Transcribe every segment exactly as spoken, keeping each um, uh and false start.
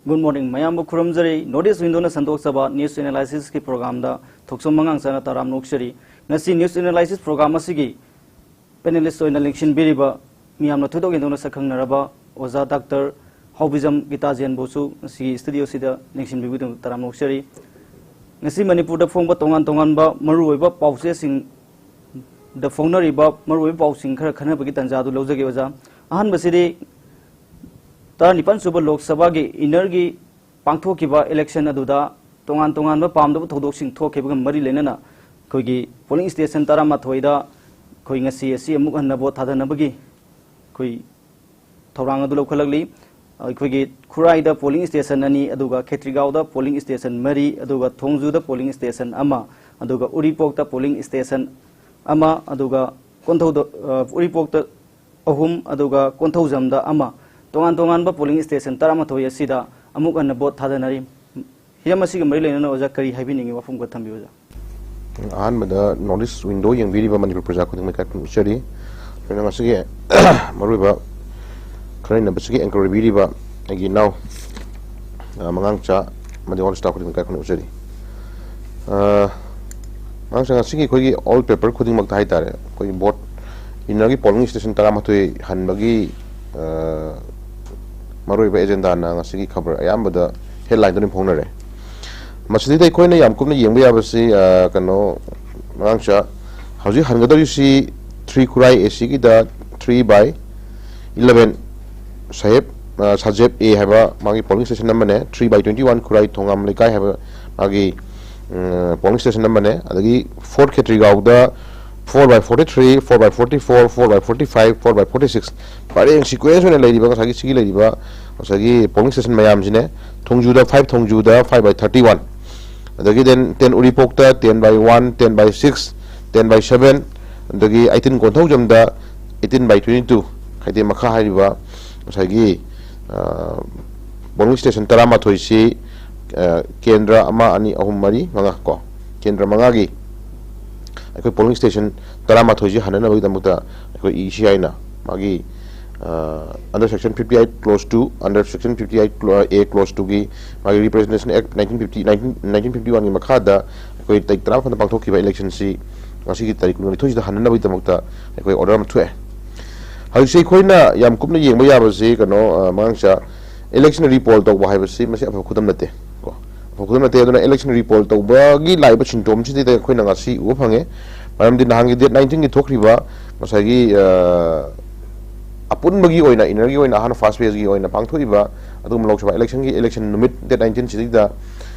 Good morning, ꯃꯌꯥꯝꯕꯨ ꯈꯨꯔꯨꯝꯖꯔꯤ꯫ North East Window-ꯅ ꯁꯟꯗꯣꯛꯆꯕ News Analysis-ꯀꯤ program-ꯗ ꯊꯣꯛꯆꯣꯝ ꯑꯉꯥꯡꯆꯥꯅ ꯇꯔꯥꯝꯅ ꯑꯣꯛꯆꯔꯤ꯫ ꯉꯁꯤ News Analysis program ꯑꯁꯤꯒꯤ panelist ꯑꯣꯏꯅ ꯂꯦꯡꯁꯤꯟꯕꯤꯔꯤꯕ ꯃꯤꯌꯥꯝꯅ ꯊꯣꯏꯗꯣꯛ ꯍꯦꯟꯗꯣꯛꯅ ꯁꯛꯈꯪꯅꯔꯕ ꯑꯣꯖꯥ ꯗꯥꯛꯇꯔ ꯍꯥꯎꯕꯤꯖꯝ ꯒꯤꯇꯥꯖꯦꯟꯕꯨꯁꯨ ꯉꯁꯤꯒꯤ studio-ꯁꯤꯗ ꯂꯦꯡꯁꯤꯟꯕꯤꯕꯒꯤꯗꯃꯛ ꯇꯔꯥꯝꯅ ꯑꯣꯛꯆꯔꯤ꯫ ꯉꯁꯤ ꯃꯅꯤꯄꯨꯔꯗ ꯐꯣꯡꯕ ꯇꯣꯉꯥꯟ ꯇꯣꯉꯥꯟꯕ ꯃꯔꯨꯑꯣꯏꯕ ꯄꯥꯎꯆꯦꯁꯤꯡꯗ ꯐꯣꯡꯅꯔꯤꯕ ꯃꯔꯨꯑꯣꯏꯕ ꯄꯥꯎꯁꯤꯡ ꯈꯔ ꯈꯟꯅꯕꯒꯤ ꯇꯥꯟꯖꯥ ꯑꯗꯨ ꯂꯧꯖꯒꯦ ꯑꯣꯖꯥ꯫ ꯑꯍꯥꯟꯕꯁꯤꯗꯤ ꯇꯔꯥꯅꯤꯄꯥꯟ ꯁꯨꯕ ꯂꯣꯛ ꯁꯚꯥꯒꯤ inner-ꯒꯤ ꯄꯥꯡꯊꯣꯛꯈꯤꯕ election ꯑꯗꯨꯗ ꯇꯣꯉꯥꯟ ꯇꯣꯉꯥꯟꯕ ꯄꯥꯝꯗꯕ ꯊꯧꯗꯣꯛꯁꯤꯡ ꯊꯣꯛꯈꯤꯕꯒ ꯃꯔꯤ ꯂꯩꯅꯅ ꯑꯩꯈꯣꯏꯒꯤ polling station ꯇꯔꯥꯃꯥꯊꯣꯏꯗ ꯑꯩꯈꯣꯏ ꯉꯁꯤ ꯑꯁꯤ ꯑꯃꯨꯛ ꯍꯟꯅ vote ꯊꯥꯗꯅꯕꯒꯤ ꯑꯩꯈꯣꯏ ꯊꯧꯔꯥꯡ ꯑꯗꯨ ꯂꯧꯈꯠꯂꯛꯂꯤ꯫ ꯑꯩꯈꯣꯏꯒꯤ ꯈꯨꯔꯥꯏꯗ polling station ꯑꯅꯤ, ꯑꯗꯨꯒ ꯈꯦꯇ꯭ꯔꯤꯒꯥꯎꯗ polling station ꯃꯔꯤ, ꯑꯗꯨꯒ ꯊꯣꯡꯖꯨꯗ polling station ꯑꯃ, ꯑꯗꯨꯒ ꯎꯔꯤꯄꯣꯛꯇ polling station ꯑꯃ, ꯑꯗꯨꯒ ꯀꯣꯟꯊꯧꯗ, ꯑ, ꯎꯔꯤꯄꯣꯛꯇ ꯑꯍꯨꯝ, ꯑꯗꯨꯒ ꯀꯣꯟꯊꯧꯖꯝꯗ ꯑꯃ, ꯇꯣꯉꯥꯟ ꯇꯣꯉꯥꯟꯕ polling station ꯇꯔꯥꯃꯥꯊꯣꯏ ꯑꯁꯤꯗ ꯑꯃꯨꯛ ꯍꯟꯅ vote ꯊꯥꯗꯅꯔꯤ꯫ ꯍꯤꯔꯝ ꯑꯁꯤꯒ ꯃꯔꯤ ꯂꯩꯅꯅ ꯑꯣꯖꯥ ꯀꯔꯤ ꯍꯥꯏꯕꯤꯅꯤꯡꯉꯤ? ꯋꯥꯐꯝ ꯈꯔ ꯊꯝꯕꯤꯌꯨ ꯑꯣꯖꯥ꯫ ꯑꯍꯥꯟꯕꯗ North East Window ꯌꯦꯡꯕꯤꯔꯤꯕ ꯃꯅꯤꯄꯨꯔ ꯄ꯭ꯔꯖꯥ ꯈꯨꯗꯤꯡꯃꯛ ꯏꯀꯥꯏ ꯈꯨꯝꯅꯖꯔꯤ꯫ ꯑꯩꯈꯣꯏꯅ ꯉꯁꯤꯒꯤ ꯃꯔꯨꯑꯣꯏꯕ ꯈꯟꯅ ꯅꯩꯅꯕꯁꯤꯒꯤ anchor ꯑꯣꯏꯕꯤꯔꯤꯕ ꯑꯩꯒꯤ ꯏꯅꯥꯎ, ꯑ, ꯃꯉꯥꯡꯆꯥ ꯑꯃꯗꯤ all staff ꯈꯨꯗꯤꯡꯃꯛ ꯏꯀꯥꯏ ꯈꯨꯝꯅꯖꯔꯤ꯫ ꯑ, ꯃꯉꯥꯡꯆꯥ, ꯉꯁꯤꯒꯤ ꯑꯩꯈꯣꯏꯒꯤ all paper ꯈꯨꯗꯤꯡꯃꯛꯇ ꯍꯥꯏꯇꯥꯔꯦ, ꯑꯩꯈꯣꯏꯒꯤ vote inner-ꯒꯤ polling station ꯇꯔꯥꯃꯥꯊꯣꯏ ꯍꯟꯕꯒꯤ, ꯑ, ꯃꯔꯨꯑꯣꯏꯕ agenda-ꯅ ꯉꯁꯤꯒꯤ ꯈꯕꯔ ꯑꯌꯥꯝꯕꯗ headline-ꯗ ꯑꯗꯨꯝ ꯐꯣꯡꯅꯔꯦ꯫ ꯃꯁꯤꯗꯩꯗ ꯑꯩꯈꯣꯏꯅ ꯌꯥꯝ ꯀꯨꯞꯅ ꯌꯦꯡꯕ ꯌꯥꯕꯁꯤ, ꯑ, ꯀꯩꯅꯣ, ꯃꯉꯥꯡꯆꯥ, ꯍꯧꯖꯤꯛ ꯍꯟꯒꯗꯧꯔꯤꯁꯤ ꯊ꯭ꯔꯤ ꯈꯨꯔꯥꯏ A C-ꯒꯤꯗ three by eleven ꯁꯥꯍꯦꯕ, ꯑ, ꯁꯥꯖꯦꯕ A ꯍꯥꯏꯕ ꯃꯥꯒꯤ polling station ꯑꯃꯅꯦ, three by twenty one ꯈꯨꯔꯥꯏ ꯊꯣꯉꯥꯝ ꯂꯩꯀꯥꯏ ꯍꯥꯏꯕ ꯃꯥꯒꯤ, ꯎꯝ, polling station ꯑꯃꯅꯦ, ꯑꯗꯒꯤ four ꯈꯦꯇ꯭ꯔꯤꯒꯥꯎꯗ four by forty three, four by forty four, four by forty five, four by forty six, ꯄꯔꯦꯡ sequence ꯑꯣꯏꯅ ꯂꯩꯔꯤꯕ ꯉꯁꯥꯏꯒꯤ ꯁꯤꯒꯤ ꯂꯩꯔꯤꯕ ꯉꯁꯥꯏꯒꯤ polling station ꯃꯌꯥꯝꯁꯤꯅꯦ꯫ ꯊꯣꯡꯖꯨꯗ five, ꯊꯣꯡꯖꯨꯗ five by thirty one, ꯑꯗꯒꯤ then ten ꯎꯔꯤꯄꯣꯛꯇ ten by one, ten by six, ten by seven, ꯑꯗꯒꯤ eighteen ꯀꯣꯟꯊꯧꯖꯝꯗ eighteen by twenty two, ꯈꯥꯏꯗꯦꯝ ꯃꯈꯥ ꯍꯥꯏꯔꯤꯕ ꯉꯁꯥꯏꯒꯤ, ꯑ, polling station ꯇꯔꯥꯃꯥꯊꯣꯏꯁꯤ, ꯑ, ꯀꯦꯟꯗ꯭ꯔ ꯑꯃ, ꯑꯅꯤ, ꯑꯍꯨꯝ, ꯃꯔꯤ, ꯃꯉꯥ ꯀꯣ, ꯀꯦꯟꯗ꯭ꯔ ꯃꯉꯥꯒꯤ ꯑꯩꯈꯣꯏ polling station ꯇꯔꯥꯃꯥꯊꯣꯏꯁꯤ ꯍꯟꯅꯅꯕꯒꯤꯗꯃꯛꯇ ꯑꯩꯈꯣꯏ E C I-ꯅ ꯃꯥꯒꯤ ꯑ, under section fifty eight clause two, under section fifty eight cla-, A clause two ꯒꯤ ꯃꯥꯒꯤ Representation Act nineteen fifty, nineteen, nineteen fifty one ꯒꯤ ꯃꯈꯥꯗ ꯑꯩꯈꯣꯏ ꯇꯥꯔꯤꯛ ꯇꯔꯥꯃꯥꯄꯟꯗ ꯄꯥꯡꯊꯣꯛꯈꯤꯕ election ꯁꯤ ꯉꯁꯤꯒꯤ ꯇꯥꯔꯤꯛ ꯀꯨꯟꯅꯤꯊꯣꯏꯁꯤꯗ ꯍꯟꯅꯅꯕꯒꯤꯗꯃꯛꯇ ꯑꯩꯈꯣꯏ order ꯑꯃ ꯊꯣꯛꯑꯦ꯫ ꯍꯧꯖꯤꯛꯁꯦ ꯑꯩꯈꯣꯏꯅ ꯌꯥꯝ ꯀꯨꯞꯅ ꯌꯦꯡꯕ ꯌꯥꯕꯁꯤ ꯀꯩꯅꯣ, ꯑ, ꯃꯉꯥꯡꯆꯥ, election ꯔꯤꯄꯣꯜ ꯇꯧꯕ ꯍꯥꯏꯕꯁꯤ ꯃꯁꯤ ꯑꯐꯕ ꯈꯨꯗꯝ ꯅꯠꯇꯦ ꯀꯣ꯫ ꯑꯐꯕ ꯈꯨꯗꯝ ꯅꯠꯇꯦ꯫ ꯑꯗꯨꯅ election ꯔꯤꯄꯣꯜ ꯇꯧꯕꯒꯤ ꯂꯥꯛꯏꯕ symptom ꯁꯤꯗꯩꯗ ꯑꯩꯈꯣꯏꯅ ꯉꯁꯤ ꯎꯕ ꯐꯪꯉꯦ꯫ ꯃꯔꯝꯗꯤ ꯅꯍꯥꯟꯒꯤ date nineteen ꯒꯤ ꯊꯣꯛꯈ꯭ꯔꯤꯕ ꯉꯁꯥꯏꯒꯤ, ꯑ, ꯑꯄꯨꯟꯕꯒꯤ ꯑꯣꯏꯅ, inner ꯒꯤ ꯑꯣꯏꯅ ꯑꯍꯥꯟꯕ first phase ꯒꯤ ꯑꯣꯏꯅ ꯄꯥꯡꯊꯣꯛꯏꯕ ꯑꯗꯨꯒꯨꯝꯕ ꯂꯣꯛ ꯁꯚꯥ election ꯒꯤ election ꯅꯨꯃꯤꯠ date nineteen ꯁꯤꯗꯩꯗ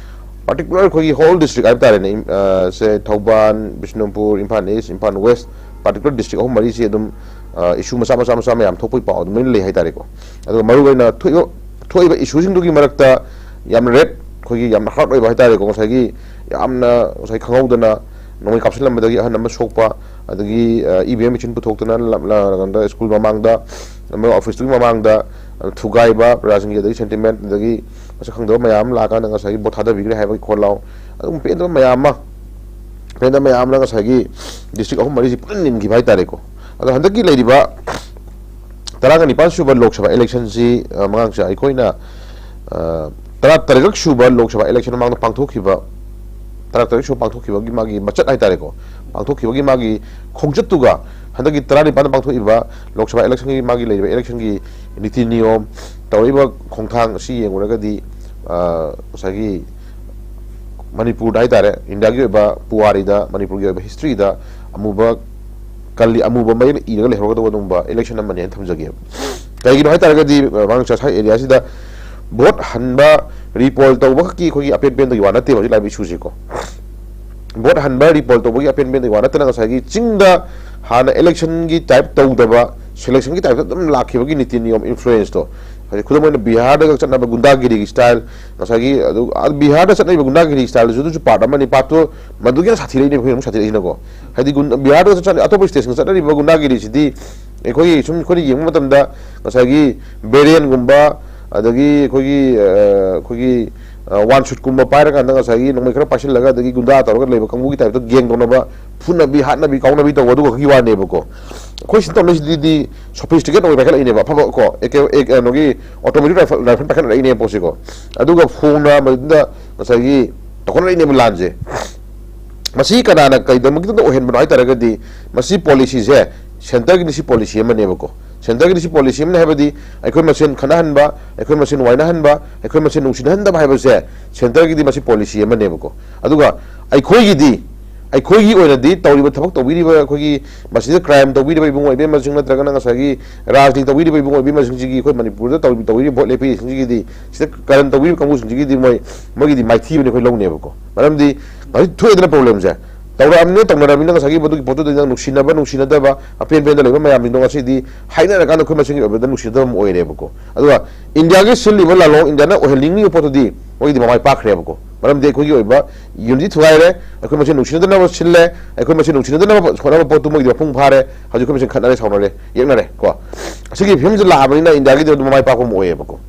particular ꯑꯩꯈꯣꯏꯒꯤ whole district ꯍꯥꯏꯕ ꯇꯥꯔꯦꯅꯦ, ꯏꯝ-, ꯑ, ꯁꯦ Thoubal, Bishnupur, Imphal East, Imphal West, particular district ꯑꯍꯨꯝ ꯃꯔꯤꯁꯤ ꯑꯗꯨꯝ, ꯑ, issue ꯃꯆꯥ ꯃꯆꯥ ꯃꯆꯥ ꯃꯌꯥꯝ ꯊꯣꯛꯄꯒꯤ ꯄꯥꯎ ꯑꯗꯨꯃꯥꯏꯅ ꯂꯩ ꯍꯥꯏꯇꯥꯔꯦꯀꯣ꯫ ꯑꯗꯨꯒ ꯃꯔꯨꯑꯣꯏꯅ ꯊꯣꯛꯏꯕ, ꯊꯣꯛꯏꯕ issue ꯁꯤꯡꯗꯨꯒꯤ ꯃꯔꯛꯇ ꯌꯥꯝꯅ red, ꯑꯩꯈꯣꯏꯒꯤ ꯌꯥꯝꯅ hurt ꯑꯣꯏꯕ ꯍꯥꯏꯇꯥꯔꯦꯀꯣ, ꯉꯁꯥꯏꯒꯤ ꯌꯥꯝꯅ ꯉꯁꯥꯏ ꯈꯪꯍꯧꯗꯅ ꯅꯣꯡꯃꯩ ꯀꯥꯞꯁꯤꯜꯂꯝꯕꯗꯒꯤ ꯑꯍꯟ ꯑꯃ ꯁꯣꯛꯄ, ꯑꯗꯒꯤ, ꯑ, E V M machine ꯄꯨꯊꯣꯛꯇꯅ ꯂꯝ-, ꯂ-, ꯀꯩꯅꯣꯗ, school ꯃꯃꯥꯡꯗ, ꯃꯣꯏ office ꯇꯨꯒꯤ ꯃꯃꯥꯡꯗ, ꯑ, ꯊꯨꯒꯥꯏꯕ, ꯄ꯭ꯔꯖꯥꯁꯤꯡꯒꯤ ꯑꯗꯒꯤ sentiment, ꯑꯗꯒꯤ ꯃꯁꯛ ꯈꯪꯗꯕ ꯃꯌꯥꯝ ꯑꯃ ꯂꯥꯛꯑꯀꯥꯟꯗ ꯉꯁꯥꯏꯒꯤ ꯚꯣꯠ ꯊꯥꯗꯕꯤꯈ꯭ꯔꯦ ꯍꯥꯏꯕꯒꯤ ꯈꯣꯜꯂꯥꯎ, ꯑꯗꯨꯝ ꯄꯦꯟꯗꯕ ꯃꯌꯥꯝ ꯑꯃ, ꯄꯦꯟꯗꯕ ꯃꯌꯥꯝ ꯑꯃꯅ ꯉꯁꯥꯏꯒꯤ district ꯑꯍꯨꯝ ꯃꯔꯤꯁꯤ ꯄꯨꯟꯅ ꯅꯤꯟꯈꯤꯕ ꯍꯥꯏꯇꯥꯔꯦꯀꯣ꯫ ꯑꯗꯣ ꯍꯟꯗꯛꯀꯤ ꯂꯩꯔꯤꯕ ꯇꯔꯥꯒ ꯅꯤꯄꯥꯟ ꯁꯨꯕ ꯂꯣꯛ ꯁꯚꯥ election ꯁꯤ, ꯑ, ꯃꯉꯥꯡꯁꯦ ꯑꯩꯈꯣꯏꯅ, ꯑ, ꯇꯔꯥ ꯇꯔꯦꯠ ꯁꯨꯕ ꯂꯣꯛ ꯁꯚꯥ election ꯃꯃꯥꯡꯗ ꯄꯥꯡꯊꯣꯛꯈꯤꯕ, ꯇꯔꯥ ꯇꯔꯦꯠ ꯁꯨꯕ ꯄꯥꯡꯊꯣꯛꯈꯤꯕꯒꯤ ꯃꯥꯒꯤ ꯃꯆꯠ ꯍꯥꯏꯇꯥꯔꯦꯀꯣ, ꯄꯥꯡꯊꯣꯛꯈꯤꯕꯒꯤ ꯃꯥꯒꯤ ꯈꯣꯡꯆꯠꯇꯨꯒ ꯍꯟꯗꯛꯀꯤ ꯇꯔꯥꯅꯤꯄꯥꯟꯗ ꯄꯥꯡꯊꯣꯛꯏꯕ ꯂꯣꯛ ꯁꯚꯥ election ꯒꯤ ꯃꯥꯒꯤ ꯂꯩꯔꯤꯕ election ꯒꯤ ꯅꯤꯇꯤ ꯅꯤꯌꯣꯝ, ꯇꯧꯔꯛꯏꯕ ꯈꯣꯡꯊꯥꯡ ꯑꯁꯤ ꯌꯦꯡꯉꯨꯔꯒꯗꯤ, ꯑ, ꯉꯁꯥꯏꯒꯤ ꯃꯅꯤꯄꯨꯔꯗ ꯍꯥꯏꯇꯥꯔꯦ, ꯏꯟꯗꯤꯌꯥꯒꯤ ꯑꯣꯏꯕ ꯄꯨꯋꯥꯔꯤꯗ, ꯃꯅꯤꯄꯨꯔꯒꯤ ꯑꯣꯏꯕ history ꯗ ꯑꯃꯨꯕ ꯀꯜꯂꯤ, ꯑꯃꯨꯕ ꯃꯌꯦꯛꯅ ꯏꯔꯒ ꯂꯩꯍꯧꯔꯒꯗꯧꯕ ꯑꯗꯨꯒꯨꯝꯕ election ꯑꯃꯅꯤ ꯍꯥꯏꯅ ꯊꯝꯖꯒꯦꯕ꯫ ꯀꯩꯒꯤꯅꯣ ꯍꯥꯏꯇꯥꯔꯒꯗꯤ, ꯑ, ꯃꯉꯥꯡ ꯆꯥꯁꯥꯏ area ꯁꯤꯗ ꯚꯣꯠ ꯍꯟꯕ ꯔꯤꯄꯣꯜ ꯇꯧꯕ ꯈꯛꯀꯤ ꯑꯩꯈꯣꯏꯒꯤ ꯑꯄꯦꯟ ꯄꯦꯟꯗꯒꯤ ꯋꯥ ꯅꯠꯇꯦꯕ ꯍꯧꯖꯤꯛ ꯂꯥꯛꯏꯕ issue ꯁꯦꯀꯣ꯫ ꯚꯣꯠ ꯍꯟꯕ ꯔꯤꯄꯣꯜ ꯇꯧꯕꯒꯤ ꯑꯄꯦꯟ ꯄꯦꯟꯗꯒꯤ ꯋꯥ ꯅꯠꯇꯅ ꯉꯁꯥꯏꯒꯤ ꯆꯤꯡꯗ ꯍꯥꯟꯅ election ꯒꯤ type ꯇꯧꯗꯕ, selection ꯒꯤ type ꯇ ꯑꯗꯨꯝ ꯂꯥꯛꯈꯤꯕꯒꯤ ꯅꯤꯇꯤ ꯅꯤꯌꯣꯝ influence ꯇꯣ, ꯍꯥꯏꯗꯤ ꯈꯨꯗꯝ ꯑꯣꯏꯅ ꯕꯤꯍꯥꯔꯗꯒ ꯆꯠꯅꯕ ꯒꯨꯟꯗꯥꯒꯤꯔꯤꯒꯤ style, ꯉꯁꯥꯏꯒꯤ ꯑꯗꯨ, ꯑ, ꯕꯤꯍꯥꯔꯗ ꯆꯠꯅꯔꯤꯕ ꯒꯨꯟꯗꯥꯒꯤꯔꯤ style ꯗꯨꯁꯨ ꯑꯗꯨꯁꯨ part ꯑꯃꯅꯤ, part ꯇꯨ ꯃꯗꯨꯒꯤ ꯍꯦꯟꯅ ꯁꯥꯊꯤꯔꯛꯏꯅꯦꯕ, ꯑꯩꯈꯣꯏꯅ ꯑꯃꯨꯛ ꯁꯥꯊꯤꯔꯛꯏꯁꯤꯅꯀꯣ꯫ ꯍꯥꯏꯗꯤ ꯒꯨꯟ-, ꯕꯤꯍꯥꯔꯗ ꯆꯠ-, ꯑꯇꯣꯞꯄ state ꯁꯤꯡꯗ ꯆꯠꯅꯔꯤꯕ ꯒꯨꯟꯗꯥꯒꯤꯔꯤꯁꯤꯗꯤ ꯑꯩꯈꯣꯏꯒꯤ ꯁꯨꯝ ꯑꯩꯈꯣꯏꯅ ꯌꯦꯡꯕ ꯃꯇꯝꯗ ꯉꯁꯥꯏꯒꯤ ꯕꯤꯔꯦꯟꯒꯨꯝꯕ, ꯑꯗꯒꯤ ꯑꯩꯈꯣꯏꯒꯤ, ꯑ, ꯑꯩꯈꯣꯏꯒꯤ, ꯑ, ꯋꯥꯟ ꯁꯨꯠꯀꯨꯝꯕ ꯄꯥꯏꯔꯀꯥꯟꯗ ꯉꯁꯥꯏꯒꯤ ꯅꯣꯡꯃꯩ ꯈꯔ ꯄꯥꯏꯁꯤꯜꯂꯒ ꯑꯗꯒꯤ ꯒꯨꯟꯗꯥ ꯇꯧꯔꯒ ꯂꯩꯕ ꯀꯥꯡꯕꯨꯒꯤ type ꯇ gang ꯇꯧꯅꯕ, ꯐꯨꯅꯕꯤ, ꯍꯥꯠꯅꯕꯤ, ꯀꯥꯎꯅꯕꯤ ꯇꯧꯕ ꯑꯗꯨ ꯈꯛꯀꯤ ꯋꯥꯅꯦꯕꯀꯣ꯫ ꯑꯩꯈꯣꯏ ꯁꯤ ꯇꯧꯅꯩꯁꯤꯗꯤ sophisticated ꯑꯣꯏ ꯄꯥꯏꯈꯠꯂꯛꯏꯅꯦꯕ, ꯑꯐꯕ ꯀꯣ, ꯑꯦ ꯀꯦ ꯑꯦ ꯀꯩꯅꯣꯒꯤ automatic rifle rifle ꯄꯥꯏꯈꯠꯂꯛꯏꯅꯦ ꯄꯣꯠꯁꯤꯀꯣ꯫ ꯑꯗꯨꯒ ꯐꯣꯡꯅ ꯃꯗꯨꯗ ꯉꯁꯥꯏꯒꯤ ꯇꯧꯈꯠꯂꯛꯏꯅꯦꯕ ꯂꯥꯟꯁꯦ꯫ ꯃꯁꯤ ꯀꯅꯥꯅ ꯀꯩꯗꯃꯛꯇ ꯑꯣꯏꯍꯟꯕꯅꯣ ꯍꯥꯏ ꯇꯥꯔꯒꯗꯤ, ꯃꯁꯤ ꯄꯣꯂꯤꯁꯤꯁꯦ ꯁꯦꯟꯇꯔꯒꯤꯗꯤ ꯁꯤ ꯄꯣꯂꯤꯁꯤ ꯑꯃꯅꯦꯕꯀꯣ꯫ ꯁꯦꯟꯇꯔꯒꯤꯗꯤ ꯁꯤ ꯄꯣꯂꯤꯁꯤ ꯑꯃꯅꯦ ꯍꯥꯏꯕꯗꯤ, ꯑꯩꯈꯣꯏ ꯃꯁꯦꯟ ꯈꯠꯅꯍꯟꯕ, ꯑꯩꯈꯣꯏ ꯃꯁꯦꯟ ꯋꯥꯏꯅꯍꯟꯕ, ꯑꯩꯈꯣꯏ ꯃꯁꯦꯟ ꯅꯨꯡꯁꯤꯅꯍꯟꯗꯕ ꯍꯥꯏꯕꯁꯦ ꯁꯦꯟꯇꯔꯒꯤꯗꯤ ꯃꯁꯤ ꯄꯣꯂꯤꯁꯤ ꯑꯃꯅꯦꯕꯀꯣ꯫ ꯑꯗꯨꯒ ꯑꯩꯈꯣꯏꯒꯤꯗꯤ, ꯑꯩꯈꯣꯏꯒꯤ ꯑꯣꯏꯅꯗꯤ ꯇꯧꯔꯤꯕ ꯊꯕꯛ ꯇꯧꯕꯤꯔꯤꯕ, ꯑꯩꯈꯣꯏꯒꯤ ꯃꯁꯤꯗ ꯀ꯭ꯔꯥꯏꯝ ꯇꯧꯕꯤꯔꯤꯕ ꯏꯕꯨꯡꯉꯣ ꯏꯕꯦꯝꯃꯁꯤꯡ ꯅꯠꯇ꯭ꯔꯒꯅ ꯉꯁꯥꯏꯒꯤ ꯔꯥꯖꯅꯤꯇꯤ ꯇꯧꯕꯤꯔꯤꯕ ꯏꯕꯨꯡꯉꯣ ꯏꯕꯦꯝꯃꯁꯤꯡꯁꯤꯒꯤ, ꯑꯩꯈꯣꯏ ꯃꯅꯤꯄꯨꯔꯗ ꯇꯧꯔꯤ-, ꯇꯧꯕꯤꯔꯤꯕ ꯚꯣꯠ ꯂꯦꯞꯄꯤꯔꯤꯁꯤꯡꯁꯤꯒꯤꯗꯤ, ꯁꯤꯗ ꯀꯔꯟ ꯇꯧꯕꯤꯔꯤꯕ ꯀꯥꯡꯕꯨꯁꯤꯡꯁꯤꯒꯤꯗꯤ ꯃꯣꯏ, ꯃꯣꯏꯒꯤꯗꯤ ꯃꯥꯏꯊꯤꯕꯅꯤ ꯑꯩꯈꯣꯏ ꯂꯧꯅꯦꯕꯀꯣ꯫ ꯃꯔꯝꯗꯤ ꯍꯧꯖꯤꯛ ꯊꯣꯛꯑꯦꯗꯅ ꯄ꯭ꯔꯣꯕ꯭ꯂꯦꯝꯁꯦ, ꯇꯧꯔꯛꯑꯕꯅꯤꯅ, ꯇꯧꯅꯔꯕꯅꯤꯅ ꯉꯁꯥꯏꯒꯤ ꯃꯗꯨꯒꯤ ꯄꯣꯠꯇꯨꯗ ꯅꯪ ꯅꯨꯡꯁꯤꯅꯕ, ꯅꯨꯡꯁꯤꯅꯗꯕ, ꯑꯄꯦꯟ ꯄꯦꯟꯗ ꯂꯩꯕ ꯃꯌꯥꯝꯁꯤꯡꯗꯣ ꯉꯁꯤꯗꯤ ꯍꯥꯏꯅꯔꯀꯥꯟꯗ ꯑꯩꯈꯣꯏ ꯃꯁꯦꯟꯒꯤ ꯑꯣꯏꯕꯗ ꯅꯨꯡꯁꯤꯅꯗꯕ ꯑꯃ ꯑꯣꯏꯔꯦꯕꯀꯣ꯫ ꯑꯗꯨꯒ ꯏꯟꯗꯤꯌꯥꯒꯤ ꯁꯤꯜꯂꯤꯕ ꯂꯥꯂꯣꯡ, ꯏꯟꯗꯤꯌꯥꯅ ꯑꯣꯏꯍꯟꯅꯤꯡꯂꯤꯕ ꯄꯣꯠꯇꯨꯗꯤ ꯃꯣꯏꯒꯤꯗꯤ ꯃꯃꯥꯏ ꯄꯥꯛꯈ꯭ꯔꯦꯕꯀꯣ꯫ ꯃꯔꯝꯗꯤ ꯑꯩꯈꯣꯏꯒꯤ ꯑꯣꯏꯕ ꯌꯨꯅꯤꯇꯤ ꯊꯨꯒꯥꯏꯔꯦ, ꯑꯩꯈꯣꯏ ꯃꯁꯦꯟ ꯅꯨꯡꯁꯤꯅꯗꯅꯕ ꯁꯤꯜꯂꯦ, ꯑꯩꯈꯣꯏ ꯃꯁꯦꯟ ꯅꯨꯡꯁꯤꯅꯗꯅꯕ ꯍꯣꯠꯅꯕ ꯄꯣꯠꯇꯨ ꯃꯣꯏꯒꯤꯗꯤ ꯃꯄꯨꯡ ꯐꯥꯔꯦ, ꯍꯧꯖꯤꯛ ꯑꯩꯈꯣꯏ ꯃꯁꯦꯟ ꯈꯠꯅꯔꯦ, ꯁꯥꯎꯅꯔꯦ, ꯌꯦꯛꯅꯔꯦ ꯀꯣ꯫ ꯑꯁꯤꯒꯤ ꯐꯤꯕꯝꯁꯤ ꯂꯥꯛꯑꯕꯅꯤꯅ ꯏꯟꯗꯤꯌꯥꯒꯤꯗꯤ ꯑꯗꯨꯝ ꯃꯃꯥꯏ ꯄꯥꯛꯄ ꯑꯃ ꯑꯣꯏꯌꯦꯕꯀꯣ꯫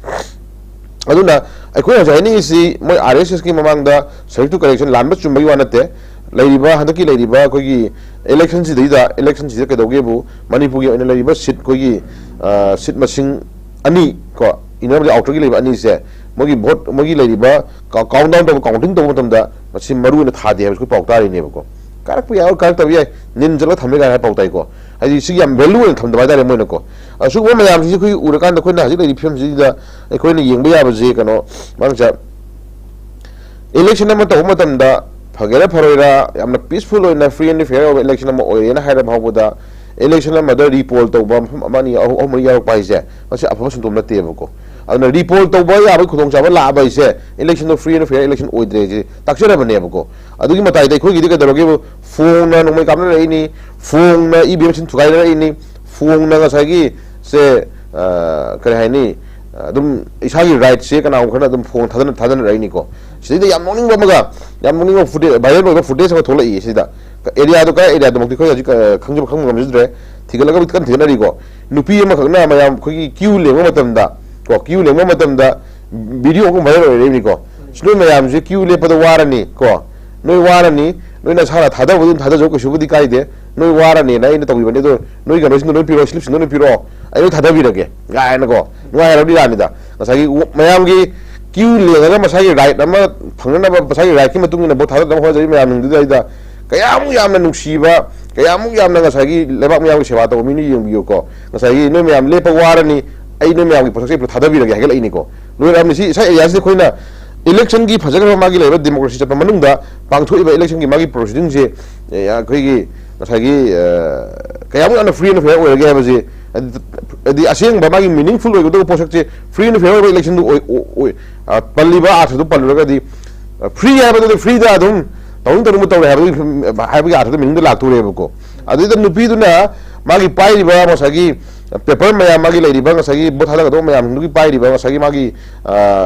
ꯑꯗꯨꯅ ꯑꯩꯈꯣꯏ ꯍꯧꯖꯤꯛ ꯍꯥꯏꯅꯤꯡꯉꯤꯁꯤ, ꯃꯣꯏ ꯑꯥꯔ ꯑꯦꯁ ꯑꯦꯁꯀꯤ ꯃꯃꯥꯡꯗ ꯁꯕꯖꯦꯛ ꯇꯨ ꯀꯔꯦꯛꯁꯟ ꯂꯥꯟꯕ ꯆꯨꯝꯕꯒꯤ ꯋꯥ ꯅꯠꯇꯦ꯫ ꯂꯩꯔꯤꯕ, ꯍꯟꯗꯛꯀꯤ ꯂꯩꯔꯤꯕ ꯑꯩꯈꯣꯏꯒꯤ ꯏꯂꯦꯛꯁꯟꯁꯤꯗꯩꯗ, ꯏꯂꯦꯛꯁꯟꯁꯤꯗ ꯀꯩꯗꯧꯒꯦꯕꯨ, ꯃꯅꯤꯄꯨꯔꯒꯤ ꯑꯣꯏꯅ ꯂꯩꯔꯤꯕ ꯁꯤꯠ, ꯑꯩꯈꯣꯏꯒꯤ, ꯑ, ꯁꯤꯠ ꯃꯁꯤꯡ ꯑꯅꯤ ꯀꯣ, ꯏꯟꯅꯔ ꯑꯥꯎꯇꯔꯒꯤ ꯂꯩꯔꯤꯕ ꯑꯅꯤꯁꯦ, ꯃꯣꯏꯒꯤ ꯚꯣꯠ, ꯃꯣꯏꯒꯤ ꯂꯩꯔꯤꯕ ꯀꯥꯎꯟ ꯗꯥꯎꯟ ꯇꯧꯕ, ꯀꯥꯎꯟꯇꯤꯡ ꯇꯧꯕ ꯃꯇꯝꯗ ꯃꯁꯤ ꯃꯔꯨ ꯑꯣꯏꯅ ꯊꯥꯗꯦ ꯍꯥꯏꯕꯁꯨ ꯑꯩꯈꯣꯏ ꯄꯥꯎ ꯇꯥꯔꯤꯅꯦꯕꯀꯣ꯫ ꯀꯥꯔꯛꯄ ꯌꯥꯏ, ꯀꯥꯔꯛꯇꯕ ꯌꯥꯏ, ꯅꯤꯟ ꯆꯠꯂꯒ ꯊꯝꯃꯦ ꯀꯥꯏꯅ ꯍꯥꯏ ꯄꯥꯎ ꯇꯥꯏꯀꯣ꯫ ꯍꯥꯏꯗꯤ ꯁꯤꯒꯤ ꯌꯥꯝ ꯚꯦꯂꯨ ꯑꯣꯏꯅ ꯊꯝꯗꯕ ꯍꯥꯏꯇꯥꯔꯦ ꯃꯣꯏꯅꯀꯣ꯫ ꯑꯁꯤꯒꯨꯝꯕ ꯃꯌꯥꯝꯁꯤꯡꯁꯤ ꯑꯩꯈꯣꯏ ꯎꯔꯀꯥꯟꯗ, ꯑꯩꯈꯣꯏꯅ ꯍꯧꯖꯤꯛ ꯂꯩꯔꯤꯕ ꯐꯤꯕꯝꯁꯤꯗ ꯑꯩꯈꯣꯏꯅ ꯌꯦꯡꯕ ꯌꯥꯕꯁꯦ, ꯀꯩꯅꯣ, ꯃꯥꯡꯁꯦ, ꯏꯂꯦꯛꯁꯟ ꯑꯃ ꯇꯧꯕ ꯃꯇꯝꯗ ꯐꯒꯦꯔꯥ ꯐꯔꯣꯏꯔꯥ, ꯌꯥꯝꯅ ꯄꯤꯁꯐꯨꯜ ꯑꯣꯏꯅ, ꯐ꯭ꯔꯤ ꯑꯦꯟ ꯐꯤꯌꯔ ꯑꯣꯏꯕ ꯏꯂꯦꯛꯁꯟ ꯑꯃ ꯑꯣꯏꯔꯦꯅ ꯍꯥꯏꯔꯕ ꯐꯥꯎꯕꯗ, ꯏꯂꯦꯛꯁꯟ ꯑꯃꯗ ꯔꯤꯄꯣꯜ ꯇꯧꯕ ꯃꯐꯝ ꯑꯃ ꯑꯅꯤ, ꯑꯍꯨꯝ, ꯑꯍꯨꯝ ꯃꯔꯤ ꯌꯥꯎꯔꯛꯄ ꯍꯥꯏꯁꯦ, ꯃꯁꯤ ꯑꯐꯕ ꯁꯤꯟꯇꯣꯝ ꯅꯠꯇꯦꯕꯀꯣ꯫ ꯑꯗꯨꯅ ꯔꯤꯄꯣꯜ ꯇꯧꯕ ꯌꯥꯕꯒꯤ ꯈꯨꯗꯣꯡꯆꯥꯕ ꯂꯥꯛꯑꯕ ꯍꯥꯏꯁꯦ, ꯏꯂꯦꯛꯁꯟꯗꯣ ꯐ꯭ꯔꯤ ꯑꯦꯟ ꯐꯤꯌꯔ ꯏꯂꯦꯛꯁꯟ ꯑꯣꯏꯗ꯭ꯔꯦ ꯁꯤ ꯇꯥꯛꯆꯔꯕꯅꯦꯕꯀꯣ꯫ ꯑꯗꯨꯒꯤ ꯃꯇꯥꯏꯗ ꯑꯩꯈꯣꯏꯒꯤꯗꯤ ꯀꯩꯗꯧꯔꯒꯦꯕꯨ, ꯐꯣꯡꯅ ꯅꯣꯡꯃꯩ ꯀꯥꯞꯅꯔꯛꯏꯅꯤ, ꯐꯣꯡꯅ ꯏ ꯚꯤ ꯑꯦꯝ ꯃꯦꯆꯤꯟ ꯊꯨꯒꯥꯏꯅꯔꯛꯏꯅꯤ, ꯐꯣꯡꯅ ꯉꯁꯥꯏꯒꯤ ꯁꯦ, ꯑ, ꯀꯔꯤ ꯍꯥꯏꯅꯤ, ꯑꯗꯨꯝ ꯏꯁꯥꯒꯤ ꯔꯥꯏꯠꯁꯦ ꯀꯅꯥꯒꯨꯝꯕ ꯈꯔꯅ ꯑꯗꯨꯝ ꯐꯣꯡ ꯊꯥꯗꯅ-, ꯊꯥꯗꯅꯔꯛꯏꯅꯤꯀꯣ꯫ ꯁꯤꯗꯩꯗ ꯌꯥꯝ ꯅꯣꯛꯅꯤꯡꯕ ꯑꯃꯒ, ꯌꯥꯝ ꯅꯣꯛꯅꯤꯡꯕ ꯐꯨꯇꯦ-, ꯚꯥꯏꯔꯦꯜ ꯑꯣꯏꯕ ꯐꯨꯇꯦꯖ ꯑꯃ ꯊꯣꯛꯂꯛꯏ ꯁꯤꯗ꯫ ꯑꯦꯔꯤꯌꯥꯗꯣ ꯀꯥꯏ ꯑꯦꯔꯤꯌꯥꯗꯃꯛꯇꯤ ꯑꯩꯈꯣꯏ ꯍꯧꯖꯤꯛ, ꯑ, ꯈꯪꯖꯕ, ꯈꯪꯕ ꯉꯝꯖꯗ꯭ꯔꯦ꯫ ꯊꯤꯒꯠꯂꯒꯕꯨꯗꯤ ꯀꯟꯅ ꯊꯤꯒꯠꯅꯔꯤꯀꯣ꯫ ꯅꯨꯄꯤ ꯑꯃꯈꯛꯅ ꯃꯌꯥꯝ ꯑꯩꯈꯣꯏꯒꯤ ꯀ꯭ꯌꯨ ꯂꯦꯡꯕ ꯃꯇꯝꯗ, ꯀꯣ, ꯀ꯭ꯌꯨ ꯂꯦꯡꯕ ꯃꯇꯝꯗ ꯚꯤꯗꯤꯑꯣ ꯑꯃ ꯚꯥꯏꯔꯦꯜ ꯑꯣꯏꯔꯛꯏꯅꯤꯀꯣ꯫ ꯁꯤ ꯅꯣꯏ ꯃꯌꯥꯝꯁꯦ ꯀ꯭ꯌꯨ ꯂꯦꯞꯄꯗ ꯋꯥꯔꯅꯤ ꯀꯣ, ꯅꯣꯏ ꯋꯥꯔꯅꯤ, ꯅꯣꯏ ꯅꯁꯥꯅ ꯊꯥꯗꯕꯗꯨ ꯑꯗꯨꯝ ꯊꯥꯗꯖꯧ, ꯀꯩꯁꯨꯕꯨꯗꯤ ꯀꯥꯏꯗꯦ꯫ ꯅꯣꯏ ꯋꯥꯔꯅꯦꯅ ꯑꯩꯅ ꯇꯧꯕꯤꯕꯅꯦ, ꯑꯗꯣ ꯅꯣꯏ ꯀꯩꯅꯣꯁꯤꯡꯗꯣ ꯂꯣꯏ ꯄꯤꯔꯛꯑꯣ, ꯁ꯭ꯂꯤꯞꯁꯤꯡꯗꯣ ꯂꯣꯏ ꯄꯤꯔꯛꯑꯣ, ꯑꯩ ꯂꯣꯏ ꯊꯥꯗꯕꯤꯔꯒꯦ ꯀꯥꯏꯅꯀꯣ, ꯅꯨꯡꯉꯥꯏꯔꯕꯅꯤ ꯀꯥꯏꯅꯤꯗ꯫ ꯉꯁꯥꯏꯒꯤ ꯃꯌꯥꯝꯒꯤ ꯀ꯭ꯌꯨ ꯂꯦꯡꯉꯒ ꯃꯁꯥꯒꯤ ꯔꯥꯏꯠ ꯑꯃ ꯐꯪꯅꯅꯕ, ꯃꯁꯥꯒꯤ ꯔꯥꯏꯠꯀꯤ ꯃꯇꯨꯡ ꯏꯟꯅ ꯚꯣꯠ ꯊꯥꯗꯅꯕ ꯍꯣꯠꯅꯖꯔꯤ ꯃꯌꯥꯝꯁꯤꯡꯗꯨꯗ ꯑꯩꯗ ꯀꯌꯥꯃꯨꯛ ꯌꯥꯝꯅ ꯅꯨꯡꯁꯤꯕ, ꯀꯌꯥꯃꯨꯛ ꯌꯥꯝꯅ ꯉꯁꯥꯏꯒꯤ ꯂꯩꯕꯥꯛ ꯃꯌꯥꯝꯒꯤ ꯁꯦꯕꯥ ꯇꯧꯕ ꯃꯤꯅꯣ ꯌꯦꯡꯕꯤꯌꯨꯀꯣ꯫ ꯉꯁꯥꯏꯒꯤ ꯅꯣꯏ ꯃꯌꯥꯝ ꯂꯦꯞꯄ ꯋꯥꯔꯅꯤ, ꯑꯩ ꯅꯣꯏ ꯃꯌꯥꯝꯒꯤ ꯄꯣꯠꯁꯛꯁꯦ ꯄꯨꯂꯞ ꯊꯥꯗꯕꯤꯔꯒꯦ ꯍꯥꯏꯒꯠꯂꯛꯏꯅꯤꯀꯣ꯫ ꯂꯣꯏꯔꯕꯅꯤ꯫ ꯁꯤ ꯁ꯭ꯋꯥꯏ ꯑꯦꯔꯤꯌꯥꯁꯤꯗ ꯑꯩꯈꯣꯏꯅ ꯏꯂꯦꯛꯁꯟꯒꯤ ꯐꯖꯈ꯭ꯔꯕ ꯃꯥꯒꯤ ꯂꯩꯔꯤꯕ ꯗꯦꯃꯣꯀ꯭ꯔꯦꯁꯤ ꯆꯠꯄ ꯃꯅꯨꯡꯗ ꯄꯥꯡꯊꯣꯛꯏꯕ ꯏꯂꯦꯛꯁꯟꯒꯤ ꯃꯥꯒꯤ ꯄ꯭ꯔꯣꯁꯤꯗꯤꯡꯁꯦ, ꯑꯦ, ꯑꯩꯈꯣꯏꯒꯤ ꯉꯁꯥꯏꯒꯤ, ꯑ, ꯀꯌꯥꯃꯨꯛ ꯌꯥꯝꯅ ꯐ꯭ꯔꯤ ꯑꯦꯟ ꯐꯦꯌꯔ ꯑꯣꯏꯔꯒꯦ ꯍꯥꯏꯕꯁꯦ, ꯍꯥꯏꯗꯤ, ꯍꯥꯏꯗꯤ ꯑꯁꯦꯡꯕ ꯃꯥꯒꯤ ꯃꯤꯅꯤꯡꯐꯨꯜ ꯑꯣꯏꯒꯗꯧꯕ ꯄꯣꯠꯁꯛꯁꯦ ꯐ꯭ꯔꯤ ꯑꯦꯟ ꯐꯦꯌꯔ ꯑꯣꯏꯕ ꯏꯂꯦꯛꯁꯟꯗꯨ ꯑꯣꯏ-, ꯑꯣꯏ-, ꯑꯣꯏ-, ꯑ, ꯄꯜꯂꯤꯕ ꯑꯥꯔꯊꯗꯨ ꯄꯜꯂꯨꯔꯒꯗꯤ, ꯑ, ꯐ꯭ꯔꯤ ꯍꯥꯏꯕꯗꯨꯗꯤ ꯐ꯭ꯔꯤꯗ ꯑꯗꯨꯝ ꯇꯧꯅꯤꯡ ꯇꯧꯅꯤꯡꯕ ꯇꯧꯔꯦ ꯍꯥꯏꯕꯒꯤ, ꯍꯥꯏꯕꯒꯤ ꯑꯥꯔꯊꯗꯨ ꯃꯤꯅꯤꯡꯗ ꯂꯥꯛꯇꯣꯔꯦꯕꯀꯣ꯫ ꯑꯗꯨꯗ ꯅꯨꯄꯤꯗꯨꯅ ꯃꯥꯒꯤ ꯄꯥꯏꯔꯤꯕ ꯉꯁꯥꯏꯒꯤ ꯄꯦꯄꯔ ꯃꯌꯥꯝ, ꯃꯥꯒꯤ ꯂꯩꯔꯤꯕ ꯉꯁꯥꯏꯒꯤ ꯚꯣꯠ ꯊꯥꯗꯒꯗꯧꯕ ꯃꯌꯥꯝꯗꯨꯒꯤ ꯄꯥꯏꯔꯤꯕ ꯉꯁꯥꯏꯒꯤ ꯃꯥꯒꯤ, ꯑ,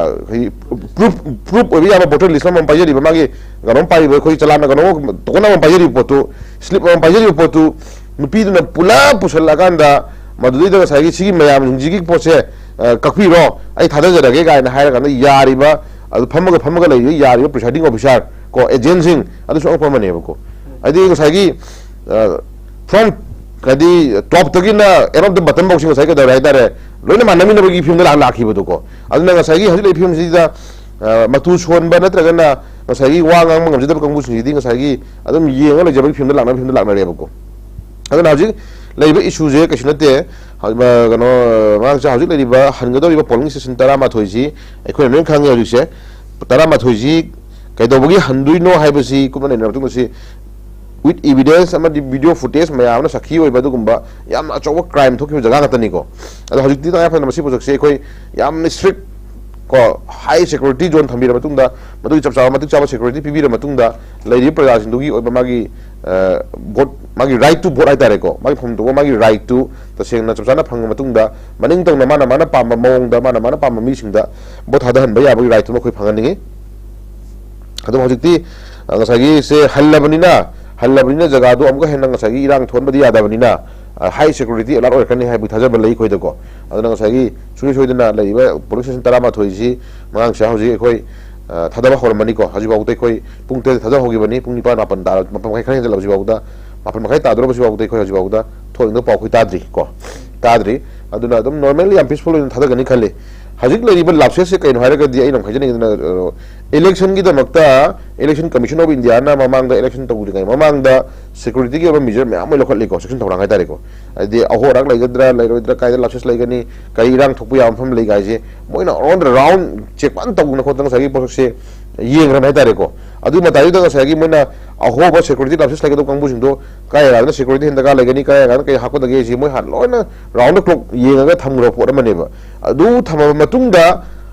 ꯑꯩꯈꯣꯏꯒꯤ ꯄ꯭ꯔꯨꯞ, ꯄ꯭ꯔꯨꯞ ꯑꯣꯏꯕ ꯌꯥꯕ ꯚꯣꯇꯔ ꯂꯤꯁ ꯑꯃ ꯄꯥꯏꯖꯔꯤꯕ, ꯃꯥꯒꯤ ꯀꯩꯅꯣꯝ ꯄꯥꯏꯔꯤꯕ, ꯑꯩꯈꯣꯏ ꯆꯂꯥꯟꯅ ꯀꯩꯅꯣ ꯇꯣꯀꯟ ꯑꯃ ꯄꯥꯏꯖꯔꯤꯕ ꯄꯣꯠꯇꯨ, ꯁ꯭ꯂꯤꯞ ꯑꯃ ꯄꯥꯏꯖꯔꯤꯕ ꯄꯣꯠꯇꯨ ꯅꯨꯄꯤꯗꯨꯅ ꯄꯨꯂꯞ ꯄꯨꯁꯜꯂꯛꯑꯀꯥꯟꯗ ꯃꯗꯨꯗꯩꯗ ꯉꯁꯥꯏꯒꯤ ꯁꯤꯒꯤ ꯃꯌꯥꯝꯁꯤꯡꯁꯤꯒꯤ ꯄꯣꯠꯁꯦ, ꯑ, ꯀꯛꯄꯤꯔꯣ, ꯑꯩ ꯊꯥꯗꯖꯔꯒꯦ ꯀꯥꯏꯅ ꯍꯥꯏꯔꯀꯥꯟꯗ ꯌꯥꯔꯤꯕ, ꯑꯗꯨ ꯐꯝꯃꯒ, ꯐꯝꯃꯒ ꯂꯩꯔꯤꯕ ꯌꯥꯔꯤꯕ presiding officer ꯀꯣ, ꯑꯦꯖꯦꯟꯁꯤꯡ ꯑꯗꯨꯁꯨ ꯑꯉꯛꯄ ꯑꯃꯅꯦꯕꯀꯣ꯫ ꯍꯥꯏꯗꯤ ꯉꯁꯥꯏꯒꯤ, ꯑ, from, ꯍꯥꯏꯗꯤ ꯇꯣꯞꯇꯒꯤꯅ end of the bottom ꯐꯥꯎꯁꯤ ꯉꯁꯥꯏ ꯀꯩꯗꯧꯔꯦ ꯍꯥꯏꯇꯥꯔꯦ, ꯂꯣꯏꯅ ꯃꯥꯟꯅꯃꯤꯟꯅꯕꯒꯤ ꯐꯤꯕꯝꯗ ꯂꯥꯛ-, ꯂꯥꯛꯈꯤꯕꯗꯨꯀꯣ꯫ ꯑꯗꯨꯅ ꯉꯁꯥꯏꯒꯤ ꯍꯧꯖꯤꯛ ꯂꯩꯔꯤꯕ ꯐꯤꯕꯝꯁꯤꯗ, ꯑ, ꯃꯇꯨ ꯁꯣꯟꯕ ꯅꯠꯇ꯭ꯔꯒꯅ ꯉꯁꯥꯏꯒꯤ ꯋꯥ ꯉꯥꯡꯕ ꯉꯝꯖꯗꯕ ꯀꯥꯡꯕꯨꯁꯤꯡꯁꯤꯗꯤ ꯉꯁꯥꯏꯒꯤ ꯑꯗꯨꯝ ꯌꯦꯡꯉ ꯂꯩꯖꯕꯒꯤ ꯐꯤꯕꯝꯗ ꯂꯥꯛꯅꯕ ꯐꯤꯕꯝꯗ ꯂꯥꯛꯅꯔꯦꯕꯀꯣ꯫ ꯑꯗꯨꯅ ꯍꯧꯖꯤꯛ ꯂꯩꯔꯤꯕ ꯏꯁꯨꯁꯦ ꯀꯩꯁꯨ ꯅꯠꯇꯦ꯫ ꯍꯧ-, ꯃ-, ꯀꯩꯅꯣ, ꯃꯉꯥꯡꯁꯦ ꯍꯧꯖꯤꯛ ꯂꯩꯔꯤꯕ ꯍꯟꯒꯗꯧꯔꯤꯕ polling station ꯇꯔꯥꯃꯥꯊꯣꯏꯁꯤ ꯑꯩꯈꯣꯏꯅ ꯂꯣꯏꯅ ꯈꯪꯉꯤ꯫ ꯍꯧꯖꯤꯛꯁꯦ ꯇꯔꯥꯃꯥꯊꯣꯏꯁꯤ ꯀꯩꯗꯧꯕꯒꯤ ꯍꯟꯗꯣꯏꯅꯣ ꯍꯥꯏꯕꯁꯤ ꯀꯨꯞꯅ ꯅꯩꯅꯔꯕ ꯃꯇꯨꯡꯗ ꯁꯤ with evidence ꯑꯃꯗꯤ video footage ꯃꯌꯥꯝ ꯑꯃꯅ ꯁꯥꯈꯤ ꯑꯣꯏꯕ ꯑꯗꯨꯒꯨꯝꯕ ꯌꯥꯝꯅ ꯑꯆꯧꯕ crime ꯊꯣꯛꯈꯤꯕ ꯖꯒꯥ ꯉꯥꯛꯇꯅꯤꯀꯣ꯫ ꯑꯗꯣ ꯍꯧꯖꯤꯛꯇꯤ ꯇꯉꯥꯏ ꯐꯗꯅ ꯃꯁꯤ ꯄꯣꯠꯁꯛꯁꯦ ꯑꯩꯈꯣꯏ ꯌꯥꯝꯅ strict ꯀꯣ, high security zone ꯊꯝꯕꯤꯔ ꯃꯇꯨꯡꯗ, ꯃꯗꯨꯒꯤ ꯆꯞ ꯆꯥꯕ ꯃꯇꯤꯛ ꯆꯥꯕ security ꯄꯤꯕꯤꯔ ꯃꯇꯨꯡꯗ, ꯂꯩꯔꯤꯕ ꯄ꯭ꯔꯖꯥꯁꯤꯡꯗꯨꯒꯤ ꯑꯣꯏꯕ ꯃꯥꯒꯤ, ꯑ, vote, ꯃꯥꯒꯤ right to vote ꯍꯥꯏꯇꯥꯔꯦꯀꯣ, ꯃꯥꯒꯤ ꯐꯪꯐꯝ ꯊꯣꯛꯄ ꯃꯥꯒꯤ right ꯇꯨ ꯇꯁꯦꯡꯅ ꯆꯞ ꯆꯥꯅ ꯐꯪꯉ ꯃꯇꯨꯡꯗ, ꯃꯅꯤꯡ ꯇꯧꯅ ꯃꯥꯅ ꯃꯥꯅ ꯄꯥꯝꯕ ꯃꯑꯣꯡꯗ, ꯃꯥꯅ ꯃꯥꯅ ꯄꯥꯝꯕ ꯃꯤꯁꯤꯡꯗ vote ꯊꯥꯗꯍꯟꯕ ꯌꯥꯕꯒꯤ right ꯇꯨꯃ ꯑꯩꯈꯣꯏ ꯐꯪꯍꯟꯅꯤꯡꯉꯤ꯫ ꯑꯗꯨꯕꯨ ꯍꯧꯖꯤꯛꯇꯤ, ꯑ, ꯉꯁꯥꯏꯒꯤ ꯁꯦ ꯍꯜꯂꯕꯅꯤꯅ, ꯍꯜꯂꯕꯅꯤꯅ ꯖꯒꯥꯗꯣ ꯑꯃꯨꯛꯀ ꯍꯦꯟꯅ ꯉꯁꯥꯏꯒꯤ ꯏꯔꯥꯡ ꯊꯣꯛꯍꯟꯕꯗꯤ ꯌꯥꯗꯕꯅꯤꯅ, ꯑ, high security alert ꯑꯣꯏꯔꯛꯀꯅꯤ ꯍꯥꯏꯕꯒꯤ ꯊꯥꯖꯕ ꯂꯩ ꯑꯩꯈꯣꯏꯗꯀꯣ꯫ ꯑꯗꯨꯅ ꯉꯁꯥꯏꯒꯤ ꯁꯨꯡꯁꯣꯏ ꯁꯣꯏꯗꯅ ꯂꯩꯔꯤꯕ polling station ꯇꯔꯥꯃꯥꯊꯣꯏꯁꯤ ꯃꯉꯥꯡꯁꯦ ꯍꯧꯖꯤꯛ ꯑꯩꯈꯣꯏ, ꯑ, ꯊꯥꯗꯕ ꯍꯧꯔꯝꯃꯅꯤꯀꯣ꯫ ꯍꯧꯖꯤꯛꯐꯥꯎꯗ ꯑꯩꯈꯣꯏ ꯄꯨꯡ ꯇꯔꯦꯠ ꯊꯥꯗꯕ ꯍꯧꯈꯤꯕꯅꯤ, ꯄꯨꯡ ꯅꯤꯄꯥꯟ, ꯃꯥꯄꯟ ꯇꯥꯔ, ꯃꯥꯄꯟ ꯃꯈꯥꯏ ꯈꯔ ꯍꯦꯟꯖꯜꯂꯛ ꯍꯧꯖꯤꯛꯐꯥꯎꯗ ꯃꯥꯄꯟ ꯃꯈꯥꯏ ꯇꯥꯗꯣꯔꯕꯁꯤ ꯐꯥꯎꯗ ꯑꯩꯈꯣꯏ ꯍꯧꯖꯤꯛ ꯐꯥꯎꯗ ꯊꯣꯛꯅꯤꯡꯗꯕ ꯄꯥꯎ ꯑꯩꯈꯣꯏ ꯇꯥꯗ꯭ꯔꯤ ꯀꯣ꯫ ꯇꯥꯗ꯭ꯔꯤ꯫ ꯑꯗꯨꯅ ꯑꯗꯨꯝ normally ꯌꯥꯝ peaceful ꯑꯣꯏꯅ ꯊꯥꯗꯒꯅꯤ ꯈꯜꯂꯤ꯫ ꯍꯧꯖꯤꯛ ꯂꯩꯔꯤꯕ ꯂꯥꯞꯁꯦꯁꯁꯦ ꯀꯩꯅꯣ ꯍꯥꯏꯔꯒꯗꯤ ꯑꯩꯅ ꯑꯃꯨꯛ ꯍꯥꯏꯖꯅꯤꯡꯉꯤꯗꯅ, ꯑ, electionꯒꯤꯗꯃꯛꯇ Election Commission of Indiaꯅ ꯃꯃꯥꯡꯗ election ꯇꯧꯗ꯭ꯔꯤꯉꯩ ꯃꯃꯥꯡꯗ securityꯒꯤ ꯑꯣꯏꯕ measure ꯃꯌꯥꯝ ꯑꯃ ꯂꯧꯈꯠꯂꯤꯀꯣ, ꯆꯦꯛꯁꯤꯟ ꯊꯧꯔꯥꯡ ꯍꯥꯏꯇꯥꯔꯦꯀꯣ꯫ ꯍꯥꯏꯗꯤ ꯑꯍꯣ ꯑꯔꯥꯛ ꯂꯩꯒꯗ꯭ꯔꯥ, ꯂꯩꯔꯣꯏꯗ꯭ꯔꯥ, ꯀꯥꯏꯗ lapses ꯂꯩꯒꯅꯤ, ꯀꯔꯤ ꯏꯔꯥꯡ ꯊꯣꯛꯄ ꯌꯥꯕ ꯃꯐꯝ ꯂꯩꯒ ꯍꯥꯏꯁꯦ ꯃꯣꯏꯅ on the ground check ꯐꯖꯅ ꯇꯧꯗꯅ ꯈꯣꯠꯇꯅ ꯉꯁꯥꯏꯒꯤ ꯄꯣꯠꯁꯛꯁꯦ ꯌꯦꯡꯈ꯭ꯔꯕ ꯍꯥꯏꯇꯥꯔꯦꯀꯣ꯫ ꯑꯗꯨꯒꯤ ꯃꯇꯥꯏꯗꯨꯗ ꯉꯁꯥꯏꯒꯤ ꯃꯣꯏꯅ ꯑꯍꯣꯕ security lapses ꯂꯩꯒꯗꯧꯕ ꯀꯥꯡꯕꯨꯁꯤꯡꯗꯣ ꯀꯥꯏ ꯖꯒꯥꯗꯅ security ꯍꯦꯟꯅ ꯗꯔꯀꯥꯔ ꯂꯩꯒꯅꯤ, ꯀꯥꯏ ꯖꯒꯥꯗꯅ ꯀꯩ ꯍꯥꯞꯀꯗꯒꯦ ꯍꯥꯏꯁꯤ ꯃꯣꯏ ꯍꯥꯟꯅ ꯂꯣꯏꯅ round the clock ꯌꯦꯡꯉꯒ ꯊꯝꯈ꯭ꯔꯕ ꯄꯣꯠ ꯑꯃꯅꯦꯕ꯫ ꯑꯗꯨ ꯊꯝꯃꯕ ꯃꯇꯨꯡꯗ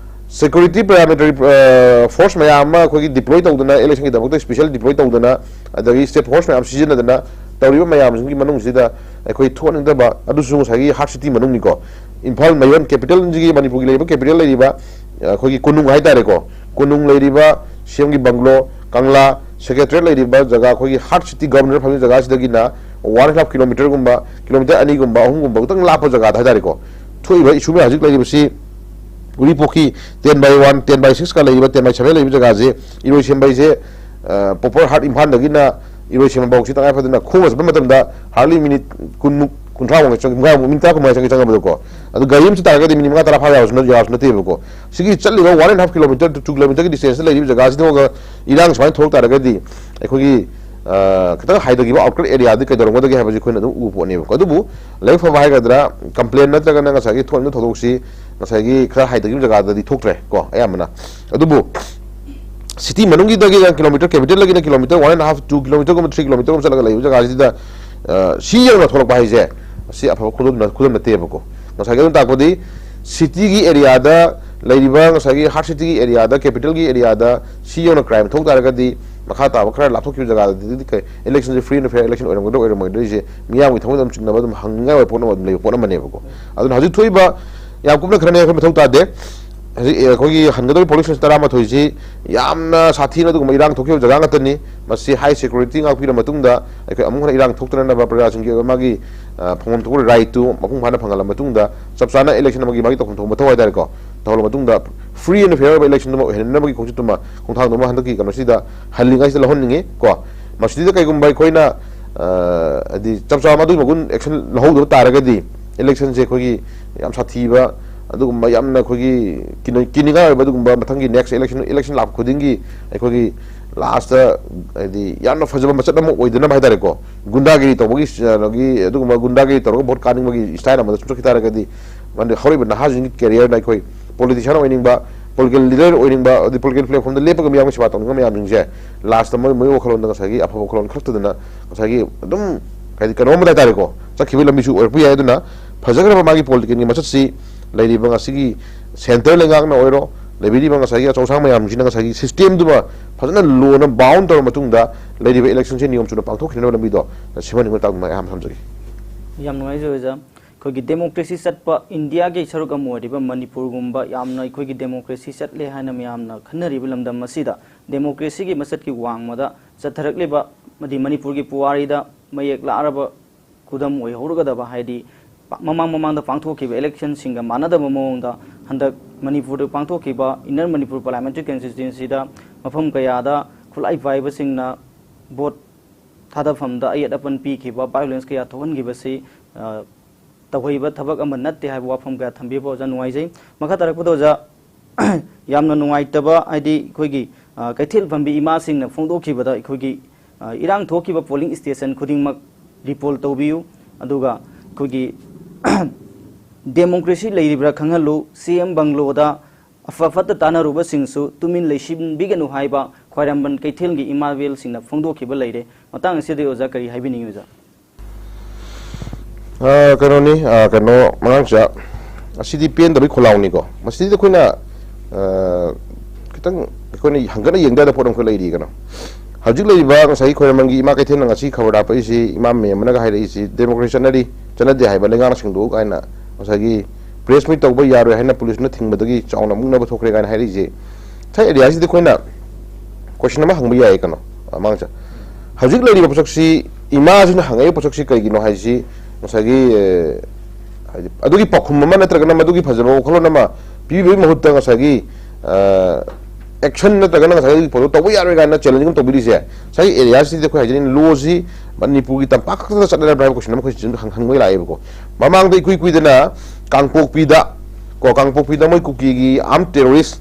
security paramilitary, ꯑ, force ꯃꯌꯥꯝ ꯑꯃ ꯑꯩꯈꯣꯏꯒꯤ deploy ꯇꯧꯗꯅ, electionꯒꯤꯗꯃꯛꯇ special deploy ꯇꯧꯗꯅ, ꯑꯗꯒꯤ state force ꯃꯌꯥꯝ ꯁꯤꯖꯤꯟꯅꯗꯅ ꯇꯧꯔꯤꯕ ꯃꯌꯥꯝꯁꯤꯡꯒꯤ ꯃꯅꯨꯡꯁꯤꯗ ꯑꯩꯈꯣꯏ ꯊꯣꯛꯍꯟꯅꯤꯡꯗꯕ, ꯑꯗꯨꯁꯨ ꯉꯁꯥꯏꯒꯤ heart city ꯃꯅꯨꯡꯅꯤꯀꯣ, ꯏꯝꯐꯥꯜ ꯃꯌꯣꯟ capitalꯁꯤꯒꯤ, ꯃꯅꯤꯄꯨꯔꯒꯤ ꯂꯩꯔꯤꯕ capital ꯂꯩꯔꯤꯕ, ꯑ, ꯑꯩꯈꯣꯏꯒꯤ ꯀꯣꯅꯨꯡ ꯍꯥꯏꯇꯥꯔꯦꯀꯣ, ꯀꯣꯅꯨꯡ ꯂꯩꯔꯤꯕ CMꯒꯤ bungalow, ꯀꯪꯂꯥ, secretariat ꯂꯩꯔꯤꯕ ꯖꯒꯥ, ꯑꯩꯈꯣꯏꯒꯤ heart city governor ꯐꯝꯃꯤꯕ ꯖꯒꯥꯁꯤꯗꯒꯤꯅ one and half kilometerꯒꯨꯝꯕ, kilometer ꯑꯅꯤꯒꯨꯝꯕ, ꯑꯍꯨꯝꯒꯨꯝꯕ ꯈꯛꯇꯪ ꯂꯥꯞꯄ ꯖꯒꯥꯗ ꯍꯥꯏꯇꯥꯔꯦꯀꯣ, ꯊꯣꯛꯏꯕ issue ꯃꯌꯥꯝ ꯍꯧꯖꯤꯛ ꯂꯩꯔꯤꯕꯁꯤ ꯎꯔꯤꯄꯣꯛꯀꯤ ten by one, ten by sixꯀ ꯂꯩꯔꯤꯕ, ten by seven ꯂꯩꯔꯤꯕ ꯖꯒꯥꯁꯦ, ꯏꯔꯣꯏꯁꯦꯝꯕꯩꯁꯦ, ꯑ, proper heart ꯏꯝꯐꯥꯜꯗꯒꯤꯅ ꯏꯔꯣꯏꯁꯦꯝꯕ ꯐꯥꯎꯁꯤ ꯇꯉꯥꯏ ꯐꯗꯅ ꯈꯣꯡꯅ ꯆꯠꯄ ꯃꯇꯝꯗ hardly minute ꯀꯨꯟꯃꯨꯛ, ꯀꯨꯟꯊ꯭ꯔꯥꯃꯨꯛ ꯆꯪꯉꯤ, ꯃꯉꯥꯃꯨꯛ, minute ꯇꯔꯥ ꯀꯨꯟꯃꯉꯥ ꯆꯪꯉꯤ, ꯆꯪꯉꯕꯗꯀꯣ꯫ ꯑꯗꯨ ꯒꯥꯔꯤ ꯑꯃ ꯆꯠ ꯇꯥꯔꯒꯗꯤ minute ꯃꯉꯥ ꯇꯔꯥ ꯐꯥꯕ ꯌꯥꯕꯁꯨ ꯅꯠ-, ꯌꯥꯕꯁꯨ ꯅꯠꯇꯦꯕꯀꯣ꯫ ꯁꯤꯒꯤ ꯆꯠꯂꯤꯕ one and half kilometer to two kilometerꯒꯤ distanceꯇ ꯂꯩꯔꯤꯕ ꯖꯒꯥꯁꯤꯗ ꯏꯔꯥꯡ ꯁꯨꯃꯥꯏꯅ ꯊꯣꯛꯂꯛ ꯇꯥꯔꯒꯗꯤ ꯑꯩꯈꯣꯏꯒꯤ, ꯑ, ꯈꯤꯇꯪ ꯍꯥꯏꯊꯈꯤꯕ outskirt areaꯗꯤ ꯀꯩꯗꯧꯔꯝꯒꯗꯒꯦ ꯍꯥꯏꯕꯁꯤ ꯑꯩꯈꯣꯏꯅ ꯑꯗꯨꯝ ꯎꯕ ꯄꯣꯠꯅꯦꯕꯀꯣ꯫ ꯑꯗꯨꯕꯨ ꯂꯥꯏꯕꯛ ꯐꯕ ꯍꯥꯏꯒꯗ꯭ꯔꯥ, complain ꯅꯠꯇ꯭ꯔꯒꯅ ꯉꯁꯥꯏꯒꯤ ꯊꯣꯛꯍꯟꯕ ꯊꯧꯗꯣꯛꯁꯤ ꯉꯁꯥꯏꯒꯤ ꯈꯔ ꯍꯥꯏꯊꯈꯤꯕ ꯖꯒꯥꯗꯗꯤ ꯊꯣꯛꯇ꯭ꯔꯦ ꯀꯣ, ꯑꯌꯥꯝꯕꯅ꯫ ꯑꯗꯨꯕꯨ city ꯃꯅꯨꯡꯒꯤꯗꯒꯤ kilometer, capitalꯗꯒꯤꯅ kilometer one and half, two kilometerꯒꯨꯝꯕ, three kilometerꯒꯨꯝꯕ ꯆꯠꯂꯒ ꯂꯩꯕ ꯖꯒꯥꯁꯤꯗ, ꯑ, ꯁꯤ ꯌꯧꯅ ꯊꯣꯛꯂꯛꯄ ꯍꯥꯏꯁꯦ, ꯁꯤ ꯑꯐꯕ ꯈꯨꯗꯝ, ꯈꯨꯗꯝ ꯅꯠꯇꯦꯕꯀꯣ꯫ ꯉꯁꯥꯏꯒꯤ ꯑꯗꯨꯝ ꯇꯥꯛꯄꯗꯤ cityꯒꯤ areaꯗ ꯂꯩꯔꯤꯕ, ꯉꯁꯥꯏꯒꯤ heart cityꯒꯤ areaꯗ, capitalꯒꯤ areaꯗ ꯁꯤ ꯌꯧꯅ crime ꯊꯣꯛ ꯇꯥꯔꯒꯗꯤ ꯃꯈꯥ ꯇꯥꯕ ꯈꯔ ꯂꯥꯞꯊꯣꯛꯈꯤꯕ ꯖꯒꯥꯗꯗꯤ ꯀꯩ electionꯁꯦ free and fair election ꯑꯣꯏꯔꯝꯒꯗ꯭ꯔꯥ ꯑꯣꯏꯔꯝꯃꯣꯏꯗ꯭ꯔꯤꯁꯦ ꯃꯤꯌꯥꯝꯒꯤ ꯊꯃꯣꯏꯗ ꯑꯗꯨꯝ ꯆꯤꯡꯅꯕ, ꯑꯗꯨꯝ ꯍꯪꯅꯤꯡꯉꯥꯏ ꯑꯣꯏꯕ ꯄꯣꯠ ꯑꯃ ꯑꯗꯨꯝ ꯂꯩꯕ ꯄꯣꯠ ꯑꯃꯅꯦꯕꯀꯣ꯫ ꯑꯗꯨꯅ ꯍꯧꯖꯤꯛ ꯊꯣꯛꯏꯕ ꯌꯥꯝ ꯀꯨꯞꯅ ꯈꯟꯅꯅꯤꯡꯉꯥꯏ ꯑꯩꯈꯣꯏ ꯃꯊꯧ ꯇꯥꯗꯦ꯫ ꯍꯧꯖꯤꯛ, ꯑꯦ, ꯑꯩꯈꯣꯏꯒꯤ ꯍꯟꯒꯗꯧꯔꯤꯕ polling station ꯇꯔꯥꯃꯥꯊꯣꯏꯁꯤ ꯌꯥꯝꯅ ꯁꯥꯊꯤꯅ ꯑꯗꯨꯒꯨꯝꯕ ꯏꯔꯥꯡ ꯊꯣꯛꯈꯤꯕ ꯖꯒꯥ ꯉꯥꯛꯇꯅꯤ꯫ ꯃꯁꯤ high security ꯉꯥꯛꯄꯤꯔ ꯃꯇꯨꯡꯗ ꯑꯩꯈꯣꯏ ꯑꯃꯨꯛ ꯍꯟꯅ ꯏꯔꯥꯡ ꯊꯣꯛꯇꯅꯅꯕ ꯄ꯭ꯔꯖꯥꯁꯤꯡꯒꯤ ꯑꯣꯏꯕ ꯃꯥꯒꯤ, ꯑ, ꯐꯪꯐꯝ ꯊꯣꯛꯄ rightꯇꯨ ꯃꯄꯨꯡ ꯐꯥꯅ ꯐꯪꯍꯜꯂ ꯃꯇꯨꯡꯗ ꯆꯞ ꯆꯥꯅ election ꯑꯃꯒꯤ ꯃꯥꯒꯤ ꯇꯧꯐꯝ ꯊꯣꯛꯄ ꯃꯊꯧ ꯍꯥꯏꯇꯥꯔꯦꯀꯣ, ꯇꯧꯍꯜꯂ ꯃꯇꯨꯡꯗ free and fair ꯑꯣꯏꯕ electionꯗꯨꯃ ꯑꯣꯏꯍꯟꯅꯕꯒꯤ ꯈꯣꯡꯆꯠꯇꯨꯃ, ꯈꯣꯡꯊꯥꯡꯗꯨꯃ ꯍꯟꯗꯛꯀꯤ ꯀꯩꯅꯣꯁꯤꯗ ꯍꯜꯂꯤꯉꯩꯁꯤꯗ ꯂꯧꯍꯟꯅꯤꯡꯉꯤ ꯀꯣ꯫ ꯃꯁꯤꯗ ꯀꯩꯒꯨꯝꯕ ꯑꯩꯈꯣꯏꯅ ꯍꯥꯏꯗꯤ ꯆꯞ ꯆꯥꯕ ꯑꯗꯨꯒꯤ ꯃꯒꯨꯟ, action ꯂꯧꯍꯧꯗꯕ ꯇꯥꯔꯒꯗꯤ electionꯁꯦ ꯑꯩꯈꯣꯏꯒꯤ ꯌꯥꯝ ꯁꯥꯊꯤꯕ, ꯑꯗꯨꯒꯨꯝꯕ ꯌꯥꯝꯅ ꯑꯩꯈꯣꯏꯒꯤ ꯀꯤꯅ-, ꯀꯤꯅꯤꯡꯉꯥꯏ ꯑꯣꯏꯕ ꯑꯗꯨꯒꯨꯝꯕ ꯃꯊꯪꯒꯤ next election, election ꯂꯥꯛꯄ ꯈꯨꯗꯤꯡꯒꯤ ꯑꯩꯈꯣꯏꯒꯤ lastꯇ ꯍꯥꯏꯗꯤ ꯌꯥꯝꯅ ꯐꯖꯕ ꯃꯆꯠ ꯑꯃ ꯑꯣꯏꯗꯅꯕ ꯍꯥꯏꯇꯥꯔꯦꯀꯣ, ꯒꯨꯟꯗꯥꯒꯤꯔꯤ ꯇꯧꯕꯒꯤ, ꯑꯗꯒꯤ ꯑꯗꯨꯒꯨꯝꯕ ꯒꯨꯟꯗꯥꯒꯤꯔꯤ ꯇꯧꯔꯒ vote ꯀꯥꯅꯤꯡꯕꯒꯤ style ꯑꯃꯗ ꯁꯨꯝ ꯆꯠꯈꯤ ꯇꯥꯔꯒꯗꯤ, ꯃꯔꯝꯗꯤ ꯍꯧꯔꯛꯏꯕ ꯅꯍꯥꯁꯤꯡꯒꯤ careerꯗ ꯑꯩꯈꯣꯏ politician ꯑꯣꯏꯅꯤꯡꯕ, political leader ꯑꯣꯏꯅꯤꯡꯕ, ꯑꯗꯩ political platformꯗ ꯂꯦꯞꯄꯒ ꯃꯤꯌꯥꯝꯒꯤ ꯁꯦꯕꯥ ꯇꯧꯅꯤꯡꯕ ꯃꯌꯥꯝꯁꯤꯡꯁꯦ lastꯇ ꯃꯣꯏ, ꯃꯣꯏ ꯋꯥꯈꯜꯂꯣꯟꯗ ꯉꯁꯥꯏꯒꯤ ꯑꯐꯕ ꯋꯥꯈꯜꯂꯣꯟ ꯈꯛꯇꯗꯅ ꯉꯁꯥꯏꯒꯤ ꯑꯗꯨꯝ ꯍꯥꯏꯗꯤ ꯀꯩꯅꯣꯝ ꯑꯃꯗ ꯍꯥꯏꯇꯥꯔꯦꯀꯣ, ꯆꯠꯈꯤꯕꯒꯤ ꯂꯝꯕꯤꯁꯨ ꯑꯣꯏꯔꯛꯄ ꯌꯥꯏ꯫ ꯑꯗꯨꯅ ꯐꯖꯈ꯭ꯔꯕ ꯃꯥꯒꯤ politicalꯒꯤ ꯃꯆꯠꯁꯤ ꯂꯩꯔꯤꯕ ꯉꯁꯤꯒꯤ centre ꯂꯩꯉꯥꯛꯅ ꯑꯣꯏꯔꯣ, ꯂꯩꯕꯤꯔꯤꯕ ꯉꯁꯥꯏꯒꯤ ꯑꯆꯧ ꯑꯁꯥꯡ ꯃꯌꯥꯝꯁꯤꯅ ꯉꯁꯥꯏꯒꯤ systemꯗꯨꯃ ꯐꯖꯅ ꯂꯣꯅ bound ꯇꯧꯔꯕ ꯃꯇꯨꯡꯗ ꯂꯩꯔꯤꯕ electionꯁꯦ ꯅꯤꯌꯣꯝ ꯆꯨꯝꯅ ꯄꯥꯡꯊꯣꯛꯈꯤꯅꯕ ꯂꯝꯕꯤꯗꯣ ꯁꯦꯝꯍꯟꯅꯤꯡꯕ ꯃꯇꯥꯡꯗ ꯑꯌꯥꯝꯕ ꯊꯝꯖꯒꯦ꯫ ꯌꯥꯝ ꯅꯨꯡꯉꯥꯏꯖꯩ ꯑꯣꯖꯥ꯫ ꯑꯩꯈꯣꯏꯒꯤ democracy ꯆꯠꯄ ꯏꯟꯗꯤꯌꯥꯒꯤ ꯁꯔꯨꯛ ꯑꯃ ꯑꯣꯏꯔꯤꯕ ꯃꯅꯤꯄꯨꯔꯒꯨꯝꯕ ꯌꯥꯝꯅ ꯑꯩꯈꯣꯏꯒꯤ democracy ꯆꯠꯂꯦ ꯍꯥꯏꯅ ꯃꯌꯥꯝꯅ ꯈꯟꯅꯔꯤꯕ ꯂꯝꯗꯝ ꯑꯁꯤꯗ democracyꯒꯤ ꯃꯆꯠꯀꯤ ꯋꯥꯡꯃꯗ ꯆꯠꯊꯔꯛꯂꯤꯕ ꯑꯃꯗꯤ ꯃꯅꯤꯄꯨꯔꯒꯤ ꯄꯨꯋꯥꯔꯤꯗ ꯃꯌꯦꯛ ꯂꯥꯔꯕ ꯈꯨꯗꯝ ꯑꯣꯏꯍꯧꯔꯒꯗꯕ, ꯍꯥꯏꯗꯤ ꯄ-, ꯃꯃꯥꯡ ꯃꯃꯥꯡꯗ ꯄꯥꯡꯊꯣꯛꯈꯤꯕ electionꯁꯤꯡꯒ ꯃꯥꯟꯅꯗꯕ ꯃꯑꯣꯡꯗ ꯍꯟꯗꯛ ꯃꯅꯤꯄꯨꯔꯗ ꯄꯥꯡꯊꯣꯛꯈꯤꯕ Inner Manipur Parliamentary Constituencyꯗ ꯃꯐꯝ ꯀꯌꯥꯗ ꯈꯨꯠꯂꯥꯏ ꯄꯥꯏꯕꯁꯤꯡꯅ vote ꯊꯥꯗꯐꯝꯗ ꯑꯌꯦꯠ ꯑꯄꯟ ꯄꯤꯈꯤꯕ, violence ꯀꯌꯥ ꯊꯣꯛꯍꯟꯈꯤꯕꯁꯤ, ꯑ, ꯇꯧꯍꯩꯕ ꯊꯕꯛ ꯑꯃ ꯅꯠꯇꯦ ꯍꯥꯏꯕ ꯋꯥꯐꯝ ꯀꯌꯥ ꯊꯝꯕꯤꯕ ꯑꯣꯖꯥ ꯅꯨꯡꯉꯥꯏꯖꯩ꯫ ꯃꯈꯥ ꯇꯥꯔꯛꯄꯗ ꯑꯣꯖꯥ, ꯌꯥꯝꯅ ꯅꯨꯡꯉꯥꯏꯇꯕ, ꯍꯥꯏꯗꯤ ꯑꯩꯈꯣꯏꯒꯤ, ꯑ, ꯀꯩꯊꯦꯜ ꯐꯝꯕꯤ ꯏꯃꯥꯁꯤꯡꯅ ꯐꯣꯡꯗꯣꯛꯈꯤꯕꯗ ꯑꯩꯈꯣꯏꯒꯤ, ꯑ, ꯏꯔꯥꯡ ꯊꯣꯛꯈꯤꯕ polling station ꯈꯨꯗꯤꯡꯃꯛ repoll ꯇꯧꯕꯤꯌꯨ, ꯑꯗꯨꯒ ꯑꯩꯈꯣꯏꯒꯤ democracy ꯂꯩꯔꯤꯕ꯭ꯔꯥ ꯈꯪꯍꯜꯂꯨ, CM bungalow ꯗ ꯑꯐ ꯐꯠꯇ ꯇꯥꯟꯅꯔꯨꯕꯁꯤꯡꯁꯨ ꯇꯨꯃꯤꯟ ꯂꯩꯁꯤꯟꯕꯤꯒꯅꯨ ꯍꯥꯏꯕ ꯈ꯭ꯋꯥꯏꯔꯝꯕꯟ ꯀꯩꯊꯦꯜꯒꯤ ꯏꯃꯥ ꯏꯕꯦꯜꯁꯤꯡꯅ ꯐꯣꯡꯗꯣꯛꯈꯤꯕ ꯂꯩꯔꯦ꯫ ꯃꯇꯥꯡ ꯑꯁꯤꯗ ꯑꯣꯖꯥ ꯀꯔꯤ ꯍꯥꯏꯕꯤꯅꯤꯡꯉꯤ ꯑꯣꯖꯥ? ꯑ, ꯀꯩꯅꯣꯅꯤ, ꯑ, ꯀꯩꯅꯣ, ꯑꯉꯥꯡꯁꯦ, ꯑꯁꯤꯗꯤ ꯄꯦꯟꯗꯕꯒꯤ ꯈꯣꯜꯂꯥꯎꯅꯤꯀꯣ꯫ ꯃꯁꯤꯗꯤ ꯑꯩꯈꯣꯏꯅ, ꯑ, ꯈꯤꯇꯪ ꯑꯩꯈꯣꯏꯅ ꯍꯪꯒꯠꯅ ꯌꯦꯡꯗ ꯌꯥꯗꯕ ꯄꯣꯠ ꯑꯃꯈꯛ ꯂꯩꯔꯤ ꯀꯩꯅꯣ꯫ ꯍꯧꯖꯤꯛ ꯂꯩꯔꯤꯕ ꯉꯁꯥꯏꯒꯤ ꯈ꯭ꯋꯥꯏꯔꯝꯕꯟꯒꯤ ꯏꯃꯥ ꯀꯩꯊꯦꯜꯅ ꯉꯁꯤ ꯈꯕꯔ ꯍꯥꯞꯄꯛꯏꯁꯤ, ꯏꯃꯥ ꯃꯦꯝ ꯑꯃꯅꯒ ꯍꯥꯏꯔꯛꯏꯁꯤ, democracy ꯆꯠꯅꯔꯤ, ꯆꯠꯅꯗꯦ ꯍꯥꯏꯕ ꯂꯩꯉꯥꯛꯅ ꯁꯦꯡꯗꯣꯛꯎ ꯀꯥꯏꯅ ꯉꯁꯥꯏꯒꯤ press meet ꯇꯧꯕ ꯌꯥꯔꯣꯏ ꯍꯥꯏꯅ policeꯅ ꯊꯤꯡꯕꯗꯒꯤ ꯆꯥꯎꯅ ꯃꯨꯛꯅꯕ ꯊꯣꯛꯈ꯭ꯔꯦ ꯀꯥꯏꯅ ꯍꯥꯏꯔꯛꯏꯁꯦ꯫ ꯉꯁꯥꯏ areaꯁꯤꯗ ꯑꯩꯈꯣꯏꯅ question ꯑꯃ ꯍꯪꯕ ꯌꯥꯏ ꯀꯩꯅꯣ, ꯑ, ꯃꯥꯡꯁꯦ꯫ ꯍꯧꯖꯤꯛ ꯂꯩꯔꯤꯕ ꯄꯣꯠꯁꯛꯁꯤ, ꯏꯃꯥꯁꯤꯅ ꯍꯪꯉꯛꯏꯕ ꯄꯣꯠꯁꯛꯁꯤ ꯀꯩꯒꯤꯅꯣ ꯍꯥꯏꯁꯤ, ꯉꯁꯥꯏꯒꯤ, ꯑ, ꯍꯥꯏꯗꯤ ꯑꯗꯨꯒꯤ ꯄꯥꯎꯈꯨꯝ ꯑꯃ ꯅꯠꯇ꯭ꯔꯒꯅ ꯃꯗꯨꯒꯤ ꯐꯖꯕ ꯋꯥꯈꯜꯂꯣꯟ ꯑꯃ ꯄꯤꯕꯤꯕꯒꯤ ꯃꯍꯨꯠꯇ ꯉꯁꯥꯏꯒꯤ, ꯑ, ꯑꯦꯛꯁꯟ ꯅꯠꯇ꯭ꯔꯒꯅ ꯉꯁꯥꯏꯒꯤ ꯄꯣꯠꯇꯣ ꯇꯧꯕ ꯌꯥꯔꯣꯏ ꯀꯥꯏꯅ ꯆꯦꯂꯦꯟꯖ ꯑꯃ ꯇꯧꯕꯤꯔꯤꯁꯦ, ꯉꯁꯥꯏꯒꯤ ꯑꯦꯔꯤꯌꯥꯁꯤꯗ ꯑꯩꯈꯣꯏ ꯍꯥꯏꯖꯅꯤꯡꯉꯤ, ꯂꯣꯁꯤ ꯃꯅꯤꯄꯨꯔꯒꯤ ꯇꯝꯄꯥꯛ ꯈꯛꯇꯗ ꯆꯠꯅꯔꯕ꯭ꯔꯥ ꯍꯥꯏꯕ ꯀꯣꯏꯁꯟ ꯑꯃ ꯑꯩꯈꯣꯏ ꯁꯤꯗ ꯍꯪ-, ꯍꯪꯕ ꯂꯥꯛꯑꯦꯕꯀꯣ꯫ ꯃꯃꯥꯡꯗ ꯏꯀꯨꯏ ꯀꯨꯏꯗꯅ ꯀꯥꯡꯄꯣꯛꯄꯤꯗ, ꯀꯣ, ꯀꯥꯡꯄꯣꯛꯄꯤꯗ ꯃꯣꯏ ꯀꯨꯀꯤꯒꯤ ꯑꯥꯔꯝ ꯇꯦꯔꯣꯔꯤꯁ,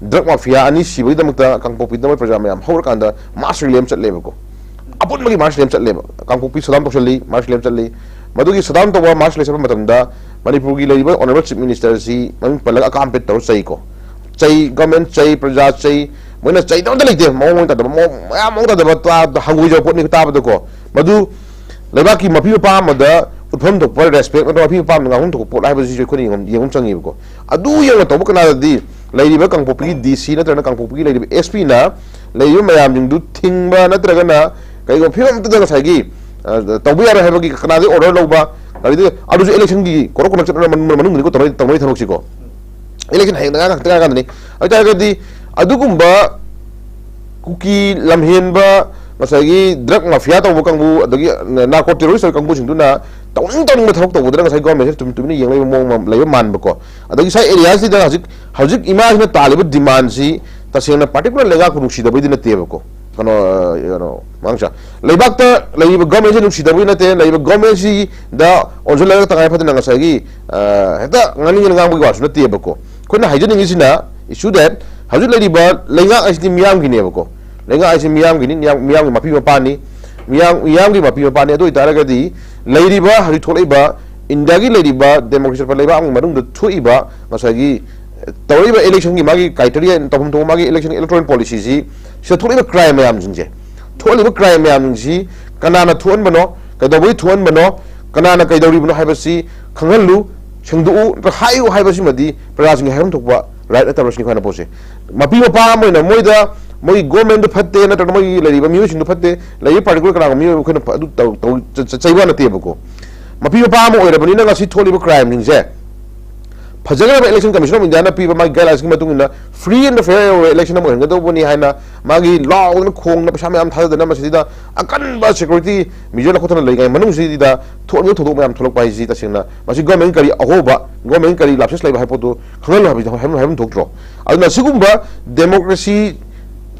ꯗ꯭ꯔꯒ ꯃꯥꯐꯤꯌꯥ ꯑꯅꯤ ꯁꯤꯕꯒꯤꯗꯃꯛꯇ ꯀꯥꯡꯄꯣꯛꯄꯤꯗ ꯃꯣꯏ ꯄ꯭ꯔꯖꯥ ꯃꯌꯥꯝ ꯍꯧꯔꯀꯥꯟꯗ ꯃꯥꯁ ꯔꯦꯂꯤ ꯑꯃ ꯆꯠꯂꯦꯕꯀꯣ꯫ ꯑꯄꯨꯟꯕꯒꯤ ꯃꯥꯔꯁ ꯔꯦꯂꯤ ꯑꯃ ꯆꯠꯂꯦꯕ꯫ ꯀꯥꯡꯄꯣꯛꯄꯤ ꯁꯠ ꯗꯥꯎꯟ ꯇꯧꯁꯜꯂꯤ, ꯃꯥꯔꯁ ꯔꯦꯂꯤ ꯑꯃ ꯆꯠꯂꯤ꯫ ꯃꯗꯨꯒꯤ ꯁꯠ ꯗꯥꯎꯟ ꯇꯧꯕ ꯃꯥꯔꯁ ꯔꯦꯂꯤ ꯆꯠꯄ ꯃꯇꯝꯗ ꯃꯅꯤꯄꯨꯔꯒꯤ ꯂꯩꯔꯤꯕ ꯑꯣꯅꯔꯦꯕꯜ ꯆꯤꯐ ꯃꯤꯅꯤꯁꯇꯔꯁꯤ ꯃꯃꯤꯡ ꯄꯜꯂꯒ ꯑꯀꯥꯝ ꯄꯦꯠ ꯇꯧꯔ ꯆꯩꯀꯣ꯫ ꯆꯩ, ꯒꯚꯔꯟꯃꯦꯟ ꯆꯩ, ꯄ꯭ꯔꯖꯥ ꯆꯩ, ꯃꯣꯏꯅ ꯆꯩꯗꯕ ꯑꯝꯇ ꯂꯩꯇꯦ꯫ ꯃꯑꯣꯡ ꯃꯑꯣꯡ ꯇꯥꯗꯕ, ꯃꯑꯣꯡ, ꯃꯌꯥꯝ ꯃꯑꯣꯡ ꯇꯥꯗꯕ, ꯇꯥ-, ꯍꯪꯒꯣꯏꯖꯕ ꯄꯣꯠꯅꯤ ꯇꯥꯕꯗꯀꯣ꯫ ꯃꯗꯨ ꯂꯩꯕꯥꯛꯀꯤ ꯃꯄꯤ ꯃꯄꯥ ꯑꯃꯗ ꯎꯠꯐꯝ ꯊꯣꯛꯄ ꯔꯦꯁꯄꯦꯛ ꯅꯠꯇ꯭ꯔꯒ ꯃꯄꯤ ꯃꯄꯥ ꯑꯃꯗ ꯉꯥꯡꯐꯝ ꯊꯣꯛꯄ ꯄꯣꯠ ꯍꯥꯏꯕꯁꯤꯁꯨ ꯑꯩꯈꯣꯏꯅ ꯌꯦꯡꯐꯝ, ꯌꯦꯡꯐꯝ ꯆꯪꯉꯤꯕꯀꯣ꯫ ꯑꯗꯨ ꯌꯧꯅ ꯇꯧꯕ ꯀꯅꯥꯗꯗꯤ ꯂꯩꯔꯤꯕ ꯀꯥꯡꯄꯣꯛꯄꯤꯒꯤ ꯗꯤ ꯁꯤ ꯅꯠꯇ꯭ꯔꯒꯅ ꯀꯥꯡꯄꯣꯛꯄꯤꯒꯤ ꯂꯩꯔꯤꯕ ꯑꯦꯁ ꯄꯤꯅ ꯂꯩꯔꯤꯕ ꯃꯌꯥꯝꯁꯤꯡꯗꯨ ꯊꯤꯡꯕ ꯅꯠꯇ꯭ꯔꯒꯅ ꯀꯩꯒꯨꯝꯕ ꯐꯤꯕꯝ ꯑꯃꯠꯇꯗ ꯉꯁꯥꯏꯒꯤ, ꯑ, ꯇꯧꯕ ꯌꯥꯔꯣꯏ ꯍꯥꯏꯕꯒꯤ ꯀꯅꯥꯗꯒꯤ ꯑꯣꯔꯗꯔ ꯂꯧꯕ, ꯑꯗꯨꯗꯤ ꯑꯗꯨꯁꯨ ꯏꯂꯦꯛꯁꯟꯒꯤ ꯀꯣꯔꯣꯛ ꯀꯣꯔꯣꯛ ꯆꯠꯅꯔ ꯃꯅꯨꯡ-, ꯃꯅꯨꯡꯗꯅꯤꯀꯣ ꯇꯧꯅꯔꯤ, ꯇꯧꯅꯔꯤ ꯊꯕꯛꯁꯤꯀꯣ꯫ ꯏꯂꯦꯛꯁꯟ ꯍꯌꯦꯡ ꯉꯥꯏꯍꯥꯛ ꯉꯥꯏꯍꯥꯛꯇ ꯉꯥꯏꯔꯀꯥꯟꯗꯅꯤ꯫ ꯑꯗꯨ ꯑꯣꯏꯇꯥꯔꯒꯗꯤ ꯑꯗꯨꯒꯨꯝꯕ ꯀꯨꯀꯤ ꯂꯝꯍꯦꯟꯕ, ꯉꯁꯥꯏꯒꯤ ꯗ꯭ꯔꯒ ꯃꯥꯐꯤꯌꯥ ꯇꯧꯕ ꯀꯥꯡꯕꯨ, ꯑꯗꯒꯤ ꯅꯥꯔꯀꯣ ꯇꯦꯔꯣꯔꯤꯁ ꯇꯧꯕ ꯀꯥꯡꯕꯨꯁꯤꯡꯗꯨꯅ ꯇꯧꯅꯤꯡ ꯇꯧꯅꯤꯡꯕ ꯊꯕꯛ ꯇꯧꯕꯗꯨꯅ ꯉꯁꯥꯏ ꯒꯣꯔꯃꯦꯟꯁꯤꯅ ꯇꯨꯃꯤꯟ ꯇꯨꯃꯤꯟꯅ ꯌꯦꯡ ꯂꯩꯕ ꯃꯑꯣꯡ ꯑꯃ ꯂꯩꯕ ꯃꯥꯟꯕꯀꯣ꯫ ꯑꯗꯒꯤ ꯉꯁꯥꯏ ꯑꯦꯔꯤꯌꯥꯁꯤꯗ ꯍꯧꯖꯤꯛ, ꯍꯧꯖꯤꯛ ꯏꯃꯥꯁꯤꯅ ꯇꯥꯜꯂꯤꯕ ꯗꯤꯃꯥꯟꯁꯤ ꯇꯁꯦꯡꯅ ꯄꯥꯔꯇꯤꯀꯨꯂꯔ ꯂꯩꯉꯥꯛꯄꯨ ꯅꯨꯡꯁꯤꯗꯕꯩꯗꯤ ꯅꯠꯇꯦꯕꯀꯣ꯫ ꯀꯩꯅꯣ, ꯑ, ꯀꯩꯅꯣ, ꯃꯉꯥꯡꯁꯥ, ꯂꯩꯕꯥꯛꯇ ꯂꯩꯔꯤꯕ ꯒꯣꯔꯃꯦꯟꯁꯤ ꯅꯨꯡꯁꯤꯗꯕꯒꯤ ꯅꯠꯇꯦ, ꯂꯩꯔꯤꯕ ꯒꯣꯔꯃꯦꯟꯁꯤꯗ ꯑꯣꯟꯁꯤꯜꯂꯒ ꯇꯉꯥꯏ ꯐꯗꯅ ꯉꯁꯥꯏꯒꯤ, ꯑ, ꯍꯦꯛꯇ ꯉꯥꯡꯅꯤꯡꯉꯦꯅ ꯉꯥꯡꯕꯒꯤ ꯋꯥꯁꯨ ꯅꯠꯇꯦꯕꯀꯣ꯫ ꯑꯩꯈꯣꯏꯅ ꯍꯥꯏꯖꯅꯤꯡꯉꯤꯁꯤꯅ issue that ꯍꯧꯖꯤꯛ ꯂꯩꯔꯤꯕ ꯂꯩꯉꯥꯛ ꯍꯥꯏꯁꯤꯗꯤ ꯃꯤꯌꯥꯝꯒꯤꯅꯦꯕꯀꯣ꯫ ꯂꯩꯉꯥꯛ ꯍꯥꯏꯁꯤ ꯃꯤꯌꯥꯝꯒꯤꯅꯤ, ꯃꯤꯌꯥꯝ, ꯃꯤꯌꯥꯝꯒꯤ ꯃꯄꯤ ꯃꯄꯥꯅꯤ, ꯃꯤꯌꯥꯝ, ꯃꯤꯌꯥꯝꯒꯤ ꯃꯄꯤ ꯃꯄꯥꯅꯤ꯫ ꯑꯗꯨ ꯑꯣꯏꯇꯥꯔꯒꯗꯤ ꯂꯩꯔꯤꯕ, ꯍꯧꯖꯤꯛ ꯊꯣꯛꯂꯛꯏꯕ ꯏꯟꯗꯤꯌꯥꯒꯤ ꯂꯩꯔꯤꯕ ꯗꯦꯃꯣꯀ꯭ꯔꯦꯁꯤ ꯆꯠꯄ ꯂꯩꯕꯥꯛ ꯑꯃꯒꯤ ꯃꯅꯨꯡꯗ ꯊꯣꯛꯏꯕ ꯉꯁꯥꯏꯒꯤ ꯇꯧꯔꯛꯏꯕ ꯏꯂꯦꯛꯁꯟꯒꯤ ꯃꯥꯒꯤ criteria, ꯇꯧꯐꯝ ꯊꯣꯛꯄ ꯃꯥꯒꯤ ꯏꯂꯦꯛꯁꯟ ꯏꯂꯦꯛꯇꯣꯔꯦꯜ ꯄꯣꯂꯤꯁꯤꯁꯤ, ꯁꯤꯗ ꯊꯣꯛꯂꯤꯕ ꯀ꯭ꯔꯥꯏꯝ ꯃꯌꯥꯝꯁꯤꯡꯁꯦ, ꯊꯣꯛꯍꯜꯂꯤꯕ ꯀ꯭ꯔꯥꯏꯝ ꯃꯌꯥꯝꯁꯤꯡꯁꯤ ꯀꯅꯥꯅ ꯊꯣꯛꯍꯟꯕꯅꯣ, ꯀꯩꯗꯧꯕꯒꯤ ꯊꯣꯛꯍꯟꯕꯅꯣ, ꯀꯅꯥꯅ ꯀꯩꯗꯧꯔꯤꯕꯅꯣ ꯍꯥꯏꯕꯁꯤ ꯈꯪꯍꯜꯂꯨ, ꯁꯦꯡꯗꯣꯛꯎ ꯅꯠꯇ꯭ꯔꯒ ꯍꯥꯏꯌꯨ ꯍꯥꯏꯕꯁꯤꯃꯗꯤ ꯄ꯭ꯔꯖꯥꯁꯤꯡꯒꯤ ꯍꯥꯏꯐꯝ ꯊꯣꯛꯄ ꯔꯥꯏꯠ ꯅꯠꯇꯕ꯭ꯔꯥ ꯁꯤꯅꯤ ꯑꯩꯈꯣꯏꯅ ꯄꯣꯠꯁꯦ꯫ ꯃꯄꯤ ꯃꯄꯥ ꯑꯃ ꯑꯣꯏꯅ ꯃꯣꯏꯗ, ꯃꯣꯏꯒꯤ ꯒꯣꯔꯃꯦꯟꯗꯨ ꯐꯠꯇꯦ ꯅꯠꯇ꯭ꯔꯒ ꯃꯣꯏꯒꯤ ꯂꯩꯔꯤꯕ ꯃꯤꯑꯣꯏꯁꯤꯡꯗꯨ ꯐꯠꯇꯦ, ꯂꯩꯔꯤꯕ ꯄꯥꯔꯇꯤꯀꯨꯂꯔ ꯀꯅꯥꯒꯨꯝꯕ ꯃꯤꯑꯣꯏ ꯑꯩꯈꯣꯏꯅ ꯐ-, ꯑꯗꯨ ꯇꯧ-, ꯆ-, ꯆ-, ꯆꯩꯕ ꯅꯠꯇꯦꯕꯀꯣ꯫ ꯃꯄꯤ ꯃꯄꯥ ꯑꯃ ꯑꯣꯏꯔꯕꯅꯤꯅ ꯉꯁꯤ ꯊꯣꯛꯂꯤꯕ ꯀ꯭ꯔꯥꯏꯝꯁꯤꯡꯁꯦ ꯐꯖꯈ꯭ꯔꯕ ꯏꯂꯦꯛꯁꯟ ꯀꯃꯤꯁꯟ ꯑꯣꯐ ꯏꯟꯗꯤꯌꯥꯅ ꯄꯤꯕ ꯃꯥꯒꯤ ꯒꯥꯏꯗꯂꯥꯏꯟꯁꯀꯤ ꯃꯇꯨꯡ ꯏꯟꯅ free and fair election ꯑꯃ ꯑꯣꯏꯍꯟꯒꯗꯧꯕꯅꯤ ꯍꯥꯏꯅ ꯃꯥꯒꯤ ꯂꯥꯎꯗꯅ ꯈꯣꯡꯅ ꯄꯩꯁꯥ ꯃꯌꯥꯝ ꯊꯥꯗꯗꯅ ꯃꯁꯤꯗ ꯑꯀꯟꯕ ꯁꯦꯀ꯭ꯌꯨꯔꯤꯇꯤ ꯃꯤꯖꯔ ꯂꯧꯈꯠꯇꯅ ꯂꯩꯉꯩ ꯃꯅꯨꯡꯁꯤꯗ ꯊꯣꯛꯂꯤꯕ ꯊꯧꯗꯣꯛ ꯃꯌꯥꯝ ꯊꯣꯛꯂꯛꯄ ꯍꯥꯏꯁꯤ ꯇꯁꯦꯡꯅ ꯃꯁꯤ ꯒꯣꯔꯃꯦꯟ ꯀꯔꯤ ꯑꯍꯣꯕ, ꯒꯣꯔꯃꯦꯟ ꯀꯔꯤ ꯂꯥꯞꯁꯦꯁ ꯂꯩꯕ ꯍꯥꯏꯕ ꯄꯣꯠꯇꯨ ꯈꯪꯍꯜꯂꯨ ꯍꯥꯏꯕ ꯍꯥꯏꯕ ꯍꯥꯏꯕ ꯑꯃ ꯊꯣꯛꯇ꯭ꯔꯣ? ꯑꯗꯨꯅ ꯁꯤꯒꯨꯝꯕ ꯗꯦꯃꯣꯀ꯭ꯔꯦꯁꯤ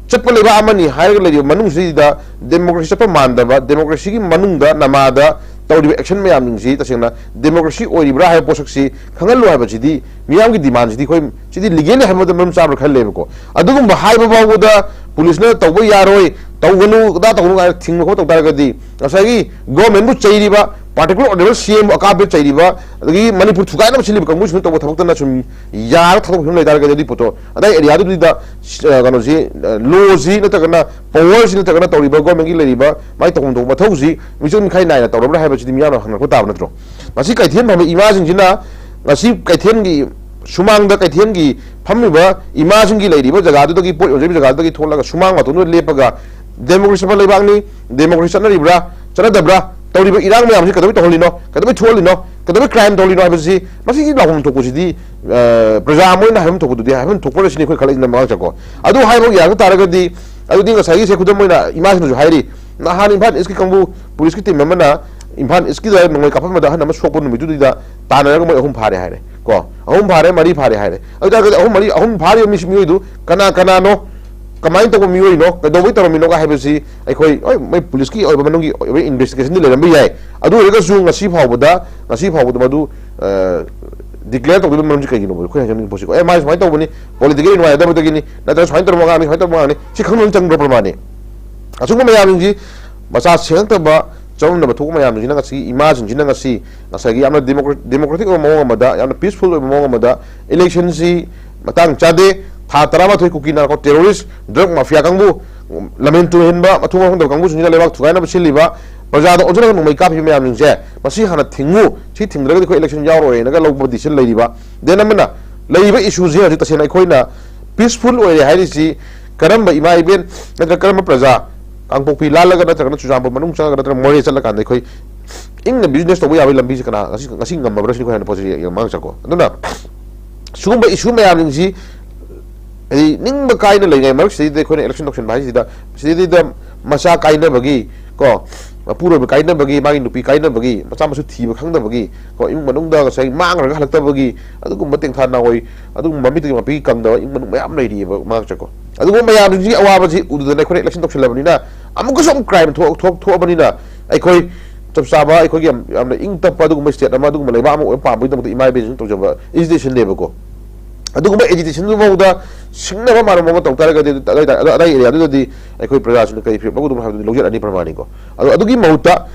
ꯆꯠꯄ ꯂꯩꯕꯥꯛ ꯑꯃꯅꯤ ꯍꯥꯏꯔꯒ ꯂꯩꯔꯤꯕ ꯃꯅꯨꯡꯁꯤꯗ ꯗꯦꯃꯣꯀ꯭ꯔꯦꯁꯤ ꯆꯠꯄ ꯃꯥꯟꯗꯕ, ꯗꯦꯃꯣꯀ꯭ꯔꯦꯁꯤꯒꯤ ꯃꯅꯨꯡꯗ ꯅꯃꯥꯗ ꯇꯧꯔꯤꯕ ꯑꯦꯛꯁꯟ ꯃꯌꯥꯝꯁꯤꯡꯁꯤ ꯇꯁꯦꯡꯅ ꯗꯦꯃꯣꯀ꯭ꯔꯦꯁꯤ ꯑꯣꯏꯔꯤꯕ꯭ꯔꯥ ꯍꯥꯏꯕ ꯄꯣꯠꯁꯛꯁꯤ ꯈꯪꯍꯜꯂꯨ ꯍꯥꯏꯕꯁꯤꯗꯤ ꯃꯤꯌꯥꯝꯒꯤ ꯗꯤꯃꯥꯟꯁꯤꯗꯤ ꯑꯩꯈꯣꯏ ꯁꯤꯗꯤ ꯂꯤꯒꯦꯜꯂꯤ ꯍꯥꯏꯕꯗ ꯃꯔꯝ ꯆꯥꯕ꯭ꯔꯥ ꯈꯜꯂꯦꯕꯀꯣ꯫ ꯑꯗꯨꯒꯨꯝꯕ ꯍꯥꯏꯕ ꯐꯥꯎꯕꯗ ꯄꯨꯂꯤꯁꯅ ꯇꯧꯕ ꯌꯥꯔꯣꯏ, ꯇꯧꯒꯅꯨ, ꯑꯗꯥ ꯇꯧꯒꯅꯨ ꯍꯥꯏꯅ ꯊꯤꯡꯕ ꯈꯣꯠꯄ ꯇꯧ ꯇꯥꯔꯒꯗꯤ ꯉꯁꯥꯏꯒꯤ ꯒꯣꯔꯃꯦꯟꯕꯨ ꯆꯩꯔꯤꯕ, ꯄꯥꯔꯇꯤꯀꯨꯂꯔ ꯑꯣꯅꯔꯦꯕꯜ ꯁꯤ ꯑꯦꯝꯕꯨ ꯑꯀꯥꯕ ꯆꯩꯔꯤꯕ, ꯑꯗꯒꯤ ꯃꯅꯤꯄꯨꯔ ꯊꯨꯒꯥꯏꯅꯕ ꯁꯤꯜꯂꯤꯕ ꯀꯥꯡꯕꯨꯁꯤꯡꯅ ꯇꯧꯕ ꯊꯕꯛꯇꯅ ꯁꯨꯝ ꯌꯥꯔꯒ ꯊꯥꯗꯣꯛꯄ ꯐꯤꯕꯝ ꯂꯩ ꯇꯥꯔꯒꯗꯤ ꯑꯗꯨꯒꯤ ꯄꯣꯠꯇꯣ ꯑꯗꯥꯏ ꯑꯦꯔꯤꯌꯥꯗꯨꯗ ꯀꯩꯅꯣꯁꯤ, ꯂꯣꯁꯤ ꯅꯠꯇ꯭ꯔꯒꯅ ꯄꯋꯥꯔꯁꯤ ꯅꯠꯇ꯭ꯔꯒꯅ ꯇꯧꯔꯤꯕ ꯒꯣꯔꯃꯦꯟꯒꯤ ꯂꯩꯔꯤꯕ ꯃꯥꯏ ꯇꯧꯐꯝ ꯊꯣꯛꯄ ꯃꯊꯧꯁꯤ ꯃꯤꯆꯪ ꯃꯤꯈꯥꯏ ꯅꯥꯏꯅ ꯇꯧꯔꯕ꯭ꯔꯥ ꯍꯥꯏꯕꯁꯤꯗꯤ ꯃꯤꯌꯥꯝꯅ ꯍꯪꯉꯛꯄ ꯇꯥꯕ ꯅꯠꯇ꯭ꯔꯣ? ꯉꯁꯤ ꯀꯩꯊꯦꯜ ꯐꯝꯕ ꯏꯃꯥꯁꯤꯡꯁꯤꯅ ꯉꯁꯤ ꯀꯩꯊꯦꯜꯒꯤ ꯁꯨꯃꯥꯡꯗ ꯀꯩꯊꯦꯜꯒꯤ ꯐꯝꯃꯤꯕ ꯏꯃꯥꯁꯤꯡꯒꯤ ꯂꯩꯔꯤꯕ ꯖꯒꯥꯗꯨꯗꯒꯤ, ꯄꯣꯠ ꯌꯣꯟꯖꯔꯤꯕ ꯖꯒꯥꯗꯨꯗꯒꯤ ꯊꯣꯛꯂꯒ ꯁꯨꯃꯥꯡ ꯃꯇꯣꯟꯗꯨꯗ ꯂꯦꯞꯄꯒ ꯗꯦꯃꯣꯀ꯭ꯔꯦꯁꯤ ꯆꯠꯄ ꯂꯩꯕꯥꯛꯅꯤ, ꯗꯦꯃꯣꯀ꯭ꯔꯦꯁꯤ ꯆꯠꯅꯔꯤꯕ꯭ꯔꯥ ꯆꯠꯅꯗꯕ꯭ꯔꯥ, ꯇꯧꯔꯤꯕ ꯏꯔꯥꯡ ꯃꯌꯥꯝꯁꯤ ꯀꯩꯗꯧꯕꯩ ꯇꯧꯍꯜꯂꯤꯅꯣ, ꯀꯩꯗꯧꯕꯩ ꯊꯣꯛꯍꯜꯂꯤꯅꯣ, ꯀꯩꯗꯧꯕꯩ ꯀ꯭ꯔꯥꯏꯝ ꯇꯧꯍꯜꯂꯤꯅꯣ ꯍꯥꯏꯕꯁꯤ ꯃꯁꯤꯒꯤ ꯂꯥꯎꯐꯝ ꯊꯣꯛꯄꯁꯤꯗꯤ, ꯑ, ꯄ꯭ꯔꯖꯥ ꯑꯃ ꯑꯣꯏꯅ ꯍꯥꯏꯐꯝ ꯊꯣꯛꯄꯗꯨꯗꯤ ꯍꯥꯏꯐꯝ ꯊꯣꯛꯄ ꯁꯤꯅꯤ ꯑꯩꯈꯣꯏ ꯈꯜꯂꯛꯏꯁꯤꯅ ꯃꯉꯥꯡ ꯆꯠꯀꯣ꯫ ꯑꯗꯨ ꯍꯥꯏꯕ ꯌꯥꯔꯛꯄ ꯇꯥꯔꯒꯗꯤ, ꯑꯗꯨꯗꯤ ꯉꯁꯥꯏꯒꯤꯁꯦ ꯈꯨꯗꯝ ꯑꯣꯏꯅ ꯏꯃꯥꯁꯤꯡꯅꯁꯨ ꯍꯥꯏꯔꯤ, ꯅꯍꯥꯟ ꯏꯝꯐꯥꯜ ꯏꯁꯀꯤ ꯀꯥꯡꯕꯨ ꯄꯨꯂꯤꯁꯀꯤ ꯇꯤꯝ ꯑꯃꯅ ꯏꯝꯐꯥꯜ ꯏꯁꯀꯤꯗ ꯅꯣꯡꯃꯩ ꯀꯥꯞꯄꯝꯕꯗ ꯑꯍꯟ ꯑꯃ ꯁꯣꯛꯄ ꯅꯨꯃꯤꯠꯇꯨꯗ ꯇꯥꯟꯅꯔꯒ ꯃꯣꯏ ꯑꯍꯨꯝ ꯐꯥꯔꯦ ꯍꯥꯏꯔꯦ ꯀꯣ, ꯑꯍꯨꯝ ꯐꯥꯔꯦ, ꯃꯔꯤ ꯐꯥꯔꯦ ꯍꯥꯏꯔꯦ꯫ ꯑꯗꯨ ꯇꯥꯔꯒꯗꯤ ꯑꯍꯨꯝ ꯃꯔꯤ, ꯑꯍꯨꯝ ꯐꯥꯔꯤꯕ ꯃꯤ, ꯃꯤꯑꯣꯏꯗꯨ ꯀꯅꯥ ꯀꯅꯥꯅꯣ, ꯀꯃꯥꯏꯅ ꯇꯧꯕ ꯃꯤꯑꯣꯏꯅꯣ, ꯀꯩꯗꯧꯕꯩ ꯇꯧꯔꯝꯃꯤꯅꯣꯒ ꯍꯥꯏꯕꯁꯤ ꯑꯩꯈꯣꯏ, ꯍꯣꯏ, ꯃꯣꯏ ꯄꯨꯂꯤꯁꯀꯤ ꯑꯣꯏꯕ ꯃꯅꯨꯡꯒꯤ ꯑꯣꯏꯕ ꯏꯟꯚꯦꯁꯇꯤꯒꯦꯁꯟꯗꯤ ꯂꯩꯔꯝꯕ ꯌꯥꯏ꯫ ꯑꯗꯨ ꯑꯣꯏꯔꯒꯁꯨ ꯉꯁꯤ ꯐꯥꯎꯕꯗ, ꯉꯁꯤ ꯐꯥꯎꯕꯗ ꯃꯗꯨ, ꯑ, ꯗꯤꯀ꯭ꯂꯦꯌꯔ ꯇꯧꯗꯣꯏꯕ ꯃꯔꯝꯁꯤ ꯀꯩꯒꯤꯅꯣ? ꯑꯩꯈꯣꯏ ꯍꯥꯏꯖꯅꯤꯡꯉꯤ ꯄꯣꯠꯁꯤꯀꯣ, ꯑꯦ, ꯃꯥꯁꯤ ꯁꯨꯃꯥꯏꯅ ꯇꯧꯕꯅꯤ, ꯄꯣꯂꯤꯇꯤꯀꯦꯜ ꯅꯨꯡꯉꯥꯏꯅꯗꯕꯗꯒꯤꯅꯤ, ꯅꯠꯇ꯭ꯔꯒ ꯁꯨꯃꯥꯏꯅ ꯇꯧꯔꯝꯕ ꯑꯉꯥꯡꯅꯤ, ꯁꯨꯃꯥꯏꯅ ꯇꯧꯔꯝꯕ ꯑꯉꯥꯡꯅꯤ, ꯁꯤ ꯈꯪꯕ ꯑꯃ ꯆꯪꯗ꯭ꯔꯣ ꯄ꯭ꯔꯃꯥꯟꯅꯤ? ꯑꯁꯤꯒꯨꯝꯕ ꯃꯌꯥꯝꯁꯤꯡꯁꯤ ꯃꯆꯥ ꯁꯦꯡꯉꯛꯇꯕ, ꯆꯃꯝꯅꯕ ꯊꯣꯛꯄ ꯃꯌꯥꯝꯁꯤꯡꯁꯤꯅ ꯉꯁꯤ ꯏꯃꯥꯁꯤꯡꯁꯤꯅ ꯉꯁꯤ ꯉꯁꯥꯏꯒꯤ ꯌꯥꯝꯅ ꯗꯦꯃꯣꯀ꯭ꯔꯦ-, ꯗꯦꯃꯣꯀ꯭ꯔꯦꯇꯤꯛ ꯑꯣꯏꯕ ꯃꯑꯣꯡ ꯑꯃꯗ, ꯌꯥꯝꯅ ꯄꯤꯁꯐꯨꯜ ꯑꯣꯏꯕ ꯃꯑꯣꯡ ꯑꯃꯗ ꯏꯂꯦꯛꯁꯟꯁꯤ ꯃꯇꯥꯡ ꯆꯥꯗꯦ, ꯊꯥ ꯇꯔꯥꯃꯥꯊꯣꯏ ꯀꯨꯀꯤ ꯅꯥꯔꯀꯣ ꯇꯦꯔꯣꯔꯤꯁ, ꯗ꯭ꯔꯒ ꯃꯥꯐꯤꯌꯥ ꯀꯥꯡꯕꯨ, ꯂꯝꯍꯦꯟ ꯇꯨꯍꯦꯟꯕ, ꯃꯊꯣꯡ ꯃꯔꯝ ꯈꯪꯗꯕ ꯀꯥꯡꯕꯨꯁꯤꯡꯁꯤꯅ ꯂꯩꯕꯥꯛ ꯊꯨꯒꯥꯏꯅꯕ ꯁꯤꯜꯂꯤꯕ, ꯄ꯭ꯔꯖꯥꯗ ꯑꯣꯟꯁꯤꯜꯂꯒ ꯅꯣꯡꯃꯩ ꯀꯥꯞꯄꯤꯕ ꯃꯌꯥꯝꯁꯤꯡꯁꯦ ꯃꯁꯤ ꯍꯥꯟꯅ ꯊꯤꯡꯉꯨ, ꯁꯤ ꯊꯤꯡꯗ꯭ꯔꯒꯗꯤ ꯑꯩꯈꯣꯏ ꯏꯂꯦꯛꯁꯟ ꯌꯥꯎꯔꯣꯏꯅꯒ ꯂꯧꯕ ꯗꯤꯁꯤꯖꯟ ꯂꯩꯔꯤꯕ꯫ ꯗꯦꯟ ꯑꯃꯅ ꯂꯩꯔꯤꯕ ꯏꯁꯨꯁꯦ ꯍꯧꯖꯤꯛ ꯇꯁꯦꯡꯅ ꯑꯩꯈꯣꯏꯅ ꯄꯤꯁꯐꯨꯜ ꯑꯣꯏꯔꯦ ꯍꯥꯏꯔꯤꯁꯤ ꯀꯔꯝꯕ ꯏꯃꯥ ꯏꯕꯦꯟ ꯅꯠꯇ꯭ꯔꯒ ꯀꯔꯝꯕ ꯄ꯭ꯔꯖꯥ, ꯀꯥꯡꯄꯣꯛꯄꯤ ꯂꯥꯜꯂꯒ ꯅꯠꯇ꯭ꯔꯒꯅ ꯆꯨꯔꯆꯥꯟꯄꯨꯔ ꯃꯅꯨꯡ ꯆꯪꯉꯒ ꯅꯠꯇ꯭ꯔꯒ ꯃꯣꯔꯦ ꯆꯠꯂꯀꯥꯟꯗ ꯑꯩꯈꯣꯏ ꯏꯪꯅ ꯕꯤꯖꯤꯅꯦꯁ ꯇꯧꯕ ꯌꯥꯕꯒꯤ ꯂꯝꯕꯤꯁꯦ ꯀꯅꯥ ꯉꯁꯤ, ꯉꯁꯤ ꯉꯝꯃꯕ꯭ꯔꯥ ꯁꯤꯅꯤ ꯑꯩꯈꯣꯏ ꯍꯥꯟꯅ ꯄꯣꯠꯁꯤ ꯌꯦꯡ-, ꯌꯦꯡ-, ꯃꯥꯡ ꯆꯠꯀꯣ꯫ ꯑꯗꯨꯅ ꯁꯤꯒꯨꯝꯕ ꯏꯁꯨ ꯃꯌꯥꯝꯁꯤꯡꯁꯤ ꯍꯥꯏꯗꯤ ꯅꯤꯡꯕ ꯀꯥꯏꯅ ꯂꯩꯉꯩ ꯃꯔꯛꯁꯤꯗꯩꯗ ꯑꯩꯈꯣꯏꯅ election ꯇꯧꯁꯤꯟꯕ ꯍꯥꯏꯁꯤꯗ, ꯁꯤꯗꯩꯗ ꯃꯆꯥ ꯀꯥꯏꯅꯕꯒꯤ, ꯀꯣ, ꯃꯄꯨꯔꯣꯏꯕ ꯀꯥꯏꯅꯕꯒꯤ, ꯃꯥꯒꯤ ꯅꯨꯄꯤ ꯀꯥꯏꯅꯕꯒꯤ, ꯃꯆꯥ ꯃꯁꯨ ꯊꯤꯕ ꯈꯪꯗꯕꯒꯤ, ꯀꯣ, ꯏꯃꯨꯡ ꯃꯅꯨꯡꯗ ꯉꯁꯥꯏ ꯃꯥꯡꯈ꯭ꯔꯒ ꯍꯜꯂꯛꯇꯕꯒꯤ, ꯑꯗꯨꯒꯨꯝꯕ ꯇꯦꯡꯊꯥ ꯅꯥꯋꯩ, ꯑꯗꯨꯒꯨꯝꯕ ꯃꯃꯤꯠꯇꯒꯤ ꯃꯄꯤ ꯀꯪꯗꯕ ꯏꯃꯨꯡ ꯃꯅꯨꯡ ꯃꯌꯥꯝ ꯂꯩꯔꯤꯑꯕ ꯃꯉꯥꯡ ꯆꯠꯀꯣ꯫ ꯑꯗꯨꯒꯨꯝꯕ ꯃꯌꯥꯝꯁꯤꯒꯤ ꯑꯋꯥꯕꯁꯤ ꯎꯗꯨꯗꯅ ꯑꯩꯈꯣꯏꯅ election ꯇꯧꯁꯤꯜꯂꯕꯅꯤꯅ ꯑꯃꯨꯛꯀꯁꯨ ꯑꯃꯨꯛ crime ꯊꯣꯛ-, ꯊꯣꯛ-, ꯊꯣꯛꯑꯕꯅꯤꯅ ꯑꯩꯈꯣꯏ ꯆꯞ ꯆꯥꯕ ꯑꯩꯈꯣꯏꯒꯤ ꯌꯥꯝ, ꯌꯥꯝꯅ ꯏꯪ ꯇꯞꯄ ꯑꯗꯨꯒꯨꯝꯕ state ꯑꯃ, ꯑꯗꯨꯒꯨꯝꯕ ꯂꯩꯕꯥꯛ ꯑꯃ ꯑꯣꯏꯕ ꯄꯥꯝꯕꯒꯤꯗꯃꯛꯇ ꯏꯃꯥ ꯏꯕꯦꯟꯁꯤꯡꯅ ꯇꯧꯖꯕ agitationꯅꯦꯕꯀꯣ꯫ ꯑꯗꯨꯒꯨꯝꯕ agitationꯗꯨꯐꯥꯎꯗ ꯁꯤꯡꯅꯕ ꯃꯥꯟꯕ ꯃꯑꯣꯡꯗ ꯇꯧ ꯇꯥꯔꯒꯗꯤ, ꯑꯗꯨ, ꯑꯗꯥꯏ, ꯑꯗꯥꯏ areaꯗꯨꯗꯗꯤ ꯑꯩꯈꯣꯏ ꯄ꯭ꯔꯖꯥꯁꯤꯡꯅ ꯀꯔꯤ ꯐꯤꯔꯦꯞ ꯂꯧꯒꯗꯕꯅꯣ ꯍꯥꯏꯕꯗꯨꯗꯤ ꯂꯧꯖꯔꯛꯑꯅꯤ ꯄ꯭ꯔꯃꯥꯅꯤꯀꯣ꯫ ꯑꯗꯣ ꯑꯗꯨꯒꯤ ꯃꯍꯨꯠꯇ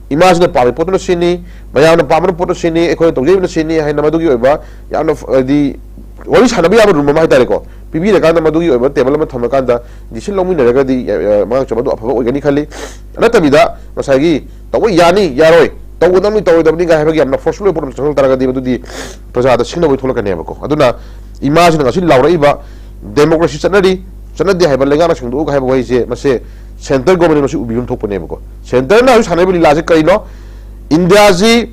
ꯏꯃꯥꯁꯤꯅ ꯄꯥꯝꯃꯤ ꯄꯣꯠꯇꯨꯅ ꯁꯤꯅꯤ, ꯃꯌꯥꯝꯅ ꯄꯥꯝꯕꯅ ꯄꯣꯠꯇꯨ ꯁꯤꯅꯤ, ꯑꯩꯈꯣꯏꯅ ꯇꯧꯖꯔꯤꯕꯅ ꯁꯤꯅꯤ ꯍꯥꯏꯅ ꯃꯗꯨꯒꯤ ꯑꯣꯏꯕ ꯌꯥꯝꯅ ꯐ-, ꯍꯥꯏꯗꯤ ꯋꯥꯔꯤ ꯁꯥꯟꯅꯕ ꯌꯥꯕ room ꯑꯃ ꯍꯥꯏꯇꯥꯔꯦꯀꯣ, ꯄꯤꯕꯤꯔꯀꯥꯟꯗ ꯃꯗꯨꯒꯤ ꯑꯣꯏꯕ table ꯑꯃ ꯊꯝꯃꯀꯥꯟꯗ decision ꯂꯧꯃꯤꯟꯅꯔꯒꯗꯤ, ꯑ, ꯑ, ꯃꯉꯥꯡ ꯆꯠꯄꯗꯣ ꯑꯐꯕ ꯑꯣꯏꯒꯅꯤ ꯈꯜꯂꯤ꯫ ꯅꯠꯇꯕꯤꯗ ꯉꯁꯥꯏꯒꯤ ꯇꯧꯕ ꯌꯥꯅꯤ, ꯌꯥꯔꯣꯏ, ꯇꯧꯒꯗꯕꯅꯤ, ꯇꯧꯔꯣꯏꯗꯕꯅꯤ ꯀꯥꯏ ꯍꯥꯏꯕꯒꯤ ꯌꯥꯝꯅ forceful ꯑꯣꯏꯕ ꯄꯣꯠ ꯑꯃ ꯆꯪꯍꯟ ꯇꯥꯔꯒꯗꯤ ꯃꯗꯨꯗꯤ ꯄ꯭ꯔꯖꯥꯗ ꯁꯤꯡꯅꯕ ꯊꯣꯛꯂꯛꯀꯅꯦꯕꯀꯣ꯫ ꯑꯗꯨꯅ ꯏꯃꯥꯁꯤꯅ ꯉꯁꯤ ꯂꯥꯎꯔꯛꯏꯕ democracy ꯆꯠꯅꯔꯤ, ꯆꯠꯅꯗꯦ ꯍꯥꯏꯕ, ꯂꯩꯉꯥꯛꯅ ꯁꯦꯡꯗꯣꯛꯎ ꯍꯥꯏꯕ ꯋꯥꯍꯩꯁꯦ, ꯃꯁꯦ central government ꯃꯁꯤ ꯎꯕꯤꯐꯝ ꯊꯣꯛꯄꯅꯦꯕꯀꯣ꯫ Centreꯅ ꯍꯧꯖꯤꯛ ꯁꯥꯟꯅꯔꯤꯕ ꯂꯤꯂꯥꯁꯦ ꯀꯔꯤꯅꯣ? ꯏꯟꯗꯤꯌꯥꯁꯤ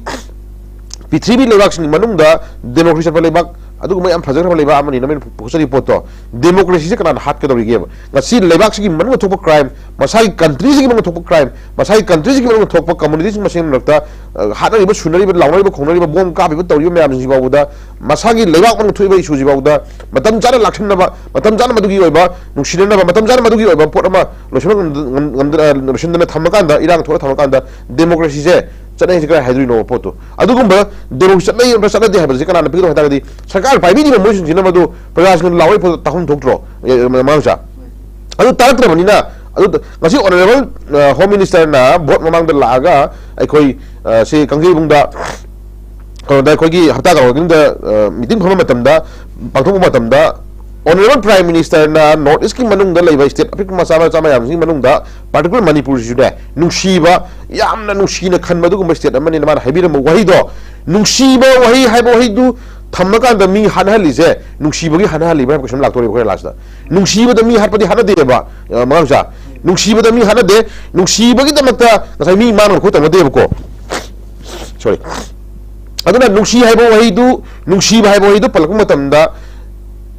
ꯄ꯭ꯔꯤꯊꯤꯕꯤ ꯂꯩꯕꯥꯛꯁꯤꯡꯒꯤ ꯃꯅꯨꯡꯗ democracy ꯆꯠꯄ ꯂꯩꯕꯥꯛ, ꯑꯗꯨꯒꯨꯝꯕ ꯌꯥꯝ ꯐꯖꯈ꯭ꯔꯕ ꯂꯩꯕꯥꯛ ꯑꯃꯅꯤ꯫ ꯅꯃꯤꯅ ꯄꯨꯊꯣꯛꯆꯔꯤꯕ ꯄꯣꯠꯇꯣ, democracyꯁꯦ ꯀꯅꯥꯅ ꯍꯥꯠꯀꯗꯧꯔꯤꯒꯦꯕ? ꯉꯁꯤ ꯂꯩꯕꯥꯛꯁꯤꯒꯤ ꯃꯅꯨꯡꯗ ꯊꯣꯛꯄ crime, ꯃꯁꯥꯒꯤ countryꯁꯤꯒꯤ ꯃꯅꯨꯡꯗ ꯊꯣꯛꯄ crime, ꯃꯁꯥꯒꯤ countryꯁꯤꯒꯤ ꯃꯅꯨꯡꯗ ꯊꯣꯛꯄ communityꯁꯤꯡ ꯃꯁꯦꯟ ꯃꯔꯛꯇ, ꯑ, ꯍꯥꯠꯅꯔꯤꯕ, ꯁꯨꯅꯔꯤꯕ, ꯂꯥꯎꯅꯔꯤꯕ, ꯈꯣꯡꯅꯔꯤꯕ, bomb ꯀꯥꯞꯄꯤꯕ, ꯇꯧꯔꯤꯕ ꯃꯌꯥꯝꯁꯤꯡꯁꯤ ꯐꯥꯎꯕꯗ, ꯃꯁꯥꯒꯤ ꯂꯩꯕꯥꯛ ꯃꯅꯨꯡꯗ ꯊꯣꯛꯏꯕ issueꯁꯤ ꯐꯥꯎꯕꯗ ꯃꯇꯝ ꯆꯥꯅ ꯂꯥꯛꯁꯤꯟꯅꯕ, ꯃꯇꯝ ꯆꯥꯅ ꯃꯗꯨꯒꯤ ꯑꯣꯏꯕ ꯅꯨꯡꯁꯤꯅꯅꯕ, ꯃꯇꯝ ꯆꯥꯅ ꯃꯗꯨꯒꯤ ꯑꯣꯏꯕ ꯄꯣꯠ ꯑꯃ ꯂꯣꯏꯁꯤꯟꯕ ꯉꯝꯗ-, ꯉꯝꯗ-, ꯑ, ꯂꯣꯏꯁꯤꯟꯗꯅ ꯊꯝꯃꯀꯥꯟꯗ, ꯏꯔꯥꯡ ꯊꯣꯛꯑ ꯊꯝꯃꯀꯥꯟꯗ democracyꯁꯦ ꯆꯠꯅꯩꯁꯦ ꯀꯗꯥꯏ ꯍꯥꯏꯗꯣꯏꯅꯣ ꯄꯣꯠꯇꯣ? ꯑꯗꯨꯒꯨꯝꯕ democracy ꯆꯠꯅꯩ ꯅꯠꯇ꯭ꯔ ꯆꯠꯅꯗꯦ ꯍꯥꯏꯕꯁꯤ ꯀꯅꯥꯅ ꯄꯤꯒꯗꯧ ꯍꯥꯏ ꯇꯥꯔꯒꯗꯤ, ꯁꯔꯀꯥꯔ ꯄꯥꯏꯕꯤꯔꯤꯕ ꯃꯣꯏꯁꯤꯡꯁꯤꯅ ꯃꯗꯨ ꯄ꯭ꯔꯖꯥꯁꯤꯡꯅ ꯂꯥꯎꯔꯛꯏ ꯄꯣꯠꯇꯣ ꯇꯥꯐꯝ ꯊꯣꯛꯇ꯭ꯔꯣ? ꯑꯦ, ꯃꯉꯥꯡ ꯆꯥ? ꯑꯗꯨ ꯇꯥꯔꯛꯇ꯭ꯔꯕꯅꯤꯅ, ꯑꯗꯨ ꯉꯁꯤ honourable, ꯑ, home ministerꯅ vote ꯃꯃꯥꯡꯗ ꯂꯥꯛꯑꯒ ꯑꯩꯈꯣꯏ, ꯑ, ꯁꯤ ꯀꯥꯡꯖꯩꯕꯨꯡꯗ, ꯀꯩꯅꯣꯗ, ꯑꯩꯈꯣꯏꯒꯤ ꯍꯞꯇꯥ ꯀꯥꯡꯖꯩꯕꯨꯡꯗ, ꯑ, meeting ꯐꯝꯕ ꯃꯇꯝꯗ, ꯄꯥꯡꯊꯣꯛꯄ ꯃꯇꯝꯗ, honourable prime ministerꯅ North Eastꯀꯤ ꯃꯅꯨꯡꯗ ꯂꯩꯕ state ꯑꯄꯤꯛꯄ ꯃꯆꯥ ꯃꯆꯥ ꯃꯌꯥꯝꯁꯤꯒꯤ ꯃꯅꯨꯡꯗ particular ꯃꯅꯤꯄꯨꯔꯁꯤꯁꯨꯅꯦ, ꯅꯨꯡꯁꯤꯕ, ꯌꯥꯝꯅ ꯅꯨꯡꯁꯤꯅ ꯈꯟꯕ ꯑꯗꯨꯒꯨꯝꯕ state ꯑꯃꯅꯤꯅ ꯃꯥꯅ ꯍꯥꯏꯕꯤꯔꯝꯕ ꯋꯥꯍꯩꯗꯣ, ꯅꯨꯡꯁꯤꯕ ꯋꯥꯍꯩ ꯍꯥꯏꯕ ꯋꯥꯍꯩꯗꯨ ꯊꯝꯃꯀꯥꯟꯗ ꯃꯤ ꯍꯥꯠꯅꯍꯜꯂꯤꯁꯦ ꯅꯨꯡꯁꯤꯕꯒꯤ ꯍꯥꯠꯅꯍꯜꯂꯤꯕ꯭ꯔꯥ ꯍꯥꯏꯕ question ꯑꯃ ꯂꯥꯛꯇꯣꯔꯦꯕ ꯑꯩꯈꯣꯏ lastꯇ꯫ ꯅꯨꯡꯁꯤꯕꯗ ꯃꯤ ꯍꯥꯠꯄꯗꯤ ꯍꯥꯠꯅꯗꯦꯕ, ꯑ, ꯃꯉꯥꯡ ꯃꯆꯥ꯫ ꯅꯨꯡꯁꯤꯕꯗ ꯃꯤ ꯍꯥꯠꯅꯗꯦ꯫ ꯅꯨꯡꯁꯤꯕꯒꯤꯗꯃꯛꯇ ꯉꯁꯥꯏ ꯃꯤ ꯃꯥꯡꯅ ꯈꯣꯏ ꯇꯧꯅꯗꯦꯕꯀꯣ꯫ Sorry꯫ ꯑꯗꯨꯅ ꯅꯨꯡꯁꯤ ꯍꯥꯏꯕ ꯋꯥꯍꯩꯗꯨ, ꯅꯨꯡꯁꯤꯕ ꯍꯥꯏꯕ ꯋꯥꯍꯩꯗꯨ ꯄꯜꯂꯛꯄ ꯃꯇꯝꯗ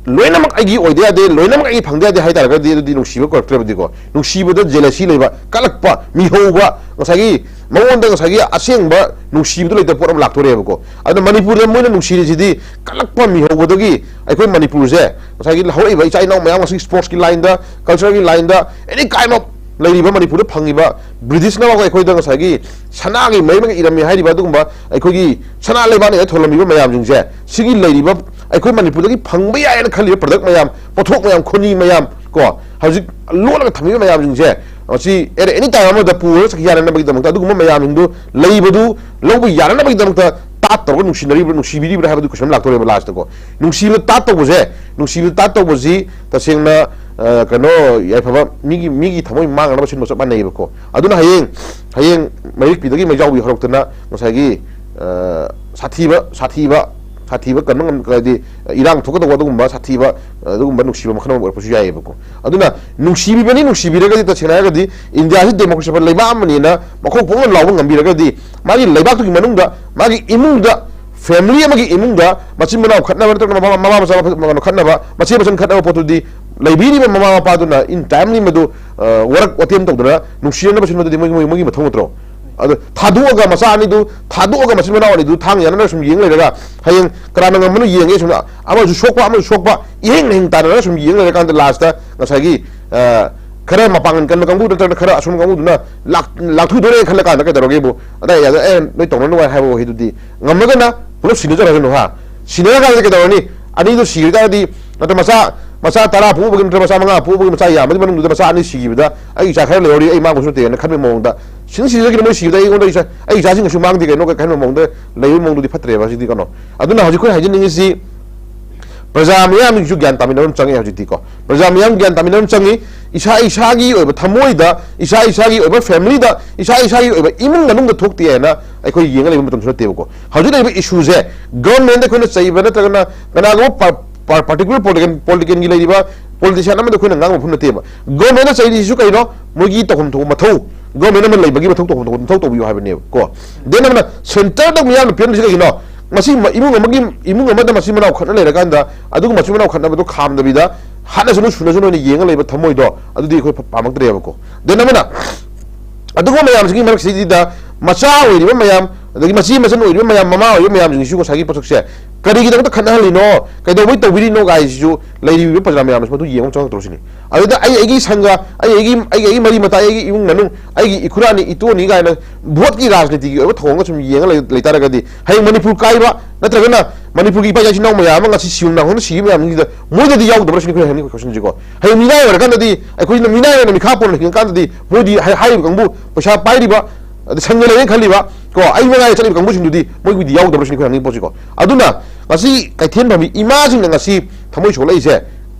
ꯂꯣꯏꯅꯃꯛ ꯑꯩꯒꯤ ꯑꯣꯏꯗ ꯌꯥꯗꯦ, ꯂꯣꯏꯅꯃꯛ ꯑꯩꯒꯤ ꯐꯪꯗ ꯌꯥꯗꯦ ꯍꯥꯏꯇꯥꯔꯒꯗꯤ, ꯑꯗꯨꯗꯤ ꯅꯨꯡꯁꯤꯕ ꯀꯧꯔꯛꯇ꯭ꯔꯦꯕꯗꯤꯀꯣ꯫ ꯅꯨꯡꯁꯤꯕꯗ ꯖꯦꯂꯁꯤ ꯂꯩꯕ, ꯀꯜꯂꯛꯄ, ꯃꯤꯍꯧꯕ, ꯉꯁꯥꯏꯒꯤ ꯃꯉꯣꯟꯗ ꯉꯁꯥꯏꯒꯤ ꯑꯁꯦꯡꯕ ꯅꯨꯡꯁꯤꯕꯗꯨ ꯂꯩꯇꯕ ꯄꯣꯠ ꯑꯃ ꯂꯥꯛꯇꯣꯔꯦꯕꯀꯣ꯫ ꯑꯗꯨꯅ ꯃꯅꯤꯄꯨꯔꯗ ꯃꯣꯏꯅ ꯅꯨꯡꯁꯤꯔꯤꯁꯤꯗꯤ ꯀꯜꯂꯛꯄ, ꯃꯤꯍꯧꯕꯗꯒꯤ ꯑꯩꯈꯣꯏ ꯃꯅꯤꯄꯨꯔꯁꯦ, ꯉꯁꯥꯏꯒꯤ ꯍꯧꯔꯛꯏꯕ ꯏꯆꯥ ꯏꯅꯥꯎ ꯃꯌꯥꯝ, ꯉꯁꯥꯏꯒꯤ ꯁ꯭ꯄꯣꯔꯠꯁꯀꯤ ꯂꯥꯏꯟꯗ, ꯀꯜꯆꯔꯒꯤ ꯂꯥꯏꯟꯗ, ꯑꯦꯅꯤ ꯀꯥꯏꯟ ꯑꯣꯐ ꯂꯩꯔꯤꯕ ꯃꯅꯤꯄꯨꯔꯗ ꯐꯪꯉꯤꯕ, ꯕ꯭ꯔꯤꯇꯤꯁꯅ ꯑꯩꯈꯣꯏꯗ ꯉꯁꯥꯏꯒꯤ ꯁꯅꯥꯒꯤ ꯃꯩꯃꯒ ꯏꯔꯝꯃꯤ ꯍꯥꯏꯔꯤꯕ ꯑꯗꯨꯒꯨꯝꯕ ꯑꯩꯈꯣꯏꯒꯤ ꯁꯅꯥ ꯂꯩꯕꯥꯛꯅ ꯊꯣꯜꯂꯝꯃꯤꯕ ꯃꯌꯥꯝꯁꯤꯡꯁꯦ, ꯁꯤꯒꯤ ꯂꯩꯔꯤꯕ ꯑꯩꯈꯣꯏ ꯃꯅꯤꯄꯨꯔꯗꯒꯤ ꯐꯪꯕ ꯌꯥꯏꯅ ꯈꯜꯂꯤꯕ ꯄ꯭ꯔꯗꯛ ꯃꯌꯥꯝ, ꯄꯣꯠꯊꯣꯛ ꯃꯌꯥꯝ, ꯈꯨꯟꯅꯤ ꯃꯌꯥꯝ ꯀꯣ, ꯍꯧꯖꯤꯛ ꯂꯣꯠꯂꯒ ꯊꯝꯃꯤꯕ ꯃꯌꯥꯝꯁꯤꯡꯁꯦ, ꯃꯁꯤ ꯑꯦꯠ ꯑꯦꯅꯤ ꯇꯥꯏꯝ ꯑꯃꯗ ꯄꯨꯔꯒ ꯆꯠꯈꯤ ꯌꯥꯅꯅꯕꯒꯤꯗꯃꯛꯇ, ꯑꯗꯨꯒꯨꯝꯕ ꯃꯌꯥꯝꯁꯤꯡꯗꯨ ꯂꯩꯕꯗꯨ ꯂꯧꯕ ꯌꯥꯅꯅꯕꯒꯤꯗꯃꯛꯇ ꯇꯥꯠ ꯇꯧꯔꯒ ꯅꯨꯡꯁꯤꯅꯔꯤꯕ꯭ꯔꯥ, ꯅꯨꯡꯁꯤꯕꯤꯔꯤꯕ꯭ꯔꯥ ꯍꯥꯏꯕꯗꯨ ꯀꯣꯏꯁꯟ ꯂꯥꯛꯇꯧꯔꯦꯕ ꯂꯥꯁꯇꯀꯣ꯫ ꯅꯨꯡꯁꯤꯕꯗ ꯇꯥꯠ ꯇꯧꯕꯁꯦ, ꯅꯨꯡꯁꯤꯕꯗ ꯇꯥꯠ ꯇꯧꯕꯁꯤ ꯇꯁꯦꯡꯅ, ꯑ, ꯀꯩꯅꯣ, ꯌꯥꯏꯐꯕ ꯃꯤꯒꯤ, ꯃꯤꯒꯤ ꯊꯃꯣꯏ ꯃꯥꯡꯅꯅꯕ ꯁꯤꯟꯕ ꯆꯞ ꯃꯥꯟꯅꯩꯌꯦꯕꯀꯣ꯫ ꯑꯗꯨꯅ ꯍꯌꯦꯡ, ꯍꯌꯦꯡ ꯃꯩꯔꯤꯛꯄꯤꯗꯒꯤ ꯃꯩꯖꯥꯎꯕꯤ ꯍꯧꯔꯛꯇꯅ ꯉꯁꯥꯏꯒꯤ, ꯑ, ꯁꯥꯊꯤꯕ, ꯁꯥꯊꯤꯕ, ꯁꯥꯊꯤꯕ ꯀꯟꯕ ꯉꯝ-, ꯍꯥꯏꯗꯤ ꯏꯔꯥꯡ ꯊꯣꯛꯀꯗꯧꯕ ꯑꯗꯨꯒꯨꯝꯕ ꯁꯥꯊꯤꯕ, ꯑꯗꯨꯒꯨꯝꯕ ꯅꯨꯡꯁꯤꯕ ꯃꯈꯜ ꯑꯃ ꯑꯣꯏꯔꯛꯄꯁꯨ ꯌꯥꯏꯑꯕꯀꯣ꯫ ꯑꯗꯨꯅ ꯅꯨꯡꯁꯤꯕꯤꯕꯅꯤ, ꯅꯨꯡꯁꯤꯕꯤꯔꯒꯗꯤ, ꯇꯁꯦꯡꯅ ꯍꯥꯏꯔꯒꯗꯤ ꯏꯟꯗꯤꯌꯥꯁꯤ ꯗꯦꯃꯣꯀ꯭ꯔꯦꯁꯤ ꯑꯣꯏꯕ ꯂꯩꯕꯥꯛ ꯑꯃꯅꯤꯅ ꯃꯈꯣꯡ ꯐꯣꯡꯅ ꯂꯥꯎꯕ ꯉꯝꯕꯤꯔꯒꯗꯤ, ꯃꯥꯒꯤ ꯂꯩꯕꯥꯛꯇꯨꯒꯤ ꯃꯅꯨꯡꯗ, ꯃꯥꯒꯤ ꯏꯃꯨꯡꯗ, ꯐꯦꯃꯤꯂꯤ ꯑꯃꯒꯤ ꯏꯃꯨꯡꯗ ꯃꯆꯤꯟ ꯃꯅꯥꯎ ꯈꯠꯅꯕ ꯅꯠꯇ꯭ꯔꯒꯅ ꯃꯃꯥ, ꯃꯃꯥ ꯃꯆꯥ ꯈꯠꯅꯕ, ꯃꯆꯦ ꯃꯆꯟ ꯈꯠꯅꯕ ꯄꯣꯠꯇꯨꯗꯤ ꯂꯩꯕꯤꯔꯤꯕ ꯃꯃꯥ ꯃꯄꯥꯗꯨꯅ ꯏꯟ ꯇꯥꯏꯝꯂꯤ ꯃꯗꯨ, ꯑ, ꯋꯥꯔꯛ ꯋꯥꯇꯦꯝ ꯇꯧꯗꯅ ꯅꯨꯡꯁꯤꯅꯅꯕ ꯁꯤꯟꯕꯗꯨꯗꯤ ꯃꯣꯏ, ꯃꯣꯏ, ꯃꯣꯏꯒꯤ ꯃꯊꯧ ꯅꯠꯇ꯭ꯔꯣ? ꯑꯗꯣ ꯊꯥꯗꯣꯛꯑꯒ ꯃꯆꯥ ꯑꯅꯤꯗꯨ, ꯊꯥꯗꯣꯛꯑꯒ ꯃꯆꯤꯟ ꯃꯅꯥꯎ ꯑꯅꯤꯗꯨ ꯊꯥꯡ ꯌꯥꯅꯅ ꯁꯨꯝ ꯌꯦꯡ ꯂꯩꯔꯒ, ꯍꯌꯦꯡ ꯀꯅꯥꯅ ꯉꯝꯕꯅꯣ ꯌꯦꯡꯒꯦ, ꯁꯨꯝ ꯑꯃꯁꯨ ꯁꯣꯛꯄ, ꯑꯃꯁꯨ ꯁꯣꯛꯄ, ꯏꯍꯤꯡ ꯍꯤꯡ ꯇꯥꯟꯅꯔꯒ ꯁꯨꯝ ꯌꯦꯡ ꯂꯩꯔꯀꯥꯟꯗ ꯂꯥꯁꯇ ꯉꯁꯥꯏꯒꯤ, ꯑ, ꯈꯔ ꯃꯄꯥꯡꯒꯜ ꯀꯟꯕ ꯀꯥꯡꯕꯨ ꯅꯠꯇ꯭ꯔꯒꯅ ꯈꯔ ꯑꯁꯣꯟꯕ ꯀꯥꯡꯕꯨꯗꯨꯅ ꯂꯥꯛ-, ꯂꯥꯛꯊꯨꯗꯣꯔꯦ ꯈꯜꯂ ꯀꯥꯟꯗ ꯀꯩꯗꯧꯔꯒꯦꯕꯨ? ꯑꯗꯥꯏ ꯑꯗ, "ꯑꯦ, ꯅꯣꯏ ꯇꯧꯅ ꯅꯨꯡꯉꯥꯏ" ꯍꯥꯏꯕ ꯋꯥꯍꯩꯗꯨꯗꯤ ꯉꯝꯃꯒꯅ ꯄꯨꯂꯞ ꯁꯤꯟꯅꯖꯔꯁꯅꯨ, ꯍꯥ? ꯁꯤꯟꯅꯔꯀꯥꯟꯗ ꯀꯩꯗꯧꯔꯅꯤ? ꯑꯅꯤꯗꯨ ꯁꯤꯈꯤ ꯇꯥꯔꯗꯤ, ꯅꯠꯇ꯭ꯔ ꯃꯆꯥ, ꯃꯆꯥ ꯇꯔꯥ ꯄꯣꯛꯎꯕꯒꯤ ꯅꯠꯇ꯭ꯔ ꯃꯆꯥ ꯃꯉꯥ ꯄꯣꯛꯎꯕꯒꯤ ꯃꯆꯥ ꯌꯥꯝꯕꯒꯤ ꯃꯅꯨꯡꯗꯨꯗ ꯃꯆꯥ ꯑꯅꯤ ꯁꯤꯈꯤꯕꯗ ꯑꯩ ꯏꯆꯥ ꯈꯔ ꯂꯩꯍꯧꯔꯤ, ꯑꯩ ꯃꯥꯡꯕꯁꯨ ꯅꯠꯇꯦꯅ ꯈꯟꯕꯒꯤ ꯃꯑꯣꯡꯗ, ꯁꯤꯅ ꯁꯤꯖꯈꯤꯅ ꯃꯣꯏ ꯁꯤꯕꯗ ꯑꯩꯉꯣꯟꯗ ꯏꯆꯥ, ꯑꯩ ꯏꯆꯥꯁꯤꯡ ꯀꯩꯁꯨ ꯃꯥꯡꯗꯦ ꯀꯩꯅꯣ ꯈꯟꯕꯒꯤ ꯃꯑꯣꯡꯗ ꯂꯩꯕꯒꯤ ꯃꯑꯣꯡꯗꯨꯗꯤ ꯐꯠꯇ꯭ꯔꯦꯕ꯫ ꯍꯧꯖꯤꯛꯇꯤ ꯀꯩꯅꯣ, ꯑꯗꯨꯅ ꯍꯧꯖꯤꯛ ꯑꯩꯈꯣꯏ ꯍꯥꯏꯖꯅꯤꯡꯉꯤꯁꯤ, ꯄ꯭ꯔꯖꯥ ꯃꯤꯌꯥꯝꯒꯤꯁꯨ ꯒ꯭ꯌꯥꯟ ꯇꯥꯃꯤꯟꯅꯕ ꯑꯃ ꯆꯪꯉꯦ꯫ ꯍꯧꯖꯤꯛꯇꯤꯀꯣ, ꯄ꯭ꯔꯖꯥ ꯃꯤꯌꯥꯝ ꯒ꯭ꯌꯥꯟ ꯇꯥꯃꯤꯟꯅꯕ ꯑꯃ ꯆꯪꯉꯤ꯫ ꯏꯁꯥ ꯏꯁꯥꯒꯤ ꯑꯣꯏꯕ ꯊꯃꯣꯏꯗ, ꯏꯁꯥ ꯏꯁꯥꯒꯤ ꯑꯣꯏꯕ ꯐꯦꯃꯤꯂꯤꯗ, ꯏꯁꯥ ꯏꯁꯥꯒꯤ ꯑꯣꯏꯕ ꯏꯃꯨꯡ ꯃꯅꯨꯡꯗ ꯊꯣꯛꯇꯦ ꯍꯥꯏꯅ ꯑꯩꯈꯣꯏ ꯌꯦꯡꯉ ꯂꯩꯕ ꯃꯇꯝꯁꯨ ꯅꯠꯇꯦꯕꯀꯣ꯫ ꯍꯧꯖꯤꯛ ꯂꯩꯔꯤꯕ ꯏꯁꯨꯁꯦ ꯒꯚꯔꯟꯃꯦꯟꯗ ꯑꯩꯈꯣꯏꯅ ꯆꯩꯕ ꯅꯠꯇ꯭ꯔꯒꯅ ꯀꯅꯥꯒꯨꯝꯕ ꯄꯥꯔꯇꯤꯀꯨꯂꯔ ꯄꯣꯂꯤꯇꯤꯀꯦꯜꯒꯤ ꯂꯩꯔꯤꯕ ꯄꯣꯂꯤꯇꯤꯁꯤꯌꯥꯟ ꯑꯃꯗ ꯑꯩꯈꯣꯏꯅ ꯉꯥꯡꯕ ꯃꯐꯝ ꯅꯠꯇꯦꯕ꯫ ꯒꯚꯔꯟꯃꯦꯟꯠꯅ ꯆꯩꯔꯤꯁꯤꯁꯨ ꯀꯩꯅꯣ? ꯃꯣꯏꯒꯤ ꯇꯧꯐꯝ ꯊꯣꯛꯄ ꯃꯊꯧ, ꯒꯚꯔꯟꯃꯦꯟꯠ ꯑꯃ ꯂꯩꯕꯒꯤ ꯃꯊꯧ, ꯇꯧꯐꯝ ꯊꯣꯛꯄ ꯃꯊꯧ ꯇꯧꯕꯤꯌꯨ ꯍꯥꯏꯕꯅꯦꯕ ꯀꯣ꯫ ꯗꯦꯟ ꯑꯃꯅ ꯁꯦꯟꯇꯔꯗ ꯃꯤꯌꯥꯝꯅ ꯄꯤꯔꯝꯃꯤꯁꯤ ꯀꯩꯒꯤꯅꯣ? ꯃꯁꯤ ꯃ- ꯏꯃꯨꯡ ꯑꯃꯒꯤ, ꯏꯃꯨꯡ ꯑꯃꯗ ꯃꯆꯤꯟ ꯃꯅꯥꯎ ꯈꯠꯅ ꯂꯩꯔꯀꯥꯟꯗ, ꯑꯗꯨꯒ ꯃꯆꯤꯟ ꯃꯅꯥꯎ ꯈꯠꯅꯕꯗꯣ ꯈꯥꯝꯗꯕꯤꯗ, ꯍꯥꯠꯅꯁꯅꯨ ꯁꯨꯅꯁꯅꯨ ꯑꯣꯏꯅ ꯌꯦꯡꯉ ꯂꯩꯕ ꯊꯃꯣꯏꯗꯣ, ꯑꯗꯨꯗꯤ ꯑꯩꯈꯣꯏ ꯄꯥꯝꯃꯛꯇ꯭ꯔꯦꯕꯀꯣ꯫ Then ꯑꯃꯅ, ꯑꯗꯨꯒꯨꯝꯕ ꯃꯌꯥꯝꯁꯤꯒꯤ ꯃꯔꯛꯁꯤꯗ ꯃꯆꯥ ꯑꯣꯏꯔꯤꯕ ꯃꯌꯥꯝ, ꯑꯗꯒꯤ ꯃꯆꯦ ꯃꯆꯟ ꯑꯣꯏꯔꯤꯕ ꯃꯌꯥꯝ, ꯃꯃꯥ ꯑꯣꯏꯔꯤꯕ ꯃꯌꯥꯝꯁꯤꯡꯁꯤꯁꯨ ꯉꯁꯥꯏꯒꯤ ꯄꯣꯠꯁꯛꯁꯦ ꯀꯔꯤꯒꯤꯗꯃꯛꯇ ꯈꯠꯅꯍꯜꯂꯤꯅꯣ, ꯀꯩꯗꯧꯕꯩ ꯇꯧꯕꯤꯔꯤꯅꯣ ꯀꯥꯏꯁꯤꯁꯨ ꯂꯩꯔꯤꯕ ꯄ꯭ꯔꯖꯥ ꯃꯌꯥꯝꯅꯁꯨ ꯃꯗꯨ ꯌꯦꯡꯕ ꯆꯪꯉꯛꯇ꯭ꯔꯣ ꯁꯤꯅꯤ꯫ ꯑꯗꯨꯗ ꯑꯩ, ꯑꯩꯒꯤ ꯁꯪꯒ, ꯑꯩ, ꯑꯩꯒꯤ, ꯑꯩꯒꯤ, ꯑꯩꯒꯤ ꯃꯔꯤ ꯃꯇꯥꯏ, ꯑꯩꯒꯤ ꯏꯃꯨꯡ ꯃꯅꯨꯡ, ꯑꯩꯒꯤ ꯏꯈꯨꯔꯥꯅꯤ, ꯏꯇꯣꯅꯤ ꯀꯥꯏꯅ ꯚꯣꯠꯀꯤ ꯔꯥꯖꯅꯤꯇꯤꯒꯤ ꯑꯣꯏꯕ ꯊꯧꯑꯣꯡꯗ ꯁꯨꯝ ꯌꯦꯡꯉ ꯂꯩ, ꯂꯩꯇꯥꯔꯒꯗꯤ, ꯍꯌꯦꯡ ꯃꯅꯤꯄꯨꯔ ꯀꯥꯏꯕ ꯅꯠꯇ꯭ꯔꯒꯅ ꯃꯅꯤꯄꯨꯔꯒꯤ ꯏꯄꯥ ꯏꯆꯥ ꯏꯆꯤꯟ ꯏꯅꯥꯎ ꯃꯌꯥꯝ ꯑꯃ ꯉꯁꯤ ꯁꯤꯕ ꯅꯥꯍꯣꯡꯅ ꯁꯤꯕ ꯃꯌꯥꯝꯁꯤꯗ ꯃꯣꯏꯗꯗꯤ ꯌꯥꯎꯗꯕ꯭ꯔꯥ ꯁꯤꯅꯤ ꯑꯩꯈꯣꯏꯅ ꯍꯪꯅꯤꯡꯕ questionꯁꯦꯀꯣ꯫ ꯍꯌꯦꯡ ꯃꯤꯅꯥꯏ ꯑꯣꯏꯔꯀꯥꯟꯗꯗꯤ, ꯑꯩꯈꯣꯏꯅ ꯃꯤꯅꯥꯏ ꯑꯣꯏꯅ ꯃꯤꯈꯥ ꯄꯣꯟꯅ ꯍꯤꯡꯉꯀꯥꯟꯗꯗꯤ, ꯃꯣꯏꯗꯤ ꯍꯥꯏ-, ꯍꯥꯏꯔꯤꯕ ꯀꯥꯡꯕꯨ, ꯄꯩꯁꯥ ꯄꯥꯏꯔꯤꯕ, ꯑꯗ ꯁꯪꯒ ꯂꯩꯔꯦꯅ ꯈꯜꯂꯤꯕ ꯀꯣ, ꯑꯩ ꯃꯉꯥꯏ ꯆꯠꯂꯤꯕ ꯀꯥꯡꯕꯨꯁꯤꯡꯗꯨꯗꯤ ꯃꯣꯏꯒꯤꯗꯤ ꯌꯥꯎꯗꯕ꯭ꯔꯥ ꯁꯤꯅꯤ ꯑꯩꯈꯣꯏ ꯍꯪꯅꯤꯡꯕ ꯄꯣꯠꯁꯤꯀꯣ꯫ ꯑꯗꯨꯅ ꯉꯁꯤ ꯀꯩꯊꯦꯜ ꯐꯝꯃꯤ ꯏꯃꯥꯁꯤꯡꯅ ꯉꯁꯤ ꯊꯃꯣꯏ ꯁꯣꯛꯂꯛꯏꯁꯦ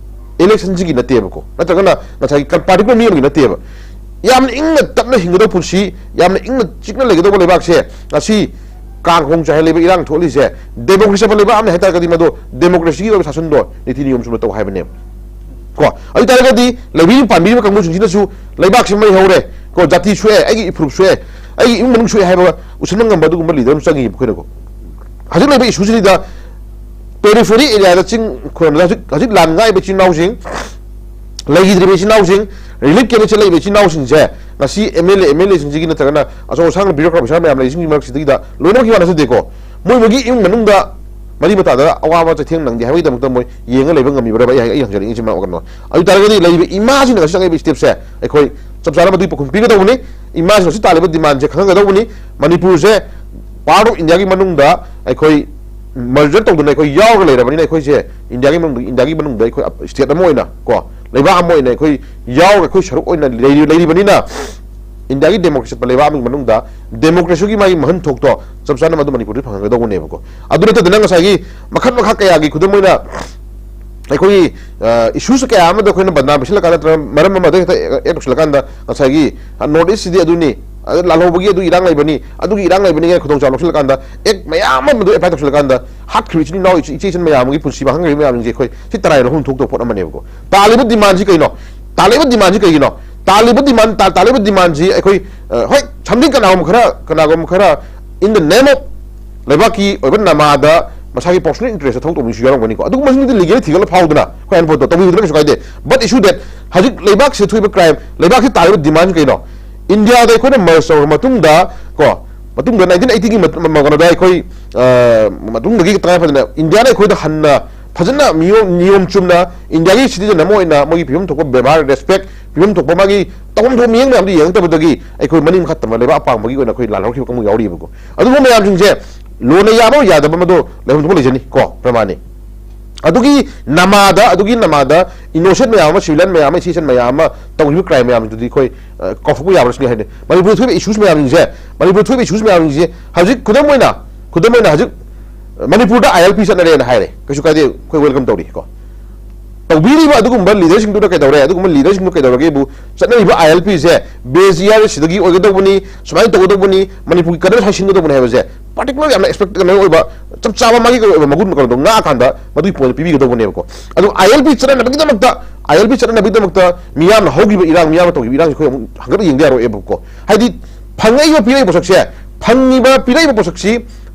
electionꯁꯤꯒꯤ ꯅꯠꯇꯦꯕꯀꯣ, ꯅꯠꯇ꯭ꯔꯒꯅ ꯉꯁꯥꯏꯒꯤ ꯀ-, particular ꯃꯤ ꯑꯃꯒꯤ ꯅꯠꯇꯦꯕ꯫ ꯌꯥꯝꯅ ꯏꯪꯅ ꯇꯞꯅ ꯍꯤꯡꯒꯗꯧꯕ ꯄꯨꯟꯁꯤ, ꯌꯥꯝꯅ ꯏꯪꯅ ꯆꯤꯛꯅ ꯂꯩꯒꯗꯧꯕ ꯂꯩꯕꯥꯛꯁꯦ ꯉꯁꯤ ꯀꯥꯡ ꯈꯣꯡ ꯆꯥꯏꯍꯜꯂꯤꯕ ꯏꯔꯥꯡ ꯊꯣꯛꯍꯜꯂꯤꯁꯦ democracy ꯆꯠꯄ ꯂꯩꯕꯥꯛ ꯑꯃꯅꯤ ꯍꯥꯏꯇꯥꯔꯒꯗꯤ ꯃꯗꯨ democracyꯒꯤ ꯑꯣꯏꯕ ꯁꯥꯁꯟꯗꯣ ꯅꯤꯇꯤ ꯅꯤꯌꯣꯝ ꯆꯨꯝꯅ ꯇꯧ ꯍꯥꯏꯕꯅꯦꯕ꯫ ꯀꯣ, ꯑꯗꯨ ꯇꯥꯔꯒꯗꯤ ꯂꯩꯕꯤꯔꯤꯕ ꯄꯥꯟꯕꯤꯔꯤꯕ ꯀꯥꯡꯕꯨꯁꯤꯡꯁꯤꯅꯁꯨ ꯂꯩꯕꯥꯛꯁꯤ ꯃꯩ ꯍꯧꯔꯦ ꯀꯣ, ꯖꯥꯇꯤ ꯁꯣꯛꯑꯦ, ꯑꯩꯒꯤ ꯏꯐꯨꯔꯨꯞ ꯁꯣꯛꯑꯦ, ꯑꯩꯒꯤ ꯏꯃꯨꯡ ꯃꯅꯨꯡ ꯁꯣꯛꯑꯦ ꯍꯥꯏꯕ ꯎꯁꯤꯟꯕ ꯉꯝꯕ ꯑꯗꯨꯒꯨꯝꯕ leader ꯑꯃ ꯆꯪꯉꯤꯕ ꯑꯩꯈꯣꯏꯅꯀꯣ꯫ ꯍꯧꯖꯤꯛ ꯂꯩꯕ issueꯁꯤꯗ periphery areaꯗ ꯆꯤꯡ ꯈꯨꯔꯝꯗ ꯍꯧꯖꯤꯛ, ꯍꯧꯖꯤꯛ ꯂꯥꯟ ꯉꯥꯏꯕ ꯏꯆꯤꯟ ꯏꯅꯥꯎꯁꯤꯡ, ꯂꯩꯈꯤꯗ꯭ꯔꯤꯕ ꯏꯆꯤꯟ ꯏꯅꯥꯎꯁꯤꯡ, relief campꯁꯦ ꯂꯩꯕ ꯏꯆꯤꯟ ꯏꯅꯥꯎꯁꯤꯡꯁꯦ ꯉꯁꯤ MLA, MLAꯁꯤꯡꯁꯤꯒꯤ ꯅꯠꯇ꯭ꯔꯒꯅ ꯑꯆꯧ ꯑꯁꯥꯡ bureaucrat ꯄꯩꯁꯥ ꯃꯌꯥꯝ ꯂꯩꯁꯤꯡꯒꯤ ꯃꯔꯛꯁꯤꯗꯒꯤꯗ ꯂꯣꯏꯅꯃꯛꯀꯤ ꯋꯥ ꯅꯠꯆꯗꯦꯀꯣ꯫ ꯃꯣꯏ ꯃꯣꯏꯒꯤ ꯏꯃꯨꯡ ꯃꯅꯨꯡꯗ ꯃꯔꯤ ꯃꯇꯥꯗ ꯑꯋꯥꯕ ꯆꯩꯊꯦꯡ ꯅꯪꯗꯦ ꯍꯥꯏꯕꯒꯤꯗꯃꯛꯇ ꯃꯣꯏ ꯌꯦꯡꯉ ꯂꯩꯕ ꯉꯝꯃꯤꯕ꯭ꯔꯕ? ꯑꯩ, ꯑꯩ ꯍꯪꯖꯔꯛꯏꯁꯤ ꯃꯥ ꯀꯩꯅꯣ꯫ ꯑꯗꯨ ꯇꯥꯔꯒꯗꯤ ꯂꯩꯔꯤꯕ ꯏꯃꯥꯁꯤꯡꯅ ꯉꯁꯤ ꯆꯪꯉꯛꯏꯕ stepꯁꯦ ꯑꯩꯈꯣꯏ ꯆꯞ ꯆꯥꯅ ꯃꯗꯨꯒꯤ ꯄꯥꯎꯈꯨꯝ ꯄꯤꯒꯗꯧꯕꯅꯤ꯫ ꯏꯃꯥꯁꯤꯡꯅ ꯉꯁꯤ ꯇꯥꯜꯂꯤꯕ demandꯁꯦ ꯈꯪꯍꯟꯒꯗꯧꯕꯅꯤ꯫ ꯃꯅꯤꯄꯨꯔꯁꯦ part of Indiaꯒꯤ ꯃꯅꯨꯡꯗ ꯑꯩꯈꯣꯏ merger ꯇꯧꯗꯅ ꯑꯩꯈꯣꯏ ꯌꯥꯎꯔꯒ ꯂꯩꯔꯕꯅꯤꯅ ꯑꯩꯈꯣꯏꯁꯦ Indiaꯒꯤ ꯃꯅꯨꯡꯗ, Indiaꯒꯤ ꯃꯅꯨꯡꯗ ꯑꯩꯈꯣꯏ state ꯑꯃ ꯑꯣꯏꯅ ꯀꯣ, ꯂꯩꯕꯥꯛ ꯑꯃ ꯑꯣꯏꯅ ꯑꯩꯈꯣꯏ ꯌꯥꯎꯔꯒ ꯑꯩꯈꯣꯏ ꯁꯔꯨꯛ ꯑꯣꯏꯅ ꯂꯩꯔꯤ-, ꯂꯩꯔꯤꯕꯅꯤꯅ Indiaꯒꯤ democracy ꯆꯠꯄ ꯂꯩꯕꯥꯛ ꯑꯃꯒꯤ ꯃꯅꯨꯡꯗ democracyꯒꯤ ꯃꯥꯒꯤ ꯃꯍꯟ ꯊꯣꯛꯇꯣ ꯆꯞ ꯆꯥꯅ ꯃꯗꯨ ꯃꯅꯤꯄꯨꯔꯗ ꯐꯪꯍꯟꯒꯗꯧꯕꯅꯦꯕꯀꯣ꯫ ꯑꯗꯨ ꯅꯠꯇꯗꯅ ꯉꯁꯥꯏꯒꯤ ꯃꯈꯜ ꯃꯈꯥ ꯀꯌꯥꯒꯤ ꯈꯨꯗꯝ ꯑꯣꯏꯅ ꯑꯩꯈꯣꯏꯒꯤ, ꯑ, issues ꯀꯌꯥ ꯑꯃꯗ ꯑꯩꯈꯣꯏꯅ ꯕꯗꯅꯥꯝ ꯄꯤꯁꯤꯜꯂꯀꯥꯟꯗ ꯅꯠꯇ꯭ꯔꯒ ꯃꯔꯝ ꯑꯃꯗ ꯍꯦꯛꯇ add ꯇꯧꯁꯤꯜꯂꯀꯥꯟꯗ ꯉꯁꯥꯏꯒꯤ, ꯑ, North Eastꯁꯤꯗꯤ ꯑꯗꯨꯅꯤ, ꯑꯗ ꯂꯥꯜꯍꯧꯕꯒꯤ ꯑꯗꯨ ꯏꯔꯥꯡ ꯂꯩꯕꯅꯤ, ꯑꯗꯨꯒꯤ ꯏꯔꯥꯡ ꯂꯩꯕꯅꯤ ꯀꯥꯏꯅ ꯈꯨꯗꯣꯡꯆꯥꯕ ꯂꯧꯁꯤꯜꯂꯀꯥꯟꯗ act ꯃꯌꯥꯝ ꯑꯃ ꯃꯗꯨ apply ꯇꯧꯁꯤꯜꯂꯀꯥꯟꯗ ꯍꯥꯠꯈ꯭ꯔꯤꯕ ꯏꯆꯤꯟ ꯏꯅꯥꯎ, ꯏꯆꯦ, ꯏꯆꯦ ꯏꯆꯟ ꯃꯌꯥꯝ ꯑꯃꯒꯤ ꯄꯨꯟꯁꯤ ꯃꯥꯡꯍꯟꯈ꯭ꯔꯤꯕ ꯃꯌꯥꯝꯁꯤꯡꯁꯦ ꯑꯩꯈꯣꯏ ꯁꯤ ꯇꯔꯥꯏꯅ ꯂꯧꯐꯝ ꯊꯣꯛꯇꯕ ꯄꯣꯠ ꯑꯃꯅꯦꯕꯀꯣ꯫ ꯇꯥꯜꯂꯤꯕ demandꯁꯤ ꯀꯩꯅꯣ? ꯇꯥꯜꯂꯤꯕ demandꯁꯤ ꯀꯩꯒꯤꯅꯣ? ꯇꯥꯜꯂꯤꯕ demand, ꯇꯥ-, ꯇꯥꯜꯂꯤꯕ demandꯁꯤ ꯑꯩꯈꯣꯏ, ꯑ, ꯍꯣꯏ, something ꯀꯅꯥꯒꯨꯝꯕ ꯈꯔ, ꯀꯅꯥꯒꯨꯝꯕ ꯈꯔ in the name of ꯂꯩꯕꯥꯛꯀꯤ ꯑꯣꯏꯕ ꯅꯃꯥꯗ ꯃꯁꯥꯒꯤ personal interest ꯊꯕꯛ ꯇꯧꯕ ꯃꯤꯁꯨ ꯌꯥꯎꯔꯝꯒꯅꯤꯀꯣ꯫ ꯑꯗꯨꯒꯨꯝꯕꯁꯤꯡꯗꯨꯗꯤ legally ꯊꯤꯒꯠꯂ ꯐꯥꯎꯗꯅ ꯑꯩꯈꯣꯏ ꯍꯥꯏꯅ ꯄꯣꯠꯇꯣ ꯇꯧꯕꯤꯕꯗꯨꯅ ꯀꯩꯁꯨ ꯀꯥꯏꯗꯦ꯫ But issue that ꯍꯧꯖꯤꯛ ꯂꯩꯕꯥꯛꯁꯤꯗ ꯊꯣꯛꯏꯕ crime, ꯂꯩꯕꯥꯛꯁꯤ ꯇꯥꯔꯤꯕ demand ꯀꯩꯅꯣ? ꯏꯟꯗꯤꯌꯥꯗ ꯑꯩꯈꯣꯏꯅ merge ꯇꯧꯔꯕ ꯃꯇꯨꯡꯗ ꯀꯣ, ꯃꯇꯨꯡꯗ nineteen eighty ꯒꯤ ꯃꯇꯝ, ꯀꯩꯅꯣꯗ ꯑꯩꯈꯣꯏ, ꯑ, ꯃꯇꯨꯡꯗꯒꯤ ꯇꯉꯥꯏ ꯐꯗꯅ ꯏꯟꯗꯤꯌꯥꯅ ꯑꯩꯈꯣꯏꯗ ꯍꯟꯅ ꯐꯖꯅ ꯃꯤꯌꯣꯝ, ꯅꯤꯌꯣꯝ ꯆꯨꯝꯅ ꯏꯟꯗꯤꯌꯥꯒꯤ citizen ꯑꯃ ꯑꯣꯏꯅ ꯃꯣꯏꯒꯤ ꯄꯤꯐꯝ ꯊꯣꯛꯄ ꯕꯦꯕꯥꯔ, respect, ꯄꯤꯐꯝ ꯊꯣꯛꯄ ꯃꯥꯒꯤ ꯇꯧꯐꯝ ꯊꯣꯛꯄ ꯃꯤꯠꯌꯦꯡ ꯃꯌꯥꯝꯗꯨ ꯌꯦꯡꯉꯛꯇꯕꯗꯒꯤ ꯑꯩꯈꯣꯏ ꯃꯅꯤꯡ ꯃꯈꯥ ꯇꯝꯕ ꯂꯩꯕꯥꯛ ꯑꯄꯥꯡꯕꯒꯤ ꯑꯣꯏꯅ ꯑꯩꯈꯣꯏ ꯂꯥꯜꯍꯧꯈꯤꯕ ꯀꯥꯡꯕꯨ ꯌꯥꯎꯔꯤꯕꯀꯣ꯫ ꯑꯗꯨꯒꯨꯝꯕ ꯃꯌꯥꯝꯁꯤꯡꯁꯦ ꯂꯣꯅ ꯌꯥꯕ ꯌꯥꯗꯕ ꯃꯗꯨ ꯂꯩꯐꯝ ꯊꯣꯛꯄ ꯂꯩꯖꯅꯤ ꯀꯣ, ꯄ꯭ꯔꯃꯥꯅꯤ꯫ ꯑꯗꯨꯒꯤ ꯅꯃꯥꯗ, ꯑꯗꯨꯒꯤ ꯅꯃꯥꯗ innocent ꯃꯌꯥꯝ ꯑꯃ, civilian ꯃꯌꯥꯝ ꯑꯃ, citizen ꯃꯌꯥꯝ ꯑꯃ ꯇꯧꯈꯤꯕ crime ꯃꯌꯥꯝꯗꯨꯗꯤ ꯑꯩꯈꯣꯏ, ꯑ, ꯀꯥꯎꯊꯣꯛꯄ ꯌꯥꯕ ꯁꯤꯅꯤ ꯍꯥꯏꯗꯤ ꯃꯅꯤꯄꯨꯔꯗ ꯊꯣꯛꯏꯕ issues ꯃꯌꯥꯝꯁꯤꯡꯁꯦ, ꯃꯅꯤꯄꯨꯔꯗ ꯊꯣꯛꯏꯕ issues ꯃꯌꯥꯝꯁꯤꯡꯁꯦ ꯍꯧꯖꯤꯛ ꯈꯨꯗꯝ ꯑꯣꯏꯅ, ꯈꯨꯗꯝ ꯑꯣꯏꯅ ꯍꯧꯖꯤꯛ ꯃꯅꯤꯄꯨꯔꯗ ILP ꯆꯠꯅꯔꯦꯅ ꯍꯥꯏꯔꯦ, ꯀꯩꯁꯨ ꯀꯥꯏꯗꯦ, ꯑꯩꯈꯣꯏ welcome ꯇꯧꯔꯤ ꯀꯣ꯫ ꯇꯧꯕꯤꯔꯤꯕ ꯑꯗꯨꯒꯨꯝꯕ leaderꯁꯤꯡꯗꯨꯅ ꯀꯩꯗꯧꯔꯦ? ꯑꯗꯨꯒꯨꯝꯕ leaderꯁꯤꯡꯗꯨ ꯀꯩꯗꯧꯔꯒꯦꯕꯨ ꯆꯠꯅꯔꯤꯕ ILPꯁꯦ base year ꯁꯤꯗꯒꯤ ꯑꯣꯏꯒꯗꯧꯕꯅꯤ, ꯁꯨꯃꯥꯏꯅ ꯇꯧꯒꯗꯧꯕꯅꯤ, ꯃꯅꯤꯄꯨꯔꯒꯤ ꯀꯗꯔ ꯁꯥꯏꯁꯤꯟꯒꯗꯧꯕꯅꯤ ꯍꯥꯏꯕꯁꯦ particular ꯌꯥꯝꯅ expect ꯀꯩꯅꯣ ꯑꯣꯏꯕ, ꯆꯞ ꯆꯥꯕ ꯃꯥꯒꯤ ꯀꯩꯅꯣ ꯑꯣꯏꯕ ꯃꯒꯨꯟ ꯀꯩꯅꯣꯗꯣ ꯉꯥꯛꯑꯀꯥꯟꯗ ꯃꯗꯨꯒꯤ point ꯄꯤꯕꯤꯒꯗꯧꯕꯅꯦꯕꯀꯣ꯫ ꯑꯗꯣ ILP ꯆꯠꯅꯅꯕꯒꯤꯗꯃꯛꯇ, ILP ꯆꯠꯅꯅꯕꯒꯤꯗꯃꯛꯇ ꯃꯤꯌꯥꯝꯅ ꯍꯧꯈꯤꯕ ꯏꯔꯥꯡ, ꯃꯤꯌꯥꯝꯅ ꯇꯧꯈꯤꯕ ꯏꯔꯥꯡꯁꯦ ꯑꯩꯈꯣꯏ ꯑꯃꯨꯛ ꯍꯟꯒꯠ ꯌꯦꯡꯗ ꯌꯥꯔꯣꯏꯑꯦꯕꯀꯣ꯫ ꯍꯥꯏꯗꯤ ꯐꯪꯉꯛꯏꯕ ꯄꯤꯔꯛꯏꯕ ꯄꯣꯠꯁꯛꯁꯦ, ꯐꯪꯉꯤꯕ ꯄꯤꯔꯛꯏꯕ ꯄꯣꯠꯁꯛꯁꯤ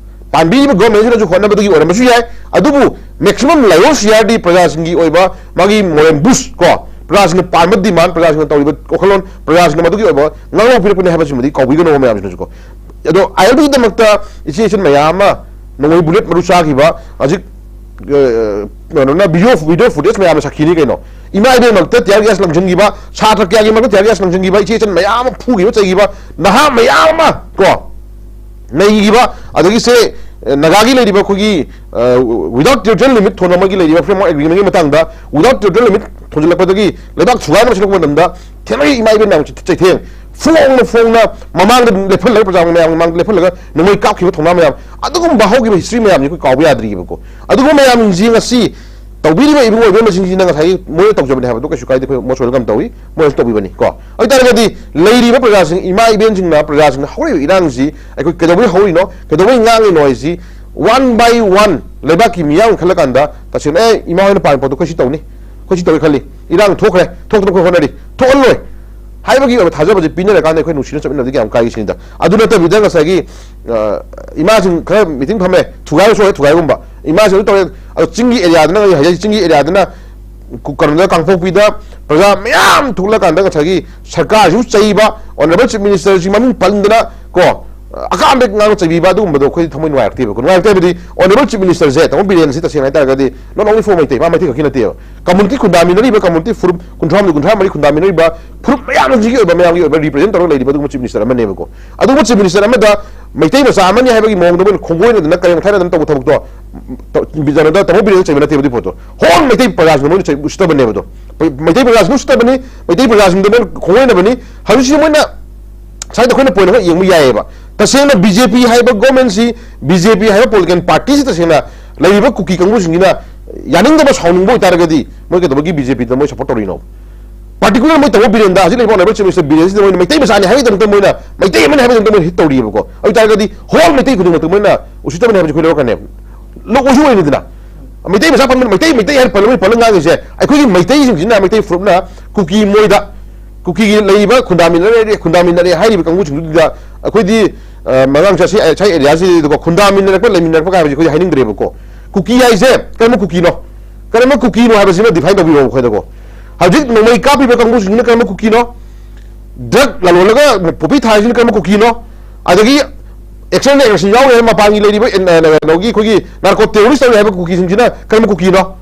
ꯄꯥꯟꯕꯤꯔꯤꯕ governmentꯁꯤꯅꯁꯨ ꯍꯣꯠꯅꯕꯗꯒꯤ ꯑꯣꯏꯔꯝꯕꯁꯨ ꯌꯥꯏ, ꯑꯗꯨꯕꯨ maximum ꯂꯥꯏꯑꯣꯟꯁꯤ ꯌꯥꯔꯗꯤ ꯄ꯭ꯔꯖꯥꯁꯤꯡꯒꯤ ꯑꯣꯏꯕ ꯃꯥꯒꯤ moral boost ꯀꯣ, ꯄ꯭ꯔꯖꯥꯁꯤꯡꯅ ꯄꯥꯟꯕ demand, ꯄ꯭ꯔꯖꯥꯁꯤꯡꯅ ꯇꯧꯔꯤꯕ ꯋꯥꯈꯜꯂꯣꯟ, ꯄ꯭ꯔꯖꯥꯁꯤꯡꯅ ꯃꯗꯨꯒꯤ ꯑꯣꯏꯕ ꯉꯥꯡꯂꯧ ꯄꯤꯔꯛꯄꯅꯤ ꯍꯥꯏꯕꯁꯤꯃꯗꯤ ꯀꯥꯎꯕꯤꯒꯅꯨ ꯃꯌꯥꯝꯁꯤꯅꯁꯨ ꯀꯣ꯫ ꯑꯗꯣ ILPꯒꯤꯗꯃꯛꯇ ꯏꯆꯦ ꯏꯆꯟ ꯃꯌꯥꯝ ꯑꯃ ꯅꯣꯡꯃꯩ bullet ꯃꯔꯨ ꯆꯥꯈꯤꯕ ꯍꯧꯖꯤꯛ, ꯑ, ꯀꯩꯅꯣꯅ video, video footage ꯃꯌꯥꯝꯅ ꯁꯥꯈꯤꯅꯤ ꯀꯩꯅꯣ꯫ ꯏꯃꯥ ꯏꯕꯦꯟꯃꯛꯇ tear gas ꯂꯪꯁꯤꯟꯈꯤꯕ, ꯁꯥꯇ꯭ꯔ ꯀꯌꯥꯒꯤ ꯃꯔꯛꯇ tear gas ꯂꯪꯁꯤꯟꯈꯤꯕ, ꯏꯆꯦ ꯏꯆꯟ ꯃꯌꯥꯝ ꯑꯃ ꯐꯨꯈꯤꯕ, ꯆꯩꯈꯤꯕ, ꯅꯍꯥ ꯃꯌꯥꯝ ꯑꯃ ꯀꯣ, ꯅꯩꯈꯤꯕ, ꯑꯗꯒꯤ ꯁꯦ, ꯑ, ꯅꯥꯒꯥꯒꯤ ꯂꯩꯔꯤꯕ ꯑꯩꯈꯣꯏꯒꯤ, ꯑ, without territorial limit ꯊꯣꯟꯕ ꯑꯃꯒꯤ ꯂꯩꯔꯤꯕ framework agreementꯒꯤ ꯃꯇꯥꯡꯗ without territorial limit ꯊꯣꯟꯖꯤꯜꯂꯛꯄꯗꯒꯤ ꯂꯩꯕꯥꯛ ꯊꯨꯒꯥꯏꯅꯕ ꯁꯤꯜꯂꯛꯄ ꯃꯇꯝꯗ ꯊꯦꯡꯅꯔꯤ ꯏꯃꯥ ꯏꯕꯦꯟ ꯃꯌꯥꯝ ꯆꯩꯊꯦꯡ ꯐꯣꯡꯅ ꯐꯣꯡꯅ ꯃꯃꯥꯡꯗ ꯂꯦꯞꯍꯜꯂꯒ, ꯄ꯭ꯔꯖꯥ ꯃꯌꯥꯝ ꯃꯃꯥꯡꯗ ꯂꯦꯞꯍꯜꯂꯒ ꯅꯣꯡꯃꯩ ꯀꯥꯞꯈꯤꯕ ꯊꯧꯅꯥ ꯃꯌꯥꯝ, ꯑꯗꯨꯒꯨꯝꯕ ꯍꯧꯈꯤꯕ history ꯃꯌꯥꯝꯁꯦ ꯑꯩꯈꯣꯏ ꯀꯥꯎꯕ ꯌꯥꯗ꯭ꯔꯤꯕꯀꯣ꯫ ꯑꯗꯨꯒꯨꯝꯕ ꯃꯌꯥꯝꯁꯤꯡꯁꯤ ꯉꯁꯤ ꯇꯧꯕꯤꯔꯤꯕ ꯏꯕꯨꯡꯉꯣ ꯏꯕꯦꯝꯃꯁꯤꯡꯁꯤꯅ ꯉꯁꯥꯏꯒꯤ ꯃꯣꯏꯅ ꯇꯧꯖꯕꯅꯤ ꯍꯥꯏꯕꯗꯣ ꯀꯩꯁꯨ ꯀꯥꯏꯗꯦ, ꯑꯩꯈꯣꯏ most welcome ꯇꯧꯏ, ꯃꯣꯏꯅꯁꯨ ꯇꯧꯕꯤꯕꯅꯤ ꯀꯣ꯫ ꯑꯗꯨ ꯑꯣꯏꯇꯥꯔꯒꯗꯤ ꯂꯩꯔꯤꯕ ꯄ꯭ꯔꯖꯥꯁꯤꯡ, ꯏꯃꯥ ꯏꯕꯦꯟꯁꯤꯡꯅ, ꯄ꯭ꯔꯖꯥꯁꯤꯡꯅ ꯍꯧꯔꯛꯏꯕ ꯏꯔꯥꯡꯁꯤ ꯑꯩꯈꯣꯏ ꯀꯩꯗꯧꯕꯩ ꯍꯧꯔꯤꯅꯣ, ꯀꯩꯗꯧꯕꯩ ꯉꯥꯡꯉꯤꯅꯣ ꯍꯥꯏꯁꯤ one by one ꯂꯩꯕꯥꯛꯀꯤ ꯃꯤꯌꯥꯝ ꯈꯜꯂꯀꯥꯟꯗ ꯇꯁꯦꯡꯅ, "ꯑꯦ, ꯏꯃꯥ ꯍꯣꯏꯅ ꯄꯥꯝꯃꯤ ꯄꯣꯠꯇꯣ ꯑꯩꯈꯣꯏ ꯁꯤ ꯇꯧꯅꯤ, ꯑꯩꯈꯣꯏ ꯁꯤ ꯇꯧꯏ ꯈꯜꯂꯤ, ꯏꯔꯥꯡ ꯊꯣꯛꯈ꯭ꯔꯦ, ꯊꯣꯛꯇꯅꯕ ꯑꯩꯈꯣꯏ ꯍꯣꯠꯅꯔꯤ, ꯊꯣꯛꯍꯜꯂꯣꯏ" ꯍꯥꯏꯕꯒꯤ ꯑꯣꯏꯕ ꯊꯥꯖꯕꯁꯦ ꯄꯤꯅꯔꯀꯥꯟꯗ ꯑꯩꯈꯣꯏ ꯅꯨꯡꯁꯤꯅ ꯆꯠꯃꯤꯟꯅꯕꯗꯤ ꯀꯌꯥꯝ ꯀꯥꯏꯒꯦ ꯁꯤꯅꯤꯗ꯫ ꯑꯗꯨ ꯅꯠꯇꯕꯤꯗ ꯉꯁꯥꯏꯒꯤ ꯑ, ꯏꯃꯥꯁꯤꯡ ꯈꯔ ꯃꯤꯇꯤꯡ ꯐꯝꯃꯦ, ꯊꯨꯒꯥꯏꯕ ꯁꯣꯛꯑꯦ, ꯊꯨꯒꯥꯏꯒꯨꯝꯕ ꯏꯃꯥꯁꯤꯡ ꯇꯧꯔꯦ꯫ ꯑꯗꯣ ꯆꯤꯡꯒꯤ ꯑꯦꯔꯤꯌꯥꯗꯅ, ꯍꯧꯖꯤꯛ ꯆꯤꯡꯒꯤ ꯑꯦꯔꯤꯌꯥꯗꯅ ꯀꯩꯅꯣꯗ, ꯀꯥꯡꯄꯣꯛꯄꯤꯗ ꯄ꯭ꯔꯖꯥ ꯃꯌꯥꯝ ꯊꯣꯛꯂꯀꯥꯟꯗ ꯉꯁꯥꯏꯒꯤ ꯁꯔꯀꯥꯔꯁꯤꯕꯨ ꯆꯩꯕ, ꯑꯣꯅꯔꯦꯕꯜ ꯆꯤꯐ ꯃꯤꯅꯤꯁꯇꯔꯁꯤ ꯃꯃꯤꯡ ꯄꯟꯗꯅ ꯀꯣ, ꯑꯀꯥꯝꯕ ꯉꯥꯡꯅ ꯆꯩꯕꯤꯕ, ꯑꯗꯨꯒꯨꯝꯕꯗꯣ ꯑꯩꯈꯣꯏꯗꯤ ꯊꯃꯣꯏ ꯅꯨꯡꯉꯥꯏꯔꯛꯇꯦꯕꯀꯣ꯫ ꯅꯨꯡꯉꯥꯏꯔꯛꯇꯦ ꯍꯥꯏꯕꯗꯤ ꯑꯣꯅꯔꯦꯕꯜ ꯆꯤꯐ ꯃꯤꯅꯤꯁꯇꯔꯁꯦ, ꯇꯥꯃꯣ ꯕꯤꯔꯦꯟꯁꯤ ꯇꯁꯦꯡꯅ ꯍꯥꯏꯇꯥꯔꯒꯗꯤ not only for ꯃꯩꯇꯩ, ꯃꯥ ꯃꯩꯇꯩ ꯈꯛꯀꯤ ꯅꯠꯇꯦꯕ, ꯀꯝꯃꯨꯅꯤꯇꯤ ꯈꯨꯟꯗꯥꯃꯤꯟꯅꯔꯤꯕ, ꯀꯝꯃꯨꯅꯤꯇꯤ ꯐꯨꯔꯨꯞ ꯀꯨꯟꯊ꯭ꯔꯥ ꯍꯨꯝꯗꯣꯏ, ꯀꯨꯟꯊ꯭ꯔꯥ ꯃꯔꯤ ꯈꯨꯟꯗꯥꯃꯤꯟꯅꯔꯤꯕ ꯐꯨꯔꯨꯞ ꯃꯌꯥꯝꯁꯤꯒꯤ ꯑꯣꯏꯕ, ꯃꯌꯥꯝꯒꯤ ꯑꯣꯏꯕ ꯔꯤꯄ꯭ꯔꯖꯦꯟ ꯇꯧꯔꯒ ꯂꯩꯔꯤꯕ ꯑꯗꯨꯒꯨꯝꯕ ꯆꯤꯐ ꯃꯤꯅꯤꯁꯇꯔ ꯑꯃꯅꯦꯕꯀꯣ꯫ ꯑꯗꯨꯒꯨꯝꯕ ꯆꯤꯐ ꯃꯤꯅꯤꯁꯇꯔ ꯑꯃꯗ ꯃꯩꯇꯩ ꯃꯆꯥ ꯑꯃꯅꯤ ꯍꯥꯏꯕꯒꯤ ꯃꯑꯣꯡꯗ ꯃꯣꯏꯅ ꯈꯣꯡꯒꯣꯏꯅꯗꯅ, ꯀꯔꯦꯝ ꯊꯥꯏꯅꯗꯅ ꯇꯧꯕ ꯊꯕꯛꯇꯣ, ꯇ-, ꯀꯩꯅꯣꯗ ꯇꯥꯃꯣ ꯕꯤꯔꯦꯟꯗ ꯆꯩꯕ ꯅꯠꯇꯦꯕ ꯑꯗꯨꯒꯤ ꯄꯣꯠꯇꯣ꯫ ꯍꯣꯜ ꯃꯩꯇꯩ ꯄ꯭ꯔꯖꯥꯁꯤꯡꯗꯣ ꯃꯣꯏꯅ ꯆꯩ-, ꯎꯁꯤꯠꯇꯕꯅꯦꯕ ꯑꯗꯣ꯫ ꯃꯩ-, ꯃꯩꯇꯩ ꯄ꯭ꯔꯖꯥꯁꯤꯡꯗꯣ ꯎꯁꯤꯠꯇꯕꯅꯤ, ꯃꯩꯇꯩ ꯄ꯭ꯔꯖꯥꯁꯤꯡꯗꯣ ꯃꯣꯏꯅ ꯈꯣꯡꯒꯣꯏꯅꯕꯅꯤ꯫ ꯍꯧꯖꯤꯛꯁꯤ ꯃꯣꯏꯅ ꯁ꯭ꯋꯥꯏꯗ ꯑꯩꯈꯣꯏꯅ ꯄꯣꯏꯟ ꯑꯃ ꯌꯦꯡꯕ ꯌꯥꯏꯌꯦꯕ꯫ ꯇꯁꯦꯡꯅ ꯕꯤ ꯖꯦ ꯄꯤ ꯍꯥꯏꯕ ꯒꯣꯔꯃꯦꯟꯁꯤ, ꯕꯤ ꯖꯦ ꯄꯤ ꯍꯥꯏꯕ ꯄꯣꯂꯤꯇꯤꯀꯦꯜ ꯄꯥꯔꯇꯤꯁꯤ ꯇꯁꯦꯡꯅ ꯂꯩꯔꯤꯕ ꯀꯨꯀꯤ ꯀꯥꯡꯕꯨꯁꯤꯡꯁꯤꯅ ꯌꯥꯅꯤꯡꯗꯕ, ꯁꯥꯎꯅꯤꯡꯕ ꯑꯣꯏꯇꯥꯔꯒꯗꯤ ꯃꯣꯏ ꯀꯩꯗꯧꯕꯒꯤ ꯕꯤ ꯖꯦ ꯄꯤꯗ ꯃꯣꯏ ꯁꯞꯄꯣꯔꯠ ꯇꯧꯔꯤꯅꯣ? ꯄꯥꯔꯇꯤꯀꯨꯂꯔ ꯃꯣꯏ ꯇꯥꯃꯣ ꯕꯤꯔꯦꯟꯗ, ꯍꯧꯖꯤꯛ ꯂꯩꯔꯤꯕ ꯑꯣꯅꯔꯦꯕꯜ ꯆꯤꯐ ꯃꯤꯅꯤꯁꯇꯔ ꯕꯤꯔꯦꯟꯁꯤꯗ ꯃꯣꯏꯅ ꯃꯩꯇꯩ ꯃꯆꯥꯅꯤ ꯍꯥꯏꯕꯒꯤꯗꯃꯛꯇ ꯃꯣꯏꯅ, ꯃꯩꯇꯩ ꯑꯃꯅꯤ ꯍꯥꯏꯕꯒꯤꯗꯃꯛꯇ ꯃꯣꯏꯅ ꯍꯤꯠ ꯇꯧꯔꯤꯑꯕꯀꯣ꯫ ꯑꯗꯨ ꯑꯣꯏꯇꯥꯔꯒꯗꯤ ꯍꯣꯜ ꯃꯩꯇꯩ ꯈꯨꯗꯤꯡꯃꯛꯇ ꯃꯣꯏꯅ ꯎꯁꯤꯠꯇꯕꯅꯤ ꯍꯥꯏꯕꯁꯤ ꯑꯩꯈꯣꯏ ꯂꯧꯔꯛꯀꯅꯦꯕ꯫ ꯂꯧꯕꯁꯨ ꯑꯣꯏꯔꯤꯗꯅ꯫ ꯃꯩꯇꯩ ꯃꯆꯥ ꯄꯟꯕ, ꯃꯩꯇꯩ, ꯃꯩꯇꯩ ꯍꯥꯏꯅ ꯄꯜꯂꯕꯅꯤ, ꯄꯜꯂ ꯉꯥꯡꯉꯤꯁꯦ ꯑꯩꯈꯣꯏꯒꯤ ꯃꯩꯇꯩꯁꯤꯡꯁꯤꯅ, ꯃꯩꯇꯩ ꯐꯨꯔꯨꯞꯅ ꯀꯨꯀꯤ ꯃꯣꯏꯗ, ꯀꯨꯀꯤꯒꯤ ꯂꯩꯔꯤꯕ ꯈꯨꯟꯗꯥꯃꯤꯟꯅꯔꯦ, ꯈꯨꯟꯗꯥꯃꯤꯟꯅꯔꯦ ꯍꯥꯏꯔꯤꯕ ꯀꯥꯡꯕꯨꯁꯤꯡꯗꯨꯗ ꯑꯩꯈꯣꯏꯗꯤ, ꯑ, ꯃꯉꯥꯡꯁꯦ ꯑꯁꯤ, ꯁꯥꯏ ꯑꯦꯔꯤꯌꯥꯁꯤꯗꯀꯣ ꯈꯨꯟꯗꯥꯃꯤꯟꯅꯔꯛꯄ, ꯂꯩꯃꯤꯟꯅꯔꯛꯄ ꯀꯥꯏ ꯍꯥꯏꯕꯁꯤ ꯑꯩꯈꯣꯏꯗꯤ ꯍꯥꯏꯅꯤꯡꯗ꯭ꯔꯦꯕꯀꯣ꯫ ꯀꯨꯀꯤ ꯍꯥꯏꯁꯦ ꯀꯔꯝꯕ ꯀꯨꯀꯤꯅꯣ? ꯀꯔꯝꯕ ꯀꯨꯀꯤꯅꯣ ꯍꯥꯏꯕꯁꯤꯃ ꯗꯤꯐꯥꯏꯟ ꯇꯧꯕꯤꯔꯣ ꯑꯩꯈꯣꯏꯗꯀꯣ꯫ ꯍꯧꯖꯤꯛ ꯅꯣꯡꯃꯩ ꯀꯥꯞꯄꯤꯕ ꯀꯥꯡꯕꯨꯁꯤꯡꯁꯤꯅ ꯀꯔꯝꯕ ꯀꯨꯀꯤꯅꯣ? ꯗ꯭ꯔꯒ ꯂꯂꯣꯜꯂꯒ ꯄꯣꯄꯤ ꯊꯥꯔꯤꯁꯤꯅ ꯀꯔꯝꯕ ꯀꯨꯀꯤꯅꯣ? ꯑꯗꯒꯤ ꯑꯦꯛꯁꯟ ꯑꯦꯛꯁꯟ ꯌꯥꯎꯔꯤ ꯍꯥꯏꯕ ꯃꯄꯥꯟꯒꯤ ꯂꯩꯔꯤꯕ, ꯑ, ꯀꯩꯅꯣꯒꯤ ꯑꯩꯈꯣꯏꯒꯤ ꯅꯥꯔꯀꯣ ꯇꯦꯔꯣꯔꯤꯁ ꯇꯧꯔꯤ ꯍꯥꯏꯕ ꯀꯨꯀꯤꯁꯤꯡꯁꯤꯅ ꯀꯔꯝꯕ ꯀꯨꯀꯤꯅꯣ?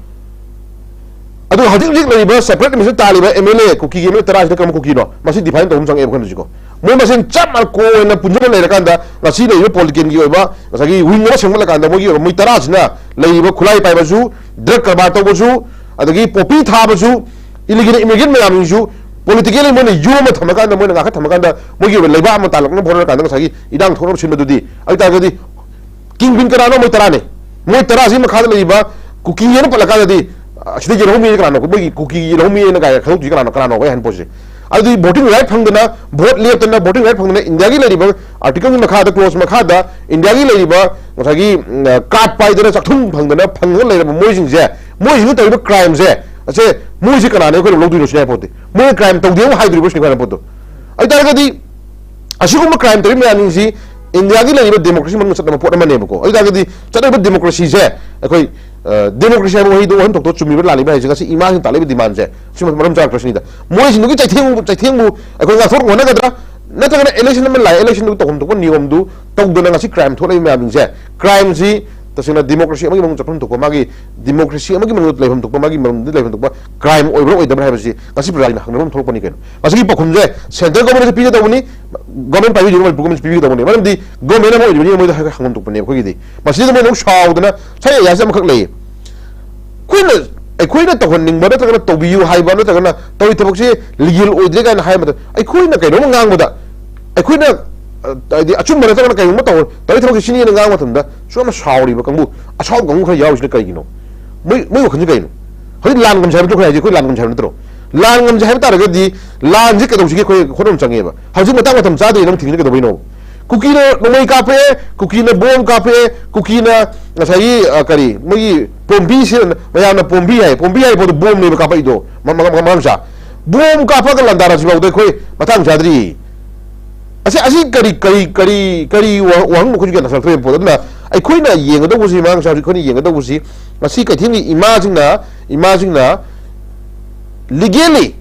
ꯑꯗꯨꯒ ꯍꯧꯖꯤꯛ ꯍꯧꯖꯤꯛ ꯂꯩꯔꯤꯕ ꯁꯦꯄꯔꯦꯠ ꯑꯦꯗꯃꯤꯅꯤꯁꯇ꯭ꯔꯦꯁꯟ ꯇꯥꯜꯂꯤꯕ ꯑꯦꯝ ꯑꯦꯜ ꯑꯦ, ꯀꯨꯀꯤꯒꯤ ꯑꯦꯝ ꯑꯦꯜ ꯑꯦ ꯇꯔꯥꯁꯤꯅ ꯀꯔꯝꯕ ꯀꯨꯀꯤꯅꯣ? ꯃꯁꯤ ꯗꯤꯐꯥꯏꯟ ꯇꯧꯕ ꯑꯃ ꯆꯪꯉꯛꯑꯦꯕ ꯑꯩꯈꯣꯏꯅ ꯍꯧꯖꯤꯛꯀꯣ꯫ ꯃꯣꯏ ꯃꯁꯦꯟ ꯆꯞ ꯃꯥꯟꯅ ꯀꯣ ꯑꯣꯏꯅ ꯄꯨꯟꯁꯤꯟꯅ ꯂꯩꯔꯀꯥꯟꯗ ꯉꯁꯤ ꯂꯩꯔꯤꯕ ꯄꯣꯂꯤꯇꯤꯀꯦꯜꯒꯤ ꯑꯣꯏꯕ ꯉꯁꯥꯏꯒꯤ ꯋꯤꯡ ꯑꯃ ꯁꯦꯝꯒꯠꯂꯀꯥꯟꯗ ꯃꯣꯏꯒꯤ ꯑꯣꯏꯕ ꯃꯣꯏ ꯇꯔꯥꯁꯤꯅ ꯂꯩꯔꯤꯕ ꯈꯨꯠꯂꯥꯏ ꯄꯥꯏꯕꯁꯨ, ꯗ꯭ꯔꯒ ꯀꯔꯕꯥꯔ ꯇꯧꯕꯁꯨ, ꯑꯗꯒꯤ ꯄꯣꯄꯤ ꯊꯥꯕꯁꯨ, ꯏꯂꯤꯒꯦꯜ ꯏꯃꯤꯒ꯭ꯔꯦꯟ ꯃꯌꯥꯝꯁꯤꯡꯁꯨ ꯄꯣꯂꯤꯇꯤꯀꯦꯜꯂꯤ ꯃꯣꯏꯅ ꯌꯣꯝꯃ ꯊꯝꯃꯀꯥꯟꯗ, ꯃꯣꯏꯅ ꯉꯥꯛꯈ ꯊꯝꯃꯀꯥꯟꯗ ꯃꯣꯏꯒꯤ ꯑꯣꯏꯕ ꯂꯩꯕꯥꯛ ꯑꯃ ꯇꯥꯜꯂꯛꯅꯕ ꯍꯣꯠꯅꯔꯀꯥꯟꯗ ꯉꯁꯥꯏꯒꯤ ꯏꯔꯥꯡ ꯊꯣꯛꯅꯕ ꯁꯤꯟꯕꯗꯨꯗꯤ꯫ ꯑꯗꯨ ꯑꯣꯏꯇꯥꯔꯒꯗꯤ ꯀꯤꯡ ꯄꯤꯟ ꯀꯅꯥꯅꯣ? ꯃꯣꯏ ꯇꯔꯥꯅꯦ꯫ ꯃꯣꯏ ꯇꯔꯥꯁꯤ ꯃꯈꯥꯗ ꯂꯩꯔꯤꯕ ꯀꯨꯀꯤ ꯍꯥꯏꯅ ꯄꯠꯂꯀꯥꯟꯗꯗꯤ, ꯑ, ꯁꯤꯗ ꯌꯦꯜꯍꯧꯃꯤ ꯀꯅꯥꯅꯣ? ꯃꯣꯏꯒꯤ ꯀꯨꯀꯤ ꯌꯦꯜꯍꯧꯃꯤ ꯍꯥꯏꯅ ꯀꯥꯏ ꯈꯪꯗꯣꯛꯇꯣꯏꯁꯤ ꯀꯅꯥꯅꯣ? ꯀꯅꯥꯅꯣ ꯑꯩ ꯍꯥꯏꯅ ꯄꯣꯠꯁꯦ? ꯑꯗꯨꯗꯤ ꯚꯣꯇꯤꯡ ꯔꯥꯏꯠ ꯐꯪꯗꯅ, ꯚꯣꯠ ꯂꯦꯞꯇꯅ ꯚꯣꯇꯤꯡ ꯔꯥꯏꯠ ꯐꯪꯗꯅ, ꯏꯟꯗꯤꯌꯥꯒꯤ ꯂꯩꯔꯤꯕ ꯑꯥꯔꯇꯤꯀꯜꯒꯤ ꯃꯈꯥꯗ, ꯀ꯭ꯂꯣꯖ ꯃꯈꯥꯗ ꯏꯟꯗꯤꯌꯥꯒꯤ ꯂꯩꯔꯤꯕ ꯉꯁꯥꯏꯒꯤ, ꯎꯝ, ꯀꯥꯔꯠ ꯄꯥꯏꯗꯅ, ꯆꯥꯛꯊꯨꯝ ꯐꯪꯗꯅ ꯐꯪꯉꯒ ꯂꯩꯔꯕ ꯃꯣꯏꯁꯤꯡꯁꯦ, ꯃꯣꯏꯁꯤꯡꯅ ꯇꯧꯔꯤꯕ ꯀ꯭ꯔꯥꯏꯝꯁꯦ, ꯑꯁꯦ ꯃꯣꯏꯁꯤ ꯀꯅꯥꯅ ꯑꯩꯈꯣꯏꯅ ꯂꯧꯗꯣꯏꯅꯣ ꯁꯤꯅꯤ ꯍꯥꯏ ꯄꯣꯠꯇꯤ꯫ ꯃꯣꯏꯅ ꯀ꯭ꯔꯥꯏꯝ ꯇꯧꯗꯦ ꯑꯃꯨꯛ ꯍꯥꯏꯗꯣꯔꯤꯕ ꯁꯤꯅꯤ ꯍꯥꯏ ꯄꯣꯠꯇꯣ꯫ ꯑꯗꯨ ꯑꯣꯏꯇꯥꯔꯒꯗꯤ ꯑꯁꯤꯒꯨꯝꯕ ꯀ꯭ꯔꯥꯏꯝ ꯇꯧꯔꯤꯕ ꯃꯌꯥꯝꯁꯤꯡꯁꯤ ꯏꯟꯗꯤꯌꯥꯒꯤ ꯂꯩꯔꯤꯕ ꯗꯦꯃꯣꯀ꯭ꯔꯦꯁꯤ ꯃꯅꯨꯡꯗ ꯆꯠꯅꯕ ꯄꯣꯠ ꯑꯃꯅꯦꯕꯀꯣ꯫ ꯑꯗꯨ ꯑꯣꯏꯇꯥꯔꯒꯗꯤ ꯆꯠꯅꯔꯤꯕ ꯗꯦꯃꯣꯀ꯭ꯔꯦꯁꯤꯁꯦ ꯑꯩꯈꯣꯏ, ꯑ, ꯗꯦꯃꯣꯀ꯭ꯔꯦꯁꯤ ꯍꯥꯏꯕ ꯋꯥꯍꯩꯗꯣ ꯋꯥꯍꯟꯊꯣꯛꯇꯣ ꯆꯨꯝꯃꯤꯕ꯭ꯔꯥ ꯂꯥꯜꯂꯤꯕ꯭ꯔꯥ ꯍꯥꯏꯁꯦ ꯉꯁꯤ ꯏꯃꯥꯁꯤꯡꯅ ꯇꯥꯛꯂꯛꯏꯕ ꯗꯤꯃꯥꯟꯁꯦ ꯁꯤ ꯃꯔꯝ ꯆꯥꯔꯛꯇ꯭ꯔꯁꯤꯅꯤꯗ꯫ ꯃꯣꯏꯁꯤꯡꯗꯨꯒꯤ ꯆꯩꯊꯦꯡ, ꯆꯩꯊꯦꯡꯕꯨ ꯑꯩꯈꯣꯏ ꯉꯥꯛꯊꯣꯛ ꯉꯝꯒꯗ꯭ꯔꯥ? ꯅꯠꯇ꯭ꯔꯒꯅ ꯏꯂꯦꯛꯁꯟ ꯑꯃ ꯂꯥꯛꯑꯦ, ꯏꯂꯦꯛꯁꯟꯗꯨ ꯇꯧꯐꯝ ꯊꯣꯛꯄ ꯅꯤꯌꯣꯝꯗꯨ ꯇꯧꯗꯅ ꯉꯁꯤ ꯀ꯭ꯔꯥꯏꯝ ꯊꯣꯛꯂꯛꯏꯕ ꯃꯌꯥꯝꯁꯤꯡꯁꯦ, ꯀ꯭ꯔꯥꯏꯝꯁꯤ ꯇꯁꯦꯡꯅ ꯗꯦꯃꯣꯀ꯭ꯔꯦꯁꯤ ꯑꯃꯒꯤ ꯃꯅꯨꯡ ꯆꯠꯐꯝ ꯊꯣꯛꯄ, ꯃꯥꯒꯤ ꯗꯦꯃꯣꯀ꯭ꯔꯦꯁꯤ ꯑꯃꯒꯤ ꯃꯅꯨꯡꯗ ꯂꯩꯐꯝ ꯊꯣꯛꯄ, ꯃꯥꯒꯤ ꯃꯔꯝꯗ ꯂꯩꯐꯝ ꯊꯣꯛꯄ ꯀ꯭ꯔꯥꯏꯝ ꯑꯣꯏꯕ꯭ꯔꯥ ꯑꯣꯏꯗꯕ꯭ꯔꯥ ꯍꯥꯏꯕꯁꯤ ꯉꯁꯤ ꯄ꯭ꯔꯖꯥꯁꯤꯡꯅ ꯍꯪꯅꯕ ꯑꯃ ꯊꯣꯛꯂꯛꯄꯅꯤ ꯀꯩꯅꯣ꯫ ꯃꯁꯤꯒꯤ ꯄꯥꯎꯈꯨꯝꯁꯦ ꯁꯦꯟꯇ꯭ꯔꯦꯜ ꯒꯣꯔꯃꯦꯟꯗꯁꯨ ꯄꯤꯒꯗꯧꯕꯅꯤ, ꯒꯣꯔꯃꯦꯟ ꯄꯥꯏꯕꯤꯗꯧꯕ ꯃꯅꯤꯄꯨꯔ ꯒꯣꯔꯃꯦꯟꯁꯨ ꯄꯤꯕꯤꯒꯗꯧꯕꯅꯤ꯫ ꯃꯔꯝꯗꯤ ꯒꯣꯔꯃꯦꯟ ꯑꯃ ꯑꯣꯏꯔꯤꯕꯅꯤꯅ ꯃꯣꯏꯗ ꯍꯥꯏ-, ꯍꯪꯐꯝ ꯊꯣꯛꯄꯅꯦꯕ ꯑꯩꯈꯣꯏꯒꯤꯗꯤ꯫ ꯃꯁꯤꯗ ꯃꯣꯏꯅ ꯑꯃꯨꯛ ꯁꯥꯎꯗꯅ ꯁꯥꯏ ꯑꯦꯔꯤꯌꯥꯁꯦ ꯑꯃꯈꯛ ꯂꯩꯌꯦ꯫ ꯑꯩꯈꯣꯏꯅ, ꯑꯩꯈꯣꯏꯅ ꯇꯧꯍꯟꯅꯤꯡꯕ ꯅꯠꯇ꯭ꯔꯒꯅ ꯇꯧꯕꯤꯌꯨ ꯍꯥꯏꯕ ꯅꯠꯇ꯭ꯔꯒꯅ ꯇꯧꯔꯤ ꯊꯕꯛꯁꯤ ꯂꯤꯒꯦꯜ ꯑꯣꯏꯗ꯭ꯔꯦ ꯀꯥꯏꯅ ꯍꯥꯏꯕꯗ ꯑꯩꯈꯣꯏꯅ ꯀꯩꯅꯣꯝꯃ ꯉꯥꯡꯕꯗ ꯑꯩꯈꯣꯏꯅ, ꯑ, ꯍꯥꯏꯗꯤ ꯑꯆꯨꯝꯕ ꯅꯠꯇ꯭ꯔꯒꯅ ꯀꯩꯒꯨꯝꯕ ꯇꯧ-, ꯇꯧꯔꯤ ꯊꯕꯛꯁꯤ ꯁꯤꯅꯤꯅ ꯉꯥꯡꯕ ꯃꯇꯝꯗ ꯁꯨꯝ ꯁꯥꯎꯔꯤꯕ ꯀꯥꯡꯕꯨ, ꯑꯁꯥꯎꯕ ꯀꯥꯡꯕꯨ ꯈꯔ ꯌꯥꯎꯔꯤꯁꯤꯅ ꯀꯔꯤꯒꯤꯅꯣ? ꯃꯣꯏ, ꯃꯣꯏ ꯋꯥꯈꯜꯁꯤ ꯀꯩꯅꯣ? ꯍꯧꯖꯤꯛ ꯂꯥꯟ ꯉꯝꯁꯦ ꯍꯥꯏꯕ ꯅꯠꯇ꯭ꯔꯣ ꯑꯩꯈꯣꯏ ꯍꯥꯏꯁꯦ? ꯑꯩꯈꯣꯏ ꯂꯥꯟ ꯉꯝꯁꯦ ꯍꯥꯏꯕ ꯅꯠꯇ꯭ꯔꯣ? ꯂꯥꯟ ꯉꯝꯁꯦ ꯍꯥꯏꯕ ꯇꯥꯔꯒꯗꯤ ꯂꯥꯟꯁꯤ ꯀꯩꯗꯧꯁꯤꯒꯦ? ꯑꯩꯈꯣꯏ ꯍꯣꯠꯅꯕ ꯆꯪꯉꯦꯕ꯫ ꯍꯧꯖꯤꯛ ꯃꯇꯥꯡ ꯃꯇꯝ ꯆꯥꯗꯦ ꯅꯪ ꯊꯤꯡꯉꯤꯅ ꯀꯩꯗꯧꯕꯩꯅꯣ? ꯀꯨꯀꯤꯅ ꯅꯣꯡꯃꯩ ꯀꯥꯞꯄꯛꯑꯦ, ꯀꯨꯀꯤꯅ ꯕꯣꯝ ꯀꯥꯞꯄꯛꯑꯦ, ꯀꯨꯀꯤꯅ ꯉꯁꯥꯏꯒꯤ, ꯑ, ꯀꯔꯤ, ꯃꯣꯏꯒꯤ ꯄꯣꯝꯕꯤ ꯁꯤ-, ꯃꯌꯥꯝꯅ ꯄꯣꯝꯕꯤ ꯍꯥꯏ, ꯄꯣꯝꯕꯤ ꯍꯥꯏ ꯄꯣꯠꯇꯣ ꯕꯣꯝꯅꯦꯕ ꯀꯥꯞꯄꯛꯏꯗꯣ, ꯃ-, ꯃ-, ꯃ-, ꯃꯃꯥꯡ ꯆꯥ꯫ ꯕꯣꯝ ꯀꯥꯞꯄꯒ ꯂꯥꯟꯗꯥꯔꯁꯤ ꯐꯥꯎꯗ ꯑꯩꯈꯣꯏ ꯃꯇꯥꯡ ꯆꯥꯗ꯭ꯔꯤ꯫ ꯑꯁꯤ, ꯑꯁꯤ ꯀꯔꯤ, ꯀꯔꯤ, ꯀꯔꯤ, ꯀꯔꯤ ꯋꯥ-, ꯋꯥꯍꯪꯅꯣ ꯑꯩꯈꯣꯏꯁꯨ ꯒ꯭ꯌꯥꯟ ꯇꯥꯁꯜꯂꯛꯇ꯭ꯔꯦꯕ ꯄꯣꯠ꯫ ꯑꯗꯨꯅ ꯑꯩꯈꯣꯏꯅ ꯌꯦꯡꯒꯗꯧꯕꯁꯤ, ꯃꯃꯥꯡ ꯆꯥ ꯑꯩꯈꯣꯏꯅ ꯌꯦꯡꯒꯗꯧꯕꯁꯤ ꯉꯁꯤ ꯀꯩꯊꯦꯜꯒꯤ ꯏꯃꯥꯁꯤꯡꯅ, ꯏꯃꯥꯁꯤꯡꯅ ꯂꯤꯒꯦꯜꯂꯤ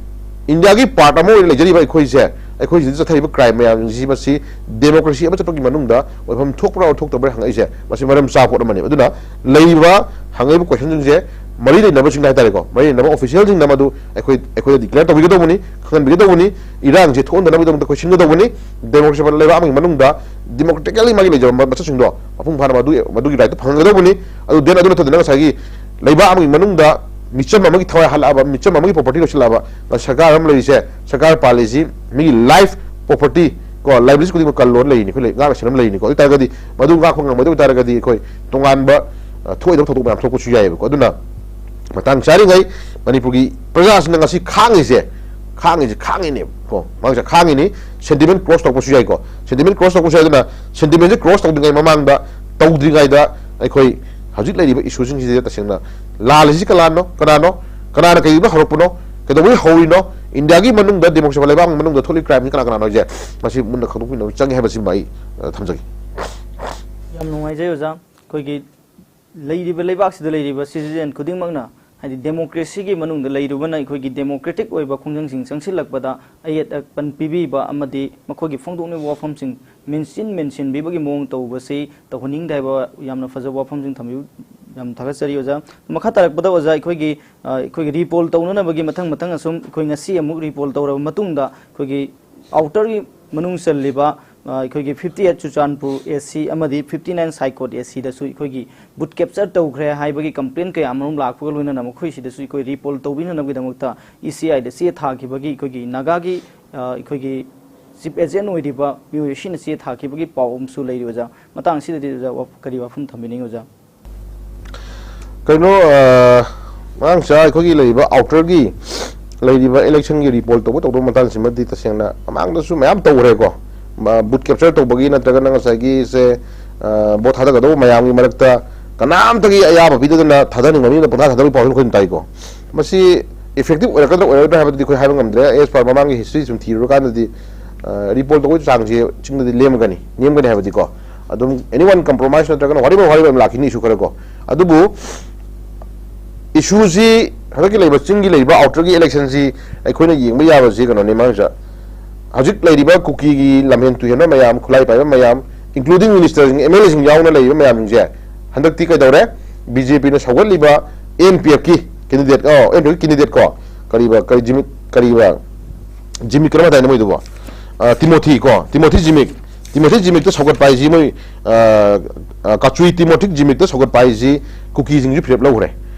ꯏꯟꯗꯤꯌꯥꯒꯤ ꯄꯥꯔꯠ ꯑꯃ ꯑꯣꯏꯅ ꯂꯩꯖꯔꯤꯕ ꯑꯩꯈꯣꯏꯁꯦ, ꯑꯩꯈꯣꯏ ꯁꯤꯗ ꯆꯠꯊꯔꯤꯕ ꯀ꯭ꯔꯥꯏꯝ ꯃꯌꯥꯝꯁꯤ ꯃꯁꯤ ꯗꯦꯃꯣꯀ꯭ꯔꯦꯁꯤ ꯑꯃ ꯆꯠꯄꯒꯤ ꯃꯅꯨꯡꯗ ꯑꯣꯏꯐꯝ ꯊꯣꯛꯄ꯭ꯔꯥ ꯊꯣꯛꯇꯕ꯭ꯔꯥ ꯍꯪꯉꯛꯏꯁꯦ, ꯃꯁꯤ ꯃꯔꯝ ꯆꯥꯕ ꯄꯣꯠ ꯑꯃꯅꯦꯕ꯫ ꯑꯗꯨꯅ ꯂꯩꯔꯤꯕ ꯍꯪꯉꯛꯏꯕ ꯀꯣꯏꯁꯟꯁꯤꯡꯁꯦ ꯃꯔꯤ ꯂꯩꯅꯕꯁꯤꯡꯗ ꯍꯥꯏꯇꯥꯔꯦꯀꯣ, ꯃꯔꯤ ꯂꯩꯅꯕ ꯑꯣꯐꯤꯁꯤꯌꯦꯜꯁꯤꯡꯅ ꯃꯗꯨ ꯑꯩꯈꯣꯏ, ꯑꯩꯈꯣꯏꯗ ꯗꯤꯀ꯭ꯂꯦꯌꯔ ꯇꯧꯕꯤꯒꯗꯧꯕꯅꯤ, ꯈꯪꯍꯟꯕꯤꯒꯗꯧꯕꯅꯤ꯫ ꯏꯔꯥꯡꯁꯦ ꯊꯣꯛꯍꯟꯗꯅꯕꯒꯤꯗꯃꯛꯇ ꯑꯩꯈꯣꯏ ꯁꯤꯟꯒꯗꯧꯕꯅꯤ꯫ ꯗꯦꯃꯣꯀ꯭ꯔꯦꯁꯤ ꯂꯩꯕꯥꯛ ꯑꯃꯒꯤ ꯃꯅꯨꯡꯗ ꯗꯦꯃꯣꯀ꯭ꯔꯦꯇꯤꯀꯦꯜꯂꯤ ꯃꯥꯒꯤ ꯂꯩꯖꯕ ꯃꯆꯠꯁꯤꯡꯗꯣ ꯃꯄꯨꯡ ꯐꯥꯅ ꯃꯗꯨꯒꯤ, ꯃꯗꯨꯒꯤ ꯔꯥꯏꯠꯇꯨ ꯐꯪꯍꯟꯒꯗꯧꯕꯅꯤ꯫ ꯑꯗꯨ ꯗꯦꯟ ꯑꯗꯨ ꯅꯠꯇꯗꯅ ꯉꯁꯥꯏꯒꯤ ꯂꯩꯕꯥꯛ ꯑꯃꯒꯤ ꯃꯅꯨꯡꯗ ꯃꯤꯆꯝ ꯑꯃꯒꯤ ꯊꯋꯥꯏ ꯍꯥꯠꯂꯛꯑꯕ, ꯃꯤꯆꯝ ꯑꯃꯒꯤ ꯄ꯭ꯔꯣꯄꯔꯇꯤ ꯂꯣꯏꯁꯤꯜꯂꯛꯑꯕ, ꯁꯔꯀꯥꯔ ꯑꯃ ꯂꯩꯔꯤꯁꯦ, ꯁꯔꯀꯥꯔ ꯄꯥꯜꯂꯤꯁꯤ ꯃꯤꯒꯤ ꯂꯥꯏꯐ ꯄ꯭ꯔꯣꯄꯔꯇꯤ ꯀꯣ, ꯂꯥꯏꯕ꯭ꯔꯦꯔꯤꯁ ꯈꯨꯗꯤꯡꯃꯛ ꯀꯜꯂꯣꯅ ꯂꯩꯔꯤꯅꯤ, ꯑꯩꯈꯣꯏ ꯂꯩ-, ꯉꯥꯛꯅ ꯁꯦꯟꯅꯕ ꯂꯩꯔꯤꯅꯤꯀꯣ꯫ ꯑꯗꯨ ꯑꯣꯏ ꯇꯥꯔꯒꯗꯤ ꯃꯗꯨ ꯉꯥꯛꯄ ꯉꯝꯃꯣꯏꯗꯕ ꯑꯣꯏ ꯇꯥꯔꯒꯗꯤ ꯑꯩꯈꯣꯏ ꯇꯣꯉꯥꯟꯕ, ꯑ, ꯊꯣꯛꯑꯣꯏꯗꯕ ꯊꯧꯗꯣꯛ ꯃꯌꯥꯝ ꯊꯣꯛꯄꯁꯨ ꯌꯥꯏꯑꯕꯀꯣ꯫ ꯑꯗꯨꯅ ꯃꯇꯥꯡ ꯆꯥꯔꯤꯉꯩ ꯃꯅꯤꯄꯨꯔꯒꯤ ꯄ꯭ꯔꯖꯥꯁꯤꯡꯅ ꯉꯁꯤ ꯈꯥꯡꯉꯤꯁꯦ, ꯈꯥꯡꯉꯤꯁꯦ, ꯈꯥꯡꯉꯤꯅꯦꯕ ꯀꯣ, ꯃꯥꯡꯁꯦ ꯈꯥꯡꯉꯤꯅꯤ꯫ ꯁꯦꯟꯇꯤꯃꯦꯟ ꯀ꯭ꯔꯣꯁ ꯇꯧꯕꯁꯨ ꯌꯥꯏꯀꯣ꯫ ꯁꯦꯟꯇꯤꯃꯦꯟ ꯀ꯭ꯔꯣꯁ ꯇꯧꯕꯁꯨ ꯌꯥꯏ꯫ ꯑꯗꯨꯅ ꯁꯦꯟꯇꯤꯃꯦꯟꯁꯦ ꯀ꯭ꯔꯣꯁ ꯇꯧꯗ꯭ꯔꯤꯉꯩ ꯃꯃꯥꯡꯗ, ꯇꯧꯗ꯭ꯔꯤꯉꯩꯗ ꯑꯩꯈꯣꯏ ꯍꯧꯖꯤꯛ ꯂꯩꯔꯤꯕ ꯏꯁꯨꯁꯤꯡꯁꯤꯗ ꯇꯁꯦꯡꯅ ꯂꯥꯜꯂꯤꯁꯤ ꯀꯅꯥꯅꯣ, ꯀꯅꯥꯅꯣ, ꯀꯅꯥꯅ ꯀꯩꯗꯧꯕ ꯍꯧꯔꯛꯄꯅꯣ, ꯀꯩꯗꯧꯕꯩ ꯍꯧꯔꯤꯅꯣ, ꯏꯟꯗꯤꯌꯥꯒꯤ ꯃꯅꯨꯡꯗ, ꯗꯦꯃꯣꯀ꯭ꯔꯦꯁꯤ ꯂꯩꯕꯥꯛ ꯃꯅꯨꯡꯗ ꯊꯣꯛꯂꯤ ꯀ꯭ꯔꯥꯏꯝꯁꯤ ꯀꯅꯥ ꯀꯅꯥꯅꯣ ꯍꯥꯏꯁꯦ, ꯃꯁꯤ ꯃꯨꯟꯅ ꯈꯪꯗꯣꯛꯄꯤꯅꯕ ꯆꯪꯉꯦ ꯍꯥꯏꯕꯁꯤꯃ ꯑꯩ, ꯑ, ꯊꯝꯖꯒꯦ꯫ ꯌꯥꯝ ꯅꯨꯡꯉꯥꯏꯖꯩ ꯑꯣꯖꯥ꯫ ꯑꯩꯈꯣꯏꯒꯤ ꯂꯩꯔꯤꯕ ꯂꯩꯕꯥꯛꯁꯤꯗ ꯂꯩꯔꯤꯕ ꯁꯤꯇꯤꯖꯦꯟ ꯈꯨꯗꯤꯡꯃꯛꯅ, ꯍꯥꯏꯗꯤ ꯗꯦꯃꯣꯀ꯭ꯔꯦꯁꯤꯒꯤ ꯃꯅꯨꯡꯗ ꯂꯩꯔꯨꯕꯅ, ꯑꯩꯈꯣꯏꯒꯤ ꯗꯦꯃꯣꯀ꯭ꯔꯦꯇꯤꯛ ꯑꯣꯏꯕ ꯈꯣꯡꯖꯪꯁꯤꯡ ꯆꯪꯁꯤꯜꯂꯛꯄꯗ ꯑꯌꯦꯠ ꯑꯄꯟ ꯄꯤꯕꯤꯕ ꯑꯃꯗꯤ ꯃꯈꯣꯏꯒꯤ ꯐꯣꯡꯗꯣꯛꯅꯤꯡꯕ ꯋꯥꯐꯝꯁꯤꯡ ꯃꯦꯟꯁꯤꯟ ꯃꯦꯟꯁꯤꯟꯕꯤꯕꯒꯤ ꯃꯑꯣꯡ ꯇꯧꯕꯁꯤ ꯇꯧꯍꯟꯅꯤꯡꯗꯦ ꯍꯥꯏꯕ ꯌꯥꯝꯅ ꯐꯖꯕ ꯋꯥꯐꯝꯁꯤꯡ ꯊꯝꯕꯤꯌꯨ꯫ ꯌꯥꯝ ꯊꯥꯒꯠꯆꯔꯤ ꯑꯣꯖꯥ꯫ ꯃꯈꯥ ꯇꯥꯔꯛꯄꯗ ꯑꯣꯖꯥ, ꯑꯩꯈꯣꯏꯒꯤ, ꯑ, ꯑꯩꯈꯣꯏꯒꯤ ꯔꯤꯄꯣꯜ ꯇꯧꯅꯅꯕꯒꯤ ꯃꯊꯪ ꯃꯊꯪ ꯑꯁꯨꯝ ꯑꯩꯈꯣꯏ ꯉꯁꯤ ꯑꯃꯨꯛ ꯔꯤꯄꯣꯜ ꯇꯧꯔꯕ ꯃꯇꯨꯡꯗ, ꯑꯩꯈꯣꯏꯒꯤ ꯑꯥꯎꯇꯔꯒꯤ ꯃꯅꯨꯡ ꯆꯜꯂꯤꯕ, ꯑ, ꯑꯩꯈꯣꯏꯒꯤ fifty eight ꯆꯨꯔꯆꯥꯟꯄꯨꯔ AC ꯑꯃꯗꯤ fifty nine ꯁꯥꯏꯀꯣꯠ ACꯗꯁꯨ ꯑꯩꯈꯣꯏꯒꯤ ꯕꯨꯠ ꯀꯦꯞꯆꯔ ꯇꯧꯈ꯭ꯔꯦ ꯍꯥꯏꯕꯒꯤ ꯀꯝꯄ꯭ꯂꯦꯟ ꯀꯌꯥ ꯑꯃꯔꯣꯝ ꯂꯥꯛꯄꯒ ꯂꯣꯏꯅꯅ ꯃꯈꯣꯏꯁꯤꯗꯁꯨ ꯑꯩꯈꯣꯏ ꯔꯤꯄꯣꯜ ꯇꯧꯕꯤꯅꯅꯕꯒꯤꯗꯃꯛꯇ ECIꯗ ꯆꯦ ꯊꯥꯈꯤꯕꯒꯤ, ꯑꯩꯈꯣꯏꯒꯤ ꯅꯥꯒꯥꯒꯤ, ꯑ, ꯑꯩꯈꯣꯏꯒꯤ ꯆꯤꯐ ꯑꯦꯖꯦꯟ ꯑꯣꯏꯔꯤꯕ ꯃꯤꯑꯣꯏ ꯑꯁꯤꯅ ꯆꯦ ꯊꯥꯈꯤꯕꯒꯤ ꯄꯥꯎ ꯑꯃꯁꯨ ꯂꯩꯔꯤ ꯑꯣꯖꯥ꯫ ꯃꯇꯥꯡ ꯑꯁꯤꯗꯗꯤ ꯑꯣꯖꯥ, ꯋꯥ-, ꯀꯔꯤ ꯋꯥꯐꯝ ꯊꯝꯕꯤꯅꯤꯡꯉꯤ ꯑꯣꯖꯥ? ꯀꯩꯅꯣ, ꯑ, ꯃꯇꯥꯡ ꯆꯥ ꯑꯩꯈꯣꯏꯒꯤ ꯂꯩꯔꯤꯕ ꯑꯥꯎꯇꯔꯒꯤ ꯂꯩꯔꯤꯕ ꯏꯂꯦꯛꯁꯟꯒꯤ ꯔꯤꯄꯣꯜ ꯇꯧꯕ ꯇꯧꯗꯕ ꯃꯇꯥꯡꯁꯤꯃꯗꯤ ꯇꯁꯦꯡꯅ ꯃꯃꯥꯡꯗꯁꯨ ꯃꯌꯥꯝ ꯇꯧꯈ꯭ꯔꯦꯀꯣ꯫ ꯃ-, ꯕꯨꯠ ꯀꯦꯞꯆꯔ ꯇꯧꯕꯒꯤ ꯅꯠꯇ꯭ꯔꯒꯅ ꯉꯁꯥꯏꯒꯤ ꯁꯦ, ꯑ, ꯚꯣꯠ ꯊꯥꯗꯒꯗꯧꯕ ꯃꯌꯥꯝꯒꯤ ꯃꯔꯛꯇ ꯀꯅꯥꯝꯇꯒꯤ ꯑꯌꯥꯕ ꯄꯤꯗꯗꯅ ꯊꯥꯗꯅꯤꯡꯕ ꯃꯤꯅ ꯄꯪꯊꯥ ꯊꯥꯗꯕꯒꯤ ꯄꯥꯎꯁꯨ ꯑꯩꯈꯣꯏ ꯑꯗꯨꯝ ꯇꯥꯏꯀꯣ꯫ ꯃꯁꯤ ꯏꯐꯦꯛꯇꯤꯚ ꯑꯣꯏꯔꯛꯀꯗ꯭ꯔꯥ ꯑꯣꯏꯔꯣꯏꯗ꯭ꯔꯥ ꯍꯥꯏꯕꯗꯨꯗꯤ ꯑꯩꯈꯣꯏ ꯍꯥꯏꯕ ꯉꯝꯗ꯭ꯔꯦ꯫ As per ꯃꯃꯥꯡꯒꯤ ꯍꯤꯁꯇ꯭ꯔꯤ ꯁꯨꯝ ꯊꯤꯔꯨꯔꯀꯥꯟꯗꯗꯤ, ꯑ, ꯔꯤꯄꯣꯜ ꯇꯧꯕꯒꯤ ꯆꯥꯡꯁꯦ ꯆꯤꯡꯗꯗꯤ ꯂꯦꯝꯒꯅꯤ, ꯅꯦꯝꯒꯅꯤ ꯍꯥꯏꯕꯗꯤꯀꯣ꯫ ꯑꯗꯨꯝ anyone compromise ꯅꯠꯇ꯭ꯔꯒꯅ whatever, whatever ꯑꯗꯨꯝ ꯂꯥꯛꯈꯤꯅꯤ issue ꯈꯔ ꯀꯣ꯫ ꯑꯗꯨꯕꯨ ꯏꯁꯨꯁꯤ ꯍꯟꯗꯛꯀꯤ ꯂꯩꯕ ꯆꯤꯡꯒꯤ ꯂꯩꯕ ꯑꯥꯎꯇꯔꯒꯤ ꯏꯂꯦꯛꯁꯟꯁꯤ ꯑꯩꯈꯣꯏꯅ ꯌꯦꯡꯕ ꯌꯥꯕꯁꯤ ꯀꯩꯅꯣꯅꯤ, ꯃꯥꯡꯁꯤꯗ ꯍꯧꯖꯤꯛ ꯂꯩꯔꯤꯕ ꯀꯨꯀꯤꯒꯤ ꯂꯝꯍꯦꯟ ꯇꯨꯍꯦꯟꯕ ꯃꯌꯥꯝ, ꯈꯨꯠꯂꯥꯏ ꯄꯥꯏꯕ ꯃꯌꯥꯝ, including minister ꯁꯤꯡ, MLA ꯁꯤꯡ ꯌꯥꯎꯅ ꯂꯩꯔꯤꯕ ꯃꯌꯥꯝꯁꯤꯡꯁꯦ ꯍꯟꯗꯛꯇꯤ ꯀꯩꯗꯧꯔꯦ? BJP ꯅ ꯁꯧꯒꯠꯂꯤꯕ NPF ꯀꯤ candidate, ꯑꯣ, NPF ꯀꯤ candidate ꯀꯣ, ꯀꯔꯤꯕ, ꯀꯔꯤ ꯖꯤꯃꯤꯛ, ꯀꯔꯤꯕ, ꯖꯤꯃꯤꯛ ꯀꯔꯝ ꯍꯥꯏꯅ ꯃꯣꯏꯗꯨꯕꯣ? ꯑ, ꯇꯤꯃꯣꯊꯤ ꯀꯣ, ꯇꯤꯃꯣꯊꯤ ꯖꯤꯃꯤꯛ, ꯇꯤꯃꯣꯊꯤ ꯖꯤꯃꯤꯛꯇ ꯁꯧꯒꯠꯄ ꯍꯥꯏꯁꯤ ꯃꯣꯏ, ꯑ, ꯑ, ꯀꯥꯆꯨꯏ ꯇꯤꯃꯣꯊꯤ ꯖꯤꯃꯤꯛꯇ ꯁꯧꯒꯠꯄ ꯍꯥꯏꯁꯤ ꯀꯨꯀꯤꯁꯤꯡꯁꯨ ꯐꯤꯔꯦꯞ ꯂꯧꯈ꯭ꯔꯦ꯫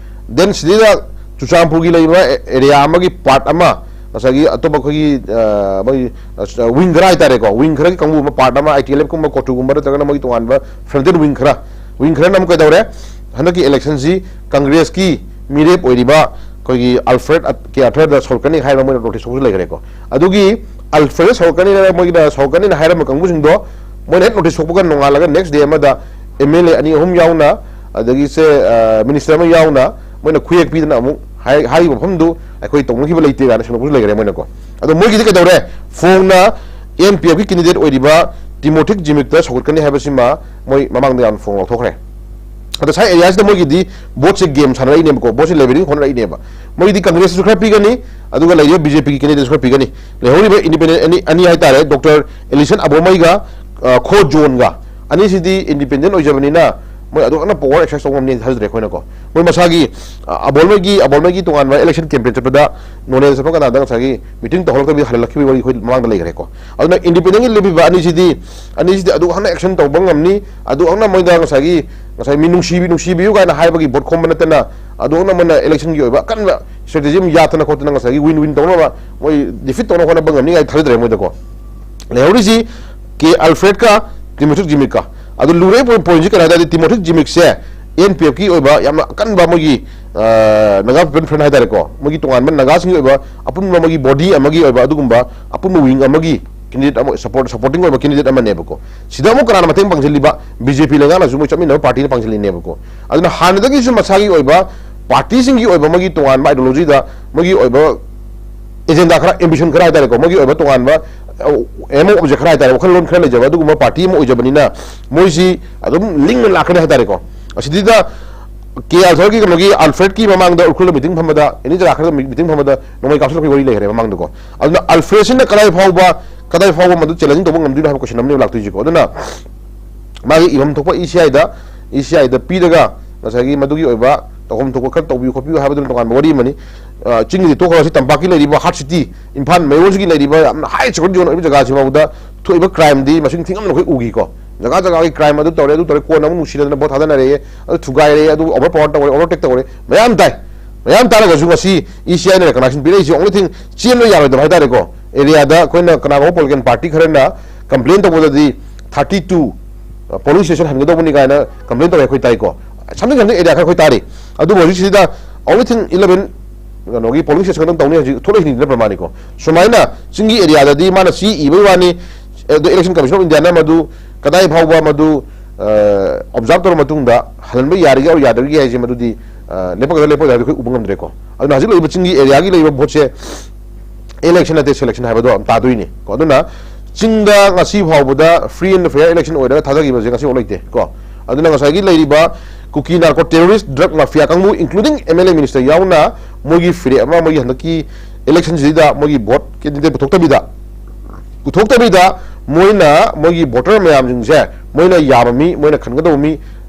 Then ꯁꯤꯗꯩꯗ ꯆꯨꯔꯆꯥꯟꯄꯨꯔꯒꯤ ꯂꯩꯕ ꯑꯦꯔꯤꯌꯥ ꯑꯃꯒꯤ ꯄꯥꯔꯠ ꯑꯃ, ꯉꯁꯥꯏꯒꯤ ꯑꯇꯣꯞꯄ ꯑꯩꯈꯣꯏꯒꯤ, ꯑ, ꯃꯣꯏ, ꯑ, ꯋꯤꯡ ꯈꯔ ꯍꯥꯏꯇꯥꯔꯦꯀꯣ, ꯋꯤꯡ ꯈꯔꯒꯤ ꯀꯥꯡꯕꯨ ꯑꯃ, ꯄꯥꯔꯠ ꯑꯃ, ITLF ꯀꯨꯝꯕ, ꯀꯣꯇꯨꯒꯨꯝꯕ ꯅꯠꯇ꯭ꯔꯒꯅ ꯃꯣꯏꯒꯤ ꯇꯣꯉꯥꯟꯕ ꯐ꯭ꯔꯟꯇꯦꯜ ꯋꯤꯡ ꯈꯔ, ꯋꯤꯡ ꯈꯔꯅ ꯑꯃꯨꯛ ꯀꯩꯗꯧꯔꯦ? ꯍꯟꯗꯛꯀꯤ ꯏꯂꯦꯛꯁꯟꯁꯤ ꯀꯪꯒ꯭ꯔꯦꯁꯀꯤ ꯃꯤꯔꯦꯞ ꯑꯣꯏꯔꯤꯕ ꯑꯩꯈꯣꯏꯒꯤ ꯑꯜꯐ꯭ꯔꯦꯗ ꯀꯦ ꯑꯊꯔꯗ ꯁꯧꯔꯛꯀꯅꯤ ꯍꯥꯏꯕ ꯃꯣꯏꯅ ꯅꯣꯇꯤꯁ ꯊꯣꯛꯄꯁꯨ ꯂꯩꯈ꯭ꯔꯦꯀꯣ꯫ ꯑꯗꯨꯒꯤ ꯑꯜꯐ꯭ꯔꯦꯗ ꯁꯧꯔꯛꯀꯅꯤꯅ, ꯃꯣꯏꯒꯤꯅ ꯁꯧꯔꯛꯀꯅꯤꯅ ꯍꯥꯏꯔꯝꯕ ꯀꯥꯡꯕꯨꯁꯤꯡꯗꯣ ꯃꯣꯏꯅ ꯍꯦꯛ ꯅꯣꯇꯤꯁ ꯊꯣꯛꯄꯒ ꯅꯣꯡꯉꯥꯜꯂꯒ next day ꯑꯃꯗ MLA ꯑꯅꯤ ꯑꯍꯨꯝ ꯌꯥꯎꯅ, ꯑꯗꯒꯤ ꯁꯦ, ꯑ, ꯃꯤꯅꯤꯁꯇꯔ ꯑꯃ ꯌꯥꯎꯅ ꯃꯣꯏꯅ ꯈꯨꯌꯦꯛ ꯄꯤꯗꯅ ꯑꯃꯨꯛ ꯍꯥꯏ-, ꯍꯥꯏꯔꯤꯕ ꯃꯐꯝꯗꯨ ꯑꯩꯈꯣꯏ ꯇꯧꯅꯈꯤꯕ ꯂꯩꯇꯦ ꯀꯥꯏꯅ ꯁꯦꯡꯗꯣꯛꯄꯁꯨ ꯂꯩꯈ꯭ꯔꯦ ꯃꯣꯏꯅꯀꯣ꯫ ꯑꯗꯣ ꯃꯣꯏꯒꯤꯗꯤ ꯀꯩꯗꯧꯔꯦ? ꯐꯣꯡꯅ ꯑꯦꯟ ꯄꯤ ꯑꯦꯐꯀꯤ ꯀꯦꯟꯗꯤꯗꯦꯠ ꯑꯣꯏꯔꯤꯕ ꯇꯤꯃꯣꯊꯤꯛ ꯖꯤꯃꯤꯛꯇ ꯁꯧꯒꯠꯀꯅꯤ ꯍꯥꯏꯕꯁꯤꯃ ꯃꯣꯏ ꯃꯃꯥꯡꯗ ꯌꯥꯝ ꯐꯣꯡ ꯂꯥꯎꯊꯣꯛꯈ꯭ꯔꯦ꯫ ꯑꯗꯣ ꯉꯁꯥꯏ ꯑꯦꯔꯤꯌꯥꯁꯤꯗ ꯃꯣꯏꯒꯤꯗꯤ ꯚꯣꯠꯁꯦ ꯒꯦꯝ ꯁꯥꯟꯅꯔꯛꯏꯅꯦꯕꯀꯣ, ꯚꯣꯠꯁꯦ ꯂꯦꯕꯦꯂꯤꯡ ꯍꯣꯠꯅꯔꯛꯏꯅꯦꯕ꯫ ꯃꯣꯏꯒꯤꯗꯤ ꯀꯪꯒ꯭ꯔꯦꯁꯇꯁꯨ ꯈꯔ ꯄꯤꯒꯅꯤ, ꯑꯗꯨꯒ ꯂꯩꯔꯤꯕ ꯕꯤ ꯖꯦ ꯄꯤꯒꯤ ꯀꯦꯟꯗꯤꯗꯦꯠꯁꯨ ꯈꯔ ꯄꯤꯒꯅꯤ꯫ ꯂꯩꯍꯧꯔꯤꯕ ꯏꯟꯗꯤꯄꯦꯟꯗꯦꯟ ꯑꯅꯤ, ꯑꯅꯤ ꯍꯥꯏꯇꯥꯔꯦ, ꯗꯣꯛꯇꯔ ꯑꯦꯂꯤꯁꯟ ꯑꯕꯣꯃꯩꯒ, ꯑ, ꯈꯣ ꯖꯣꯟꯒ, ꯑꯅꯤꯁꯤꯗꯤ ꯏꯟꯗꯤꯄꯦꯟꯗꯦꯟ ꯑꯣꯏꯖꯕꯅꯤꯅ ꯃꯣꯏ ꯑꯗꯨꯃꯛꯅ ꯄꯋꯥꯔ ꯑꯦꯛꯁꯔꯁꯥꯏꯁ ꯇꯧꯕ ꯉꯝꯅꯤ ꯊꯥꯖꯗ꯭ꯔꯦ ꯑꯩꯈꯣꯏꯅꯀꯣ꯫ ꯃꯣꯏ ꯃꯁꯥꯒꯤ, ꯑ, ꯑꯕꯣꯜꯃꯩꯒꯤ, ꯑꯕꯣꯜꯃꯩꯒꯤ ꯇꯣꯉꯥꯟꯕ ꯏꯂꯦꯛꯁꯟ ꯀꯦꯝꯄꯦꯟ ꯆꯠꯄꯗ ꯅꯣꯅꯦꯗ ꯆꯠꯄ ꯀꯅꯥꯗ ꯉꯁꯥꯏꯒꯤ ꯃꯤꯇꯤꯡ ꯇꯧꯍꯜꯂꯛꯇꯕꯤ ꯍꯜꯍꯜꯂꯛꯈꯤꯕꯒꯤ ꯋꯥꯔꯤ ꯑꯩꯈꯣꯏ ꯃꯃꯥꯡꯗ ꯂꯩꯈ꯭ꯔꯦꯀꯣ꯫ ꯑꯗꯨꯅ ꯏꯟꯗꯤꯄꯦꯟꯗꯦꯟꯒꯤ ꯂꯦꯞꯄꯤꯕ ꯑꯅꯤꯁꯤꯗꯤ, ꯑꯅꯤꯁꯤꯗꯤ ꯑꯗꯨ ꯍꯛꯅ ꯑꯦꯛꯁꯟ ꯇꯧꯕ ꯉꯝꯅꯤ, ꯑꯗꯨ ꯍꯛꯅ ꯃꯣꯏꯗ ꯉꯁꯥꯏꯒꯤ, ꯉꯁꯥꯏ ꯃꯤ ꯅꯨꯡꯁꯤꯕꯤ-, ꯅꯨꯡꯁꯤꯕꯤꯌꯨ ꯀꯥꯏꯅ ꯍꯥꯏꯕꯒꯤ ꯚꯣꯠ ꯈꯣꯝꯕ ꯅꯠꯇꯅ ꯑꯗꯨ ꯍꯛꯅ ꯃꯣꯏꯅ ꯏꯂꯦꯛꯁꯟꯒꯤ ꯑꯣꯏꯕ ꯑꯀꯟꯕ ꯁ꯭ꯇ꯭ꯔꯦꯇꯦꯖꯤ ꯑꯃ ꯌꯥꯠꯇꯅ ꯈꯣꯠꯇꯅ ꯉꯁꯥꯏꯒꯤ ꯋꯤꯟ ꯋꯤꯟ ꯇꯧꯅꯕ, ꯃꯣꯏ ꯗꯤꯐꯤꯠ ꯇꯧꯅꯕ ꯍꯣꯠꯅꯕ ꯉꯝꯅꯤ ꯀꯥꯏꯅ ꯊꯥꯖꯗ꯭ꯔꯦ ꯃꯣꯏꯗꯀꯣ꯫ ꯂꯩꯍꯧꯔꯤꯁꯤ ꯀꯦ ꯑꯜꯐ꯭ꯔꯦꯗꯀ ꯇꯤꯃꯣꯊꯤꯛ ꯖꯤꯃꯤꯛꯀ꯫ ꯑꯗꯨ ꯂꯨꯔꯦ ꯄꯣꯏꯟ-, ꯄꯣꯏꯟꯁꯤ ꯀꯩꯅꯣ ꯍꯥꯏ ꯇꯥꯔꯗꯤ ꯇꯤꯃꯣꯊꯤꯛ ꯖꯤꯃꯤꯛꯁꯦ ꯑꯦꯟ ꯄꯤ ꯑꯦꯐꯀꯤ ꯑꯣꯏꯕ ꯌꯥꯝꯅ ꯑꯀꯟꯕ ꯃꯣꯏꯒꯤ, ꯑ, ꯅꯥꯒꯥ ꯄꯤꯄꯜ ꯐ꯭ꯔꯟꯠ ꯍꯥꯏꯇꯥꯔꯦꯀꯣ, ꯃꯣꯏꯒꯤ ꯇꯣꯉꯥꯟꯕ ꯅꯥꯒꯥꯁꯤꯡꯒꯤ ꯑꯣꯏꯕ ꯑꯄꯨꯟꯕ ꯃꯣꯏꯒꯤ ꯕꯣꯗꯤ ꯑꯃꯒꯤ ꯑꯣꯏꯕ ꯑꯗꯨꯒꯨꯝꯕ ꯑꯄꯨꯟꯕ ꯋꯤꯡ ꯑꯃꯒꯤ ꯀꯦꯟꯗꯤꯗꯦꯠ ꯑꯃ, ꯁꯄꯣꯔꯠ, ꯁꯄꯣꯔꯇꯤꯡ ꯑꯣꯏꯕ ꯀꯦꯟꯗꯤꯗꯦꯠ ꯑꯃꯅꯦꯕꯀꯣ꯫ ꯁꯤꯗ ꯑꯃꯨꯛ ꯀꯅꯥꯅ ꯃꯇꯦꯡ ꯄꯥꯡꯁꯤꯜꯂꯤꯕ? ꯕꯤ ꯖꯦ ꯄꯤ ꯂꯩꯉꯥꯛꯅꯁꯨ ꯃꯣꯏ ꯆꯠꯃꯤꯟꯅꯕ ꯄꯥꯔꯇꯤꯅ ꯄꯥꯡꯁꯤꯜꯂꯤꯅꯦꯕꯀꯣ꯫ ꯑꯗꯨꯅ ꯍꯥꯟꯅꯗꯒꯤꯁꯨ ꯃꯁꯥꯒꯤ ꯑꯣꯏꯕ ꯄꯥꯔꯇꯤꯁꯤꯡꯒꯤ ꯑꯣꯏꯕ ꯃꯣꯏꯒꯤ ꯇꯣꯉꯥꯟꯕ ꯑꯥꯏꯗꯤꯌꯣꯂꯣꯖꯤꯗ ꯃꯣꯏꯒꯤ ꯑꯣꯏꯕ ꯑꯦꯖꯦꯟꯗꯥ ꯈꯔ, ꯑꯦꯝꯕꯤꯁꯟ ꯈꯔ ꯍꯥꯏꯇꯥꯔꯦꯀꯣ, ꯃꯣꯏꯒꯤ ꯑꯣꯏꯕ ꯇꯣꯉꯥꯟꯕ ꯑꯦꯝ ꯑꯣ ꯑꯣꯕꯖꯦꯛ ꯈꯔ ꯍꯥꯏꯇꯥꯔꯦ, ꯋꯥꯈꯜꯂꯣꯟ ꯈꯔ ꯂꯩꯖꯕ ꯑꯗꯨꯒꯨꯝꯕ ꯄꯥꯔꯇꯤ ꯑꯃ ꯑꯣꯏꯖꯕꯅꯤꯅ ꯃꯣꯏꯁꯤ ꯑꯗꯨꯝ ꯂꯤꯡꯅ ꯂꯥꯛꯀꯅꯤ ꯍꯥꯏꯇꯥꯔꯦꯀꯣ꯫ ꯑꯁꯤꯗ ꯀꯦ ꯑꯜꯐ꯭ꯔꯦꯗꯀꯤ ꯀꯩꯅꯣꯒꯤ, ꯑꯜꯐ꯭ꯔꯦꯗꯀꯤ ꯃꯃꯥꯡꯗ ꯎꯈ꯭ꯔꯨꯜꯗ ꯃꯤꯇꯤꯡ ꯐꯝꯕꯗ, ꯑꯦꯅꯤ ꯖꯒꯥ ꯈꯔꯗ ꯃꯤ-, ꯃꯤꯇꯤꯡ ꯐꯝꯕꯗ ꯅꯣꯡꯃꯩ ꯀꯥꯞꯁꯤꯜꯂꯛꯄꯒꯤ ꯋꯥꯔꯤ ꯂꯩꯈ꯭ꯔꯦ ꯃꯃꯥꯡꯗꯀꯣ꯫ ꯑꯗꯨꯅ ꯑꯜꯐ꯭ꯔꯦꯗꯁꯤꯅ ꯀꯗꯥꯏ ꯐꯥꯎꯕ, ꯀꯗꯥꯏ ꯐꯥꯎꯕ ꯃꯗꯨ ꯆꯦꯂꯦꯟꯖ ꯇꯧꯕ ꯉꯝꯗꯣꯏꯅꯣ ꯍꯥꯏꯕ ꯀꯣꯏꯁꯟ ꯑꯃꯅꯦꯕ ꯂꯥꯛꯇꯣꯏꯁꯤꯀꯣ꯫ ꯑꯗꯨꯅ ꯃꯥꯒꯤ ꯏꯐꯝ ꯊꯣꯛꯄ ꯏ ꯁꯤ ꯑꯥꯏꯗ, ꯏ ꯁꯤ ꯑꯥꯏꯗ ꯄꯤꯔꯒ ꯉꯁꯥꯏꯒꯤ ꯃꯗꯨꯒꯤ ꯑꯣꯏꯕ ꯇꯧꯐꯝ ꯊꯣꯛꯄ ꯈꯔ ꯇꯧꯕꯤꯌꯨ ꯈꯣꯠꯄꯤꯌꯨ ꯍꯥꯏꯕꯗꯨꯅ ꯇꯣꯉꯥꯟꯕ ꯋꯥꯔꯤ ꯑꯃꯅꯤ꯫ ꯑ, ꯆꯤꯡꯒꯤꯗꯤ ꯇꯣꯛꯈ꯭ꯔꯒ ꯁꯤ ꯇꯝꯄꯥꯛꯀꯤ ꯂꯩꯔꯤꯕ ꯍꯥꯔꯠ ꯁꯤꯇꯤ, ꯏꯝꯐꯥꯜ ꯃꯌꯣꯟꯁꯤꯒꯤ ꯂꯩꯔꯤꯕ ꯌꯥꯝꯅ ꯍꯥꯏ ꯁꯦꯀ꯭ꯌꯨꯔꯤꯇꯤ ꯖꯣꯟ ꯑꯣꯏꯔꯤꯕ ꯖꯒꯥꯁꯤ ꯐꯥꯎꯕꯗ ꯊꯣꯛꯏꯕ ꯀ꯭ꯔꯥꯏꯝꯗꯤ ꯃꯁꯤꯡ ꯊꯤꯉꯝꯗꯅ ꯑꯩꯈꯣꯏ ꯎꯈꯤꯀꯣ꯫ ꯖꯒꯥ ꯖꯒꯥꯒꯤ ꯀ꯭ꯔꯥꯏꯝ ꯑꯗꯨ ꯇꯧꯔꯦ, ꯑꯗꯨ ꯇꯧꯔꯦ, ꯀꯣꯟꯅ ꯑꯃꯨꯛ ꯅꯨꯡꯁꯤꯅꯗꯅ ꯚꯣꯠ ꯊꯥꯗꯅꯔꯦ, ꯑꯗꯨ ꯊꯨꯒꯥꯏꯔꯦ, ꯑꯗꯨ ꯑꯣꯚꯔ ꯄꯥꯋꯔ ꯇꯧꯔꯦ, ꯑꯣꯚꯔꯇꯦꯛ ꯇꯧꯔꯦ, ꯃꯌꯥꯝ ꯇꯥꯏ꯫ ꯃꯌꯥꯝ ꯇꯥꯔꯒꯁꯨ ꯉꯁꯤ ꯏ ꯁꯤ ꯑꯥꯏꯅ ꯔꯦꯀꯣꯒꯅꯥꯏꯖꯦꯁꯟ ꯄꯤꯔꯛꯏꯁꯤ ꯑꯣꯡꯂꯤ ꯊꯤꯡ ꯆꯦꯟꯕ ꯌꯥꯔꯣꯏꯗꯕ ꯍꯥꯏꯇꯥꯔꯦꯀꯣ꯫ ꯑꯦꯔꯤꯌꯥꯗ ꯑꯩꯈꯣꯏꯅ ꯀꯅꯥꯒꯨꯝꯕ ꯄꯣꯂꯤꯇꯤꯀꯦꯜ ꯄꯥꯔꯇꯤ ꯈꯔꯅ ꯀꯝꯄ꯭ꯂꯦꯟ ꯇꯧꯕꯗꯗꯤ ꯊꯥꯔꯇꯤ ꯇꯨ ꯄꯣꯂꯤꯡ ꯁ꯭ꯇꯦꯁꯟ ꯍꯟꯒꯗꯧꯕꯅꯤ ꯀꯥꯏꯅ ꯀꯝꯄ꯭ꯂꯦꯟ ꯇꯧꯋꯦ ꯑꯩꯈꯣꯏ ꯇꯥꯏꯀꯣ꯫ ꯁꯝꯊꯤꯡ ꯁꯝꯊꯤꯡ ꯑꯦꯔꯤꯌꯥ ꯈꯔ ꯑꯩꯈꯣꯏ ꯇꯥꯔꯤ꯫ ꯑꯗꯨꯕꯨ ꯍꯧꯖꯤꯛꯁꯤꯗ ꯑꯣꯡꯂꯤ ꯊꯤꯡ ꯏꯂꯚꯦꯟ ꯀꯩꯅꯣꯒꯤ ꯄꯣꯂꯤꯡ ꯁ꯭ꯇꯦꯁꯟ ꯈꯛꯇꯪ ꯇꯧꯅꯤ ꯍꯧꯖꯤꯛ ꯊꯣꯛꯂꯛꯏꯁꯤꯅꯤꯗꯅ ꯄ꯭ꯔꯃꯥꯅꯤꯀꯣ꯫ ꯁꯨꯃꯥꯏꯅ ꯆꯤꯡꯒꯤ ꯑꯦꯔꯤꯌꯥꯗꯗꯤ ꯃꯥꯅ ꯁꯤ ꯏꯕꯩ ꯋꯥꯅꯤ, ꯑꯗꯣ ꯏꯂꯦꯛꯁꯟ ꯀꯃꯤꯁꯟ ꯑꯣꯐ ꯏꯟꯗꯤꯌꯥꯅ ꯃꯗꯨ ꯀꯗꯥꯏ ꯐꯥꯎꯕ ꯃꯗꯨ ꯑꯣꯕꯖꯥꯔꯕ ꯇꯧꯔ ꯃꯇꯨꯡꯗ ꯍꯜꯍꯟꯕ ꯌꯥꯔꯤꯒꯦ ꯑꯣꯔ ꯌꯥꯗ꯭ꯔꯤꯒꯦ ꯍꯥꯏꯁꯦ ꯃꯗꯨꯗꯤ ꯂꯦꯞꯄꯛꯀꯗ꯭ꯔꯥ ꯂꯦꯞꯄꯛꯀꯗ꯭ꯔꯥ ꯍꯥꯏꯕꯗꯤ ꯑꯩꯈꯣꯏ ꯎꯕ ꯉꯝꯗ꯭ꯔꯦꯀꯣ꯫ ꯑꯗꯨꯅ ꯍꯧꯖꯤꯛ ꯂꯩꯔꯤꯕ ꯆꯤꯡꯒꯤ ꯑꯦꯔꯤꯌꯥꯒꯤ ꯂꯩꯔꯤꯕ ꯚꯣꯠꯁꯦ ꯏꯂꯦꯛꯁꯟ ꯅꯠꯇꯦ, ꯁꯦꯂꯦꯛꯁꯟ ꯍꯥꯏꯕꯗꯣ ꯌꯥꯝ ꯇꯥꯗꯣꯏꯅꯤ ꯀꯣ꯫ ꯑꯗꯨꯅ ꯆꯤꯡꯗ ꯉꯁꯤ ꯐꯥꯎꯕꯗ ꯐ꯭ꯔꯤ ꯑꯦꯟ ꯐꯦꯌꯔ ꯏꯂꯦꯛꯁꯟ ꯑꯣꯏꯔꯒ ꯊꯥꯗꯈꯤꯕꯁꯦ ꯉꯁꯤ ꯐꯥꯎ ꯂꯩꯇꯦ ꯀꯣ꯫ ꯑꯗꯨꯅ ꯉꯁꯥꯏꯒꯤ ꯂꯩꯔꯤꯕ ꯀꯨꯀꯤ ꯅꯥꯔꯀꯣ ꯇꯦꯔꯣꯔꯤꯁ ꯗ꯭ꯔꯒ ꯃꯥꯐꯤꯌꯥ ꯀꯥꯡꯕꯨ, ꯏꯟꯀ꯭ꯂꯨꯗꯤꯡ ꯑꯦꯝ ꯑꯦꯜ ꯑꯦ ꯃꯤꯅꯤꯁꯇꯔ ꯌꯥꯎꯅ, ꯃꯣꯏꯒꯤ ꯐꯤꯔꯦꯞ ꯑꯃ, ꯃꯣꯏꯒꯤ ꯍꯟꯗꯛꯀꯤ ꯏꯂꯦꯛꯁꯟꯁꯤꯗ ꯃꯣꯏꯒꯤ ꯚꯣꯠ ꯀꯦꯟꯗꯤꯗꯦꯠ ꯄꯨꯊꯣꯛꯇꯕꯤꯗ, ꯄꯨꯊꯣꯛꯇꯕꯤꯗ ꯃꯣꯏꯅ ꯃꯣꯏꯒꯤ ꯚꯣꯇꯔ ꯃꯌꯥꯝꯁꯤꯡꯁꯦ ꯃꯣꯏꯅ ꯌꯥꯕ ꯃꯤ, ꯃꯣꯏꯅ ꯈꯟꯒꯗꯧꯕ ꯃꯤ,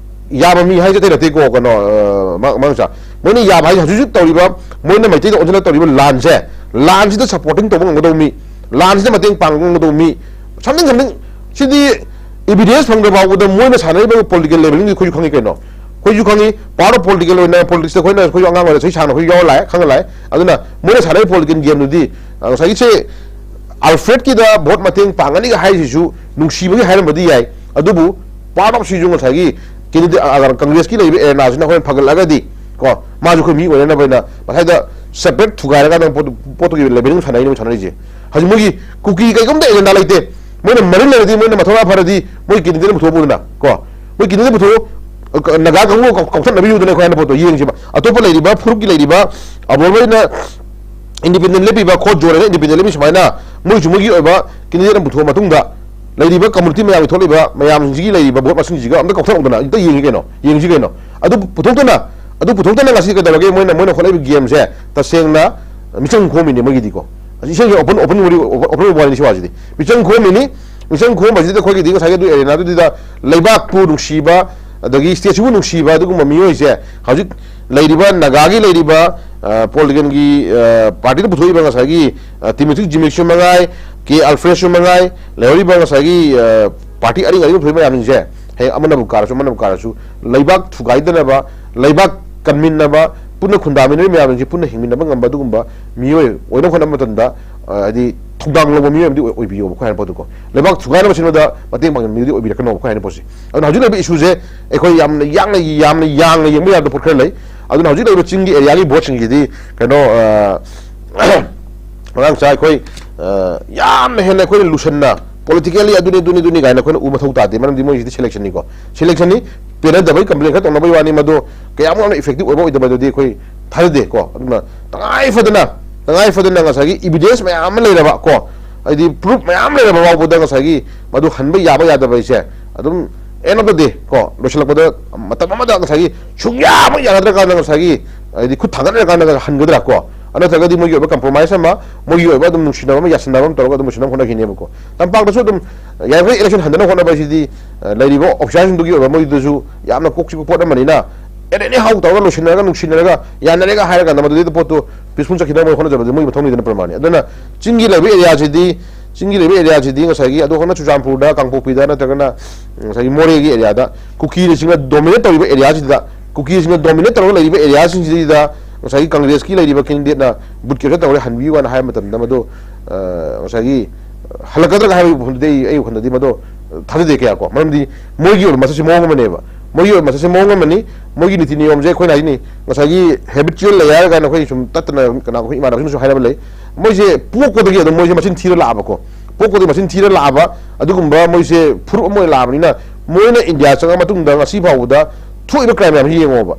ꯌꯥꯕ ꯃꯤ ꯍꯥꯏꯁꯦ ꯑꯇꯩ ꯅꯠꯇꯦꯀꯣ, ꯀꯩꯅꯣ, ꯑ, ꯃꯥ-, ꯃꯥꯡꯁꯥ, ꯃꯣꯏꯅ ꯌꯥꯕ ꯍꯥꯏꯁꯦ ꯍꯧꯖꯤꯛ ꯍꯧꯖꯤꯛ ꯇꯧꯔꯤꯕ, ꯃꯣꯏꯅ ꯃꯩꯇꯩꯗ ꯑꯣꯟꯁꯤꯜꯂ ꯇꯧꯔꯤꯕ ꯂꯥꯟꯁꯦ, ꯂꯥꯟꯁꯤꯗ ꯁꯞꯄꯣꯔꯇꯤꯡ ꯇꯧꯕ ꯉꯝꯒꯗꯧꯕ ꯃꯤ, ꯂꯥꯟꯁꯤꯗ ꯃꯇꯦꯡ ꯄꯥꯡꯕ ꯉꯝꯒꯗꯧꯕ ꯃꯤ, something, something, ꯁꯤꯗꯤ ꯏꯕꯤꯗꯦꯟꯁ ꯐꯪꯗ꯭ꯔ ꯐꯥꯎꯕꯗ ꯃꯣꯏꯅ ꯁꯥꯟꯅꯔꯤꯕ ꯄꯣꯂꯤꯇꯤꯀꯦꯜ ꯂꯦꯚꯦꯜꯗꯤ ꯑꯩꯈꯣꯏꯁꯨ ꯈꯪꯉꯤ ꯀꯩꯅꯣ꯫ ꯑꯩꯈꯣꯏꯁꯨ ꯈꯪꯉꯤ, ꯄꯥꯔꯠ ꯑꯣꯐ ꯄꯣꯂꯤꯇꯤꯀꯦꯜ ꯑꯣꯏꯅ, ꯄꯣꯂꯤꯇꯤꯛꯁꯇ ꯑꯩꯈꯣꯏꯅ, ꯑꯩꯈꯣꯏꯁꯨ ꯑꯉꯥꯡ ꯑꯣꯏꯅ ꯆꯍꯤ ꯁꯥꯡꯅ ꯑꯩꯈꯣꯏ ꯌꯥꯎꯔ ꯂꯥꯛꯑꯦ, ꯈꯪꯉ ꯂꯥꯛꯑꯦ꯫ ꯑꯗꯨꯅ ꯃꯣꯏꯅ ꯁꯥꯟꯅꯔꯤꯕ ꯄꯣꯂꯤꯇꯤꯀꯦꯜ ꯒꯦꯝꯗꯨꯗꯤ, ꯑ, ꯉꯁꯥꯏꯒꯤ ꯁꯦ ꯑꯜꯐ꯭ꯔꯦꯗꯀꯤꯗ ꯚꯣꯠ ꯃꯇꯦꯡ ꯄꯥꯡꯒꯅꯤꯒ ꯍꯥꯏꯔꯤꯁꯤꯁꯨ ꯅꯨꯡꯁꯤꯕꯒꯤ ꯍꯥꯏꯔꯝꯕꯗꯤ ꯌꯥꯏ, ꯑꯗꯨꯕꯨ ꯄꯥꯔꯠ ꯑꯣꯐ ꯁꯤꯁꯨ ꯉꯁꯥꯏꯒꯤ ꯀꯦꯟꯗꯤꯗꯦꯠ, ꯑ, ꯀꯪꯒ꯭ꯔꯦꯁꯀꯤ ꯂꯩꯔꯤꯕ ꯑꯦꯔꯦꯅꯥꯁꯤꯅ ꯍꯣꯔꯦꯟ ꯐꯒꯠꯂꯛꯑꯒꯗꯤ ꯀꯣ, ꯃꯥꯁꯨ ꯑꯩꯈꯣꯏ ꯃꯤ ꯑꯣꯏꯅꯅꯕ ꯍꯥꯏꯅ ꯉꯁꯥꯏꯗ ꯁꯦꯄꯔꯦꯠ ꯊꯨꯒꯥꯏꯔꯒ ꯑꯗꯨꯝ ꯄꯣꯠꯇꯨ, ꯄꯣꯠꯇꯨꯒꯤ ꯂꯦꯚꯦꯜ ꯁꯥꯟꯅꯩꯅꯦ ꯃꯣꯏ ꯁꯥꯟꯅꯔꯤꯁꯦ꯫ ꯍꯧꯖꯤꯛ ꯃꯣꯏꯒꯤ ꯀꯨꯀꯤ ꯀꯩꯒꯨꯝꯇ ꯑꯦꯖꯦꯟꯗꯥ ꯂꯩꯇꯦ꯫ ꯃꯣꯏꯅ ꯃꯔꯤꯜ ꯂꯩꯔꯗꯤ, ꯃꯣꯏꯅ ꯃꯊꯧꯅꯥ ꯐꯔꯗꯤ, ꯃꯣꯏ ꯀꯦꯟꯗꯤꯗꯦꯠ ꯑꯃ ꯄꯨꯊꯣꯛꯑ ꯄꯨꯗꯅ ꯀꯣ, ꯃꯣꯏ ꯀꯦꯟꯗꯤꯗꯦꯠ ꯄꯨꯊꯣꯛꯑꯣ, ꯅꯥꯒꯥ ꯀꯥꯡꯕꯨ ꯀꯥꯎ-, ꯀꯥꯎꯊꯠꯅꯕꯤꯌꯨꯗꯅ ꯑꯩꯈꯣꯏ ꯍꯥꯏꯅ ꯄꯣꯠꯇꯣ ꯌꯦꯡꯁꯦꯕ꯫ ꯑꯇꯣꯞꯄ ꯂꯩꯔꯤꯕ ꯐꯨꯔꯨꯞꯀꯤ ꯂꯩꯔꯤꯕ ꯑꯕꯣꯏꯅ ꯏꯟꯗꯤꯄꯦꯟꯗꯦꯟ ꯂꯦꯞꯄꯤꯕ, ꯈꯣꯠ ꯖꯣꯔꯦꯅ ꯏꯟꯗꯤꯄꯦꯟꯗꯦꯟ ꯂꯦꯞꯄꯤ ꯁꯨꯃꯥꯏꯅ ꯃꯣꯏꯁꯨ ꯃꯣꯏꯒꯤ ꯑꯣꯏꯕ ꯀꯦꯟꯗꯤꯗꯦꯠ ꯑꯃ ꯄꯨꯊꯣꯛꯑ ꯃꯇꯨꯡꯗ ꯂꯩꯔꯤꯕ ꯀꯝꯃꯨꯅꯤꯇꯤ ꯃꯌꯥꯝꯒꯤ ꯊꯣꯛꯂꯤꯕ ꯃꯌꯥꯝꯁꯤꯡꯁꯤꯒꯤ ꯂꯩꯔꯤꯕ ꯚꯣꯠ ꯃꯁꯤꯡꯁꯤꯒ ꯑꯝꯇ ꯀꯥꯎꯊꯠꯅꯧꯗꯅ ꯑꯝꯇ ꯌꯦꯡꯁꯤ ꯀꯩꯅꯣ, ꯌꯦꯡꯁꯤ ꯀꯩꯅꯣ꯫ ꯑꯗꯨ ꯄꯨꯊꯣꯛꯇꯅ, ꯑꯗꯨ ꯄꯨꯊꯣꯛꯇꯅ ꯉꯁꯤ ꯀꯩꯗꯧꯔꯒꯦ? ꯃꯣꯏꯅ, ꯃꯣꯏꯅ ꯍꯣꯠꯅꯔꯤꯕ ꯒꯦꯝꯁꯦ ꯇꯁꯦꯡꯅ ꯃꯤꯆꯪ ꯈꯣꯝꯃꯤꯅꯤ ꯃꯣꯏꯒꯤꯗꯤꯀꯣ꯫ ꯑꯁꯤ ꯏꯁꯦꯡꯁꯦ open, open ꯋꯥꯔꯤ, open ꯋꯥꯔꯤꯅꯤ ꯁꯤ ꯋꯥꯁꯤꯗꯤ꯫ ꯃꯤꯆꯪ ꯈꯣꯝꯃꯤꯅꯤ, ꯃꯤꯆꯪ ꯈꯣꯝꯕꯁꯤꯗ ꯑꯩꯈꯣꯏꯒꯤꯗꯤ ꯉꯁꯥꯏꯒꯤ ꯑꯗꯨ ꯑꯦꯔꯦꯅꯥꯗꯨꯗ ꯂꯩꯕꯥꯛꯄꯨ ꯅꯨꯡꯁꯤꯕ, ꯑꯗꯒꯤ ꯁ꯭ꯇꯦꯠꯁꯤꯕꯨ ꯅꯨꯡꯁꯤꯕ ꯑꯗꯨꯒꯨꯝꯕ ꯃꯤꯑꯣꯏꯁꯦ ꯍꯧꯖꯤꯛ ꯂꯩꯔꯤꯕ ꯅꯥꯒꯥꯒꯤ ꯂꯩꯔꯤꯕ, ꯑ, ꯄꯣꯂꯤꯇꯤꯀꯦꯜꯒꯤ, ꯑ, ꯄꯥꯔꯇꯤꯗ ꯄꯨꯊꯣꯛꯏꯕ ꯉꯁꯥꯏꯒꯤ, ꯑ, ꯇꯤꯃꯣꯊꯤ ꯖꯤꯃꯤꯛꯁꯨ ꯃꯉꯥꯏ, ꯀꯦ ꯑꯜꯐ꯭ꯔꯦꯗꯁꯨ ꯃꯉꯥꯏ, ꯂꯩꯍꯧꯔꯤꯕ ꯉꯁꯥꯏꯒꯤ, ꯑ, ꯄꯥꯔꯇꯤ ꯑꯔꯤꯡ ꯑꯔꯤꯡꯕ ꯊꯣꯛꯏꯕ ꯃꯌꯥꯝꯁꯤꯡꯁꯦ ꯍꯌꯦꯡ ꯑꯃꯅꯕꯨ ꯀꯥꯔꯁꯨ ꯑꯃꯅꯕꯨ ꯀꯥꯔꯁꯨ ꯂꯩꯕꯥꯛ ꯊꯨꯒꯥꯏꯗꯅꯕ, ꯂꯩꯕꯥꯛ ꯀꯟꯃꯤꯟꯅꯕ, ꯄꯨꯟꯅ ꯈꯨꯟꯗꯥꯃꯤꯟꯅꯔꯤꯕ ꯃꯌꯥꯝꯁꯤꯡꯁꯤ ꯄꯨꯟꯅ ꯍꯤꯡꯃꯤꯟꯅꯕ ꯉꯝꯕ ꯑꯗꯨꯒꯨꯝꯕ ꯃꯤꯑꯣꯏ ꯑꯣꯏꯅꯕ ꯍꯣꯠꯅꯕ ꯃꯇꯝꯗ, ꯑ, ꯍꯥꯏꯗꯤ ꯊꯧꯗꯥꯡ ꯂꯧꯕ ꯃꯤꯑꯣꯏ ꯑꯃꯗꯤ ꯑꯣꯏ-, ꯑꯣꯏꯕꯤꯌꯣꯕ ꯑꯩꯈꯣꯏ ꯍꯥꯏꯅ ꯄꯣꯠꯇꯨꯀꯣ꯫ ꯂꯩꯕꯥꯛ ꯊꯨꯒꯥꯏꯅꯕ ꯁꯤꯟꯕꯗ ꯃꯇꯦꯡ ꯄꯥꯡꯕ ꯃꯤꯗꯨꯗꯤ ꯑꯣꯏꯕꯤꯔꯛꯀꯅꯣꯕ ꯑꯩꯈꯣꯏ ꯍꯥꯏꯅ ꯄꯣꯠꯁꯦ꯫ ꯑꯗꯨꯅ ꯍꯧꯖꯤꯛ ꯂꯩꯔꯤꯕ ꯏꯁꯨꯁꯦ ꯑꯩꯈꯣꯏ ꯌꯥꯝꯅ ꯌꯥꯡꯅ, ꯌꯥꯝꯅ ꯌꯥꯡꯅ ꯌꯦꯡꯕ ꯌꯥꯕ ꯄꯣꯠ ꯈꯔ ꯂꯩ꯫ ꯑꯗꯨꯅ ꯍꯧꯖꯤꯛ ꯂꯩꯔꯤꯕ ꯆꯤꯡꯒꯤ ꯑꯦꯔꯤꯌꯥꯒꯤ ꯚꯣꯠꯁꯤꯡꯁꯤꯗꯤ ꯀꯩꯅꯣ, ꯑ, ꯃꯇꯥꯡ ꯆꯥ ꯑꯩꯈꯣꯏ, ꯑ, ꯌꯥꯝꯅ ꯍꯦꯟꯅ ꯑꯩꯈꯣꯏꯅ ꯂꯨꯁꯟꯅ ꯄꯣꯂꯤꯇꯤꯀꯦꯜꯂꯤ ꯑꯗꯨꯅꯤ, ꯑꯗꯨꯅꯤ, ꯑꯗꯨꯅꯤ ꯀꯥꯏꯅ ꯑꯩꯈꯣꯏꯅ ꯎ ꯃꯊꯧ ꯇꯥꯗꯦ꯫ ꯃꯔꯝꯗꯤ ꯃꯣꯏꯁꯤꯗꯤ ꯁꯦꯂꯦꯛꯁꯟꯅꯤꯀꯣ, ꯁꯦꯂꯦꯛꯁꯟꯅꯤ꯫ ꯄꯦꯟꯅꯗꯕꯒꯤ ꯀꯝꯄ꯭ꯂꯦꯟ ꯈꯔ ꯇꯧꯅꯕꯒꯤ ꯋꯥꯅꯤ, ꯃꯗꯨ ꯀꯌꯥꯃꯨꯛ ꯌꯥꯝꯅ ꯏꯐꯦꯛꯇꯤꯚ ꯑꯣꯏꯕ ꯑꯣꯏꯗꯕ ꯑꯗꯨꯗꯤ ꯑꯩꯈꯣꯏ ꯊꯥꯖꯗꯦꯀꯣ꯫ ꯑꯗꯨꯅ ꯇꯉꯥꯏ ꯐꯗꯅ, ꯇꯉꯥꯏ ꯐꯗꯅ ꯉꯁꯥꯏꯒꯤ ꯏꯕꯤꯗꯦꯟꯁ ꯃꯌꯥꯝ ꯑꯃ ꯂꯩꯔꯕ ꯀꯣ, ꯍꯥꯏꯗꯤ ꯄ꯭ꯔꯨꯐ ꯃꯌꯥꯝ ꯂꯩꯔꯕ ꯐꯥꯎꯕꯗ ꯉꯁꯥꯏꯒꯤ ꯃꯗꯨ ꯍꯟꯕ ꯌꯥꯕ ꯌꯥꯗꯕ ꯍꯥꯏꯁꯦ ꯑꯗꯨꯝ end of the day ꯀꯣ, ꯂꯣꯏꯁꯤꯜꯂꯛꯄꯗ ꯃꯇꯝ ꯑꯃꯗ ꯉꯁꯥꯏꯒꯤ ꯁꯨꯡꯌꯥ ꯑꯃ ꯌꯥꯅꯗ꯭ꯔꯀꯥꯟꯗ ꯉꯁꯥꯏꯒꯤ ꯍꯥꯏꯗꯤ ꯈꯨꯠ ꯊꯥꯡꯒꯠꯅꯔꯀꯥꯟꯗ ꯍꯟꯒꯗ꯭ꯔꯥ ꯀꯣ, ꯑꯗꯨ ꯅꯠꯇ꯭ꯔꯒꯗꯤ ꯃꯣꯏꯒꯤ ꯑꯣꯏꯕ ꯀꯝꯄ꯭ꯔꯣꯃꯥꯏꯁ ꯑꯃ, ꯃꯣꯏꯒꯤ ꯑꯣꯏꯕ ꯑꯗꯨꯝ ꯅꯨꯡꯁꯤꯅꯕ ꯑꯃ, ꯌꯥꯁꯤꯟꯅꯕ ꯑꯃ ꯇꯧꯔꯒ ꯑꯗꯨꯝ ꯂꯣꯏꯁꯤꯟꯅꯕ ꯍꯣꯠꯅꯈꯤꯅꯦꯕꯀꯣ꯫ ꯇꯝꯄꯥꯛꯇꯁꯨ ꯑꯗꯨꯝ ꯌꯥꯔꯤꯈꯩ ꯏꯂꯦꯛꯁꯟ ꯍꯟꯗꯅ ꯍꯣꯠꯅꯕ ꯍꯥꯏꯁꯤꯗꯤ, ꯑ, ꯂꯩꯔꯤꯕ ꯑꯣꯐꯤꯁꯔꯁꯤꯡꯗꯨꯒꯤ ꯑꯣꯏꯕ ꯃꯣꯏꯗꯨꯁꯨ ꯌꯥꯝꯅ ꯀꯣꯛ ꯆꯤꯛꯄ ꯄꯣꯠ ꯑꯃꯅꯤꯅ, at any how ꯇꯧꯔꯒ ꯂꯣꯏꯁꯤꯟꯅꯔꯒ, ꯅꯨꯡꯁꯤꯅꯔꯒ, ꯌꯥꯅꯔꯒ ꯍꯥꯏꯔꯀꯥꯟꯗ ꯃꯗꯨꯗꯩꯗ ꯄꯣꯠꯇꯨ ꯄꯤꯁꯐꯨꯜ ꯆꯠꯈꯤꯅꯕ ꯃꯣꯏ ꯍꯣꯠꯅꯖꯕꯗꯤ ꯃꯣꯏ ꯃꯊꯧꯅꯤꯗꯅ ꯄ꯭ꯔꯃꯥꯅꯤ꯫ ꯑꯗꯨꯅ ꯆꯤꯡꯒꯤ ꯂꯩꯕ ꯑꯦꯔꯤꯌꯥꯁꯤꯗꯤ, ꯆꯤꯡꯒꯤ ꯂꯩꯕ ꯑꯦꯔꯤꯌꯥꯁꯤꯗꯤ ꯉꯁꯥꯏꯒꯤ ꯑꯗꯨ ꯍꯧꯅ ꯆꯨꯔꯆꯥꯟꯄꯨꯔꯗ, ꯀꯥꯡꯄꯣꯛꯄꯤꯗ ꯅꯠꯇ꯭ꯔꯒꯅ ꯉꯁꯥꯏꯒꯤ ꯃꯣꯔꯦꯒꯤ ꯑꯦꯔꯤꯌꯥꯗ ꯀꯨꯀꯤꯅꯆꯤꯡꯅ ꯗꯣꯃꯤꯅꯦꯠ ꯇꯧꯔꯤꯕ ꯑꯦꯔꯤꯌꯥꯁꯤꯗ, ꯀꯨꯀꯤꯁꯤꯡꯅ ꯗꯣꯃꯤꯅꯦꯠ ꯇꯧꯔꯒ ꯂꯩꯔꯤꯕ ꯑꯦꯔꯤꯌꯥꯁꯤꯡꯁꯤꯗ ꯉꯁꯥꯏꯒꯤ ꯀꯪꯒ꯭ꯔꯦꯁꯀꯤ ꯂꯩꯔꯤꯕ ꯀꯦꯟꯗꯤꯗꯦꯠꯅ ꯕꯨꯠ ꯀꯦꯞꯆꯔ ꯇꯧꯔꯦ, ꯍꯟꯕꯤꯌꯨ ꯍꯥꯏꯅ ꯍꯥꯏꯕ ꯃꯇꯝꯗ ꯃꯗꯨ, ꯑ, ꯉꯁꯥꯏꯒꯤ ꯍꯜꯂꯛꯀꯗ꯭ꯔꯒ ꯍꯥꯏꯕꯒꯤ ꯋꯥꯐꯝꯗꯨꯗꯤ ꯑꯩ, ꯑꯩ ꯋꯥꯈꯜꯗꯗꯤ ꯃꯗꯨ ꯊꯥꯖꯗꯦ ꯀꯌꯥ ꯀꯣ꯫ ꯃꯔꯝꯗꯤ ꯃꯣꯏꯒꯤ ꯑꯣꯏꯕ ꯃꯁꯛꯁꯦ ꯃꯑꯣꯡ ꯑꯃꯅꯦꯕ, ꯃꯣꯏꯒꯤ ꯑꯣꯏꯕ ꯃꯁꯛꯁꯦ ꯃꯑꯣꯡ ꯑꯃꯅꯤ꯫ ꯃꯣꯏꯒꯤ ꯅꯤꯇꯤ ꯅꯤꯌꯣꯝꯁꯦ ꯑꯩꯈꯣꯏꯅ ꯍꯥꯏꯅꯤ ꯉꯁꯥꯏꯒꯤ ꯍꯦꯕꯤꯆꯨꯋꯦꯜ ꯂꯩꯌꯔ ꯀꯥꯏꯅ ꯑꯩꯈꯣꯏ ꯁꯨꯝ ꯇꯠꯇꯅ ꯀꯅꯥ ꯑꯩꯈꯣꯏ ꯏꯃꯥꯟꯅꯕꯁꯤꯡꯅꯁꯨ ꯍꯥꯏꯅꯕ ꯂꯩ꯫ ꯃꯣꯏꯁꯦ ꯄꯣꯛꯄꯗꯒꯤ ꯑꯗꯨꯝ ꯃꯣꯏꯁꯦ ꯃꯆꯤꯟ ꯊꯤꯔ ꯂꯥꯛꯑꯕꯀꯣ, ꯄꯣꯛꯄꯗꯒꯤ ꯃꯆꯤꯟ ꯊꯤꯔ ꯂꯥꯛꯑꯕ ꯑꯗꯨꯒꯨꯝꯕ ꯃꯣꯏꯁꯦ ꯐꯨꯔꯨꯞ ꯑꯃ ꯑꯣꯏꯅ ꯂꯥꯛꯑꯕꯅꯤꯅ, ꯃꯣꯏꯅ ꯏꯟꯗꯤꯌꯥ ꯆꯪꯉ ꯃꯇꯨꯡꯗ ꯉꯁꯤ ꯐꯥꯎꯕꯗ ꯊꯣꯛꯏꯕ ꯀ꯭ꯔꯥꯏꯝ ꯃꯌꯥꯝꯁꯤ ꯌꯦꯡꯉꯣꯕ꯫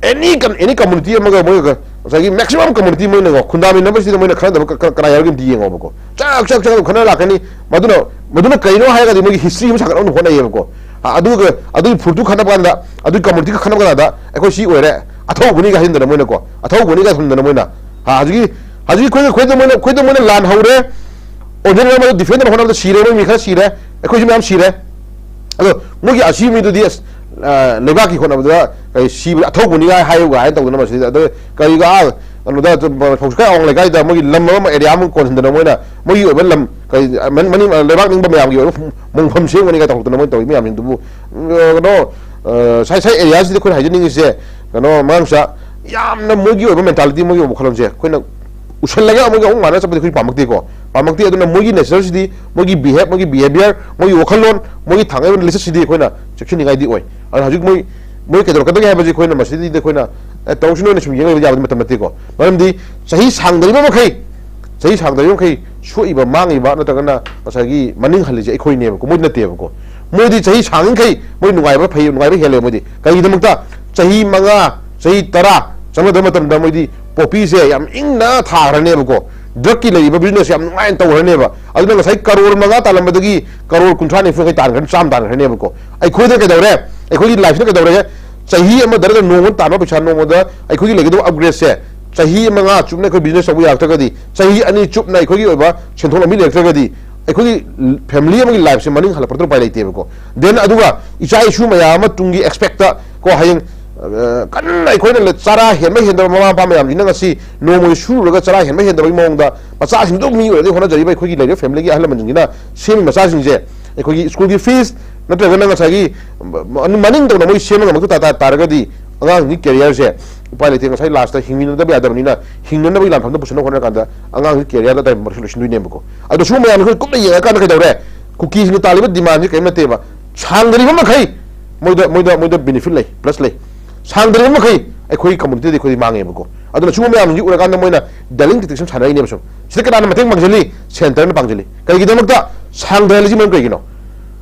ꯑꯦꯅꯤ ꯀꯝ-, ꯑꯦꯅꯤ ꯀꯝꯃꯨꯅꯤꯇꯤ ꯑꯃꯒ ꯃꯣꯏꯒ ꯉꯁꯥꯏꯒꯤ ꯃꯦꯛꯁꯤꯃꯝ ꯀꯝꯃꯨꯅꯤꯇꯤ ꯃꯣꯏꯅꯒ ꯈꯨꯟꯗꯥꯃꯤꯟꯅꯕꯁꯤꯗ ꯃꯣꯏꯅ ꯈꯟꯅꯗꯕ ꯀ-, ꯀ-, ꯀꯅꯥ ꯌꯥꯎꯔꯤꯒꯦ ꯑꯝꯇ ꯌꯦꯡꯉꯣꯕꯀꯣ꯫ ꯆꯥꯛ, ꯆꯥꯛ, ꯆꯥꯛ ꯑꯗꯨꯝ ꯈꯟꯅ ꯂꯥꯛꯀꯅꯤ꯫ ꯃꯗꯨꯅ, ꯃꯗꯨꯅ ꯀꯩꯅꯣ ꯍꯥꯏꯔꯒꯗꯤ ꯃꯣꯏꯒꯤ ꯍꯤꯁꯇ꯭ꯔꯤ ꯑꯃ ꯁꯥꯒꯠꯅꯕ ꯍꯣꯠꯅꯩꯌꯦꯕꯀꯣ꯫ ꯑ, ꯑꯗꯨꯒ ꯑꯗꯨꯒꯤ ꯐꯨꯔꯨꯞꯇꯨ ꯈꯟꯅꯕ ꯀꯥꯟꯗ, ꯑꯗꯨꯒꯤ ꯀꯝꯃꯨꯅꯤꯇꯤꯒ ꯈꯟꯅꯕ ꯀꯥꯟꯗ ꯑꯩꯈꯣꯏ ꯁꯤ ꯑꯣꯏꯔꯦ, ꯑꯊꯧꯕꯅꯤꯒ ꯍꯥꯏꯖꯤꯟꯗꯅ ꯃꯣꯏꯅꯀꯣ, ꯑꯊꯧꯕꯅꯤꯒ ꯊꯝꯗꯅ ꯃꯣꯏꯅ, ꯑ, ꯍꯧꯖꯤꯛꯀꯤ, ꯍꯧꯖꯤꯛꯀꯤ ꯑꯩꯈꯣꯏꯗ, ꯑꯩꯈꯣꯏꯗ ꯃꯣꯏꯅ, ꯑꯩꯈꯣꯏꯗ ꯃꯣꯏꯅ ꯂꯥꯟ ꯍꯧꯔꯦ, ꯑꯣꯔꯤꯖꯤꯅꯦꯜ ꯑꯃꯗ ꯗꯤꯐꯦꯟ ꯇꯧꯅꯕ ꯍꯣꯠꯅꯕꯗ ꯁꯤꯔꯦ, ꯃꯣꯏ ꯃꯤ ꯈꯔ ꯁꯤꯔꯦ, ꯑꯩꯈꯣꯏꯁꯨ ꯃꯌꯥꯝ ꯁꯤꯔꯦ꯫ ꯑꯗꯣ ꯃꯣꯏꯒꯤ ꯑꯁꯤ ꯃꯤꯗꯨꯗꯤ ꯑꯁ, ꯑ, ꯂꯩꯕꯥꯛꯀꯤ ꯍꯣꯠꯅꯕꯗ ꯀꯔꯤ ꯁꯤꯕ ꯑꯊꯧꯕꯅꯤ ꯀꯥꯏ ꯍꯥꯏꯌꯨ ꯀꯥꯏꯅ ꯇꯧꯗꯅ ꯃꯁꯤꯗ꯫ ꯑꯗꯣ ꯀꯔꯤꯒ, ꯑꯥ, ꯀꯩꯅꯣꯗ, ꯐꯧꯁꯀꯥꯏ ꯑꯋꯥꯡ ꯂꯩꯀꯥꯏꯗ ꯃꯣꯏꯒꯤ ꯂꯝ ꯑꯃ, ꯑꯦꯔꯤꯌꯥ ꯑꯃ ꯀꯣꯟꯁꯤꯟꯗꯅ ꯃꯣꯏꯅ ꯃꯣꯏꯒꯤ ꯑꯣꯏꯕ ꯂꯝ, ꯀꯔꯤ, ꯃꯅꯤ-, ꯃꯅꯤ-, ꯂꯩꯕꯥꯛ ꯅꯤꯡꯕ ꯃꯌꯥꯝꯒꯤ ꯑꯣꯏꯕ ꯃꯣꯡꯐꯝ ꯁꯦꯝꯒꯅꯤ ꯀꯥꯏ ꯇꯧꯗꯅ ꯃꯣꯏꯅ ꯇꯧꯔꯤ ꯃꯌꯥꯝꯁꯤꯡꯗꯨꯕꯨ, ꯎꯝ, ꯀꯩꯅꯣ, ꯑ, ꯁꯥꯏ, ꯁꯥꯏ ꯑꯦꯔꯤꯌꯥꯁꯤꯗ ꯑꯩꯈꯣꯏꯅ ꯍꯥꯏꯖꯅꯤꯡꯉꯤꯁꯦ, ꯀꯩꯅꯣ, ꯃꯉꯥꯡꯁꯥ, ꯌꯥꯝꯅ ꯃꯣꯏꯒꯤ ꯑꯣꯏꯕ ꯃꯦꯟꯇꯥꯂꯤꯇꯤ, ꯃꯣꯏꯒꯤ ꯑꯣꯏꯕ ꯋꯥꯈꯜꯂꯣꯟꯁꯦ ꯑꯩꯈꯣꯏꯅ ꯎꯁꯜꯂꯒ ꯃꯣꯏꯒ ꯑꯃꯨꯛ ꯃꯥꯟꯅ ꯆꯠꯄꯗꯤ ꯑꯩꯈꯣꯏ ꯄꯥꯝꯃꯛꯇꯦꯀꯣ꯫ ꯄꯥꯝꯃꯛꯇꯦ꯫ ꯑꯗꯨꯅ ꯃꯣꯏꯒꯤ ꯅꯦꯆꯔꯁꯤꯗꯤ, ꯃꯣꯏꯒꯤ ꯕꯤꯍꯦꯕ, ꯃꯣꯏꯒꯤ ꯕꯤꯍꯦꯕꯤꯌꯔ, ꯃꯣꯏꯒꯤ ꯋꯥꯈꯜꯂꯣꯟ, ꯃꯣꯏꯒꯤ ꯊꯥꯡꯒꯠꯂꯤꯕ ꯂꯤꯆꯠꯁꯤꯗꯤ ꯑꯩꯈꯣꯏꯅ ꯆꯦꯛꯁꯤꯟꯅꯤꯡꯉꯥꯏꯗꯤ ꯑꯣꯏ꯫ ꯑꯗꯨꯅ ꯍꯧꯖꯤꯛ ꯃꯣꯏ, ꯃꯣꯏ ꯀꯩꯗꯧꯔꯛꯀꯗꯒꯦ ꯍꯥꯏꯕꯁꯤ ꯑꯩꯈꯣꯏꯅ ꯃꯁꯤꯗꯩꯗ ꯑꯩꯈꯣꯏꯅ, "ꯑꯦ, ꯇꯧꯁꯅꯨ" ꯍꯥꯏꯅ ꯁꯨꯝ ꯌꯦꯡ ꯂꯩꯕ ꯌꯥꯕꯗꯤ ꯃꯇꯝ ꯅꯠꯇꯦꯀꯣ꯫ ꯃꯔꯝꯗꯤ ꯆꯍꯤ ꯁꯥꯡꯗꯔꯤꯕ ꯃꯈꯩ, ꯆꯍꯤ ꯁꯥꯡꯗꯔꯤꯕ ꯃꯈꯩ ꯁꯣꯛꯏꯕ, ꯃꯥꯡꯉꯤꯕ, ꯅꯠꯇ꯭ꯔꯒꯅ ꯉꯁꯥꯏꯒꯤ ꯃꯅꯤꯡ ꯍꯜꯂꯤꯁꯦ ꯑꯩꯈꯣꯏꯅꯦꯕꯀꯣ, ꯃꯣꯏꯗꯤ ꯅꯠꯇꯦꯕꯀꯣ꯫ ꯃꯣꯏꯗꯤ ꯆꯍꯤ ꯁꯥꯡꯉꯤꯈꯩ ꯃꯣꯏ ꯅꯨꯡꯉꯥꯏꯕ ꯐꯩ, ꯅꯨꯡꯉꯥꯏꯕ ꯍꯦꯜꯂꯦꯕ꯫ ꯃꯣꯏꯗꯤ ꯀꯩꯒꯤꯗꯃꯛꯇ? ꯆꯍꯤ ꯃꯉꯥ, ꯆꯍꯤ ꯇꯔꯥ ꯆꯠꯅꯗꯕ ꯃꯇꯝꯗ ꯃꯣꯏꯗꯤ ꯄꯣꯄꯤꯁꯦ ꯌꯥꯝ ꯏꯪꯅ ꯊꯥꯈ꯭ꯔꯅꯦꯕꯀꯣ꯫ ꯗ꯭ꯔꯛꯀꯤ ꯂꯩꯔꯤꯕ ꯕꯤꯖꯤꯅꯦꯁ ꯌꯥꯝ ꯅꯨꯡꯉꯥꯏꯅ ꯇꯧꯈ꯭ꯔꯅꯦꯕ꯫ ꯑꯗꯨꯅ ꯉꯁꯥꯏ ꯀꯔꯣꯔ ꯃꯉꯥ ꯇꯥꯜꯂꯝꯕꯗꯒꯤ ꯀꯔꯣꯔ ꯀꯨꯟꯊ꯭ꯔꯥ ꯅꯤꯐꯨ ꯌꯥꯡꯈꯩ ꯇꯥꯟꯈ꯭ꯔꯅꯤ, ꯆꯥꯝꯃ ꯇꯥꯟꯈ꯭ꯔꯅꯦꯕꯀꯣ꯫ ꯑꯩꯈꯣꯏꯗ ꯀꯩꯗꯧꯔꯦ? ꯑꯩꯈꯣꯏꯒꯤ ꯂꯥꯏꯐꯁꯤꯅ ꯀꯩꯗꯧꯔꯒꯦ? ꯆꯍꯤ ꯑꯃꯗ ꯅꯣꯡꯃ ꯇꯥꯟꯕ ꯄꯩꯁꯥ, ꯅꯣꯡꯃꯗ ꯑꯩꯈꯣꯏꯒꯤ ꯂꯩꯒꯗꯕ ꯑꯞꯒ꯭ꯔꯦꯗꯁꯦ, ꯆꯍꯤ ꯃꯉꯥ ꯆꯨꯞꯅ ꯑꯩꯈꯣꯏ ꯕꯤꯖꯤꯅꯦꯁ ꯇꯧꯕ ꯌꯥꯔꯛꯇ꯭ꯔꯒꯗꯤ, ꯆꯍꯤ ꯑꯅꯤ ꯆꯨꯞꯅ ꯑꯩꯈꯣꯏꯒꯤ ꯑꯣꯏꯕ ꯁꯦꯟꯊꯣꯛ ꯂꯝꯕꯤ ꯂꯩꯔꯛꯇ꯭ꯔꯒꯗꯤ, ꯑꯩꯈꯣꯏꯒꯤ ꯐꯦꯃꯤꯂꯤ ꯑꯃꯒꯤ ꯂꯥꯏꯐꯁꯦ ꯃꯅꯤꯡ ꯍꯜꯂꯛꯄꯗ ꯎꯄꯥꯏ ꯂꯩꯇꯦꯕꯀꯣ꯫ ꯗꯦꯟ ꯑꯗꯨꯒ ꯏꯆꯥ ꯏꯁꯨ ꯃꯌꯥꯝ ꯑꯃ ꯇꯨꯡꯒꯤ ꯑꯦꯛꯁꯄꯦꯛꯇ ꯀꯣ, ꯍꯌꯦꯡ ꯑ, ꯀꯟꯅ ꯑꯩꯈꯣꯏꯅ ꯂ-, ꯆꯔꯥ ꯍꯦꯟꯕ ꯍꯦꯟꯗꯕ ꯃꯃꯥ ꯃꯄꯥ ꯃꯌꯥꯝꯁꯤꯅ ꯉꯁꯤ ꯅꯣꯡꯃꯒꯤ ꯁꯨꯔꯨꯔꯒ ꯆꯔꯥ ꯍꯦꯟꯕ ꯍꯦꯟꯗꯕꯒꯤ ꯃꯑꯣꯡꯗ ꯃꯆꯥꯁꯤꯡꯗꯨ ꯃꯤ ꯑꯣꯏꯔꯗꯤ ꯍꯣꯠꯅꯖꯔꯤꯕ ꯑꯩꯈꯣꯏꯒꯤ ꯂꯩꯔꯤꯕ ꯐꯦꯃꯤꯂꯤꯒꯤ ꯑꯍꯜ ꯂꯃꯟꯁꯤꯡꯁꯤꯅ ꯁꯦꯝꯃꯤ ꯃꯆꯥꯁꯤꯡꯁꯦ, ꯑꯩꯈꯣꯏꯒꯤ ꯁ꯭ꯀꯨꯜꯒꯤ ꯐꯤꯁ ꯅꯠꯇ꯭ꯔꯒꯅ ꯉꯁꯥꯏꯒꯤ ꯃ-, ꯃꯅꯤꯡ ꯇꯧꯅ ꯃꯣꯏ ꯁꯦꯝꯕ ꯉꯝꯃꯛꯇ ꯇꯥ-, ꯇꯥ-, ꯇꯥꯔꯒꯗꯤ ꯑꯉꯥꯡꯒꯤ ꯀꯦꯔꯤꯌꯔꯁꯦ ꯎꯄꯥꯏ ꯂꯩꯇꯦ꯫ ꯉꯁꯥꯏ ꯂꯥꯁꯇ ꯍꯤꯡꯃꯤꯟꯅꯗꯕ ꯌꯥꯗꯕꯅꯤꯅ ꯍꯤꯡꯅꯅꯕꯒꯤ ꯂꯥꯟꯐꯝꯗ ꯄꯨꯁꯤꯟꯅꯕ ꯍꯣꯠꯅꯔꯀꯥꯟꯗ ꯑꯉꯥꯡꯒꯤ ꯀꯦꯔꯤꯌꯔꯗ ꯑꯗꯥꯏ ꯃꯔꯛꯁꯨ ꯂꯣꯏꯁꯤꯟꯗꯣꯏꯅꯦꯕꯀꯣ꯫ ꯑꯗꯣ ꯁꯤꯒꯨꯝꯕ ꯃꯌꯥꯝꯁꯦ ꯑꯩꯈꯣꯏ ꯀꯨꯞꯅ ꯌꯦꯡꯉꯀꯥꯟꯗ ꯀꯩꯗꯧꯔꯦ? ꯀꯨꯀꯤꯁꯤꯡꯅ ꯇꯥꯜꯂꯤꯕ ꯗꯤꯃꯥꯟꯁꯦ ꯀꯔꯤꯝ ꯅꯠꯇꯦꯕ꯫ ꯁꯥꯡꯗꯔꯤꯕ ꯃꯈꯩ ꯃꯣꯏꯗ, ꯃꯣꯏꯗ, ꯃꯣꯏꯗ ꯕꯦꯅꯤꯐꯤꯠ ꯂꯩ, ꯄ꯭ꯂꯁ ꯂꯩ꯫ ꯁꯥꯡꯗꯔꯤꯕ ꯃꯈꯩ ꯑꯩꯈꯣꯏꯒꯤ ꯀꯝꯃꯨꯅꯤꯇꯤꯗꯤ ꯑꯩꯈꯣꯏꯗꯤ ꯃꯥꯡꯉꯦꯕꯀꯣ꯫ ꯑꯗꯨꯅ ꯁꯤꯒꯨꯝꯕ ꯃꯌꯥꯝꯁꯤꯡꯁꯤ ꯎꯔꯀꯥꯟꯗ ꯃꯣꯏꯅ ꯗꯦꯂꯤꯡ ꯇꯦꯛꯇꯤꯛꯁ ꯁꯥꯟꯅꯔꯤꯅꯦꯕ ꯁꯨꯝ꯫ ꯁꯤꯗ ꯀꯅꯥꯅ ꯃꯇꯦꯡ ꯄꯥꯡꯁꯤꯜꯂꯤ? ꯁꯦꯟꯇꯔꯅ ꯄꯥꯡꯁꯤꯜꯂꯤ꯫ ꯀꯩꯒꯤꯗꯃꯛꯇ? ꯁꯥꯡꯗꯍꯜꯂꯤꯁꯤ ꯃꯔꯝ ꯀꯩꯒꯤꯅꯣ?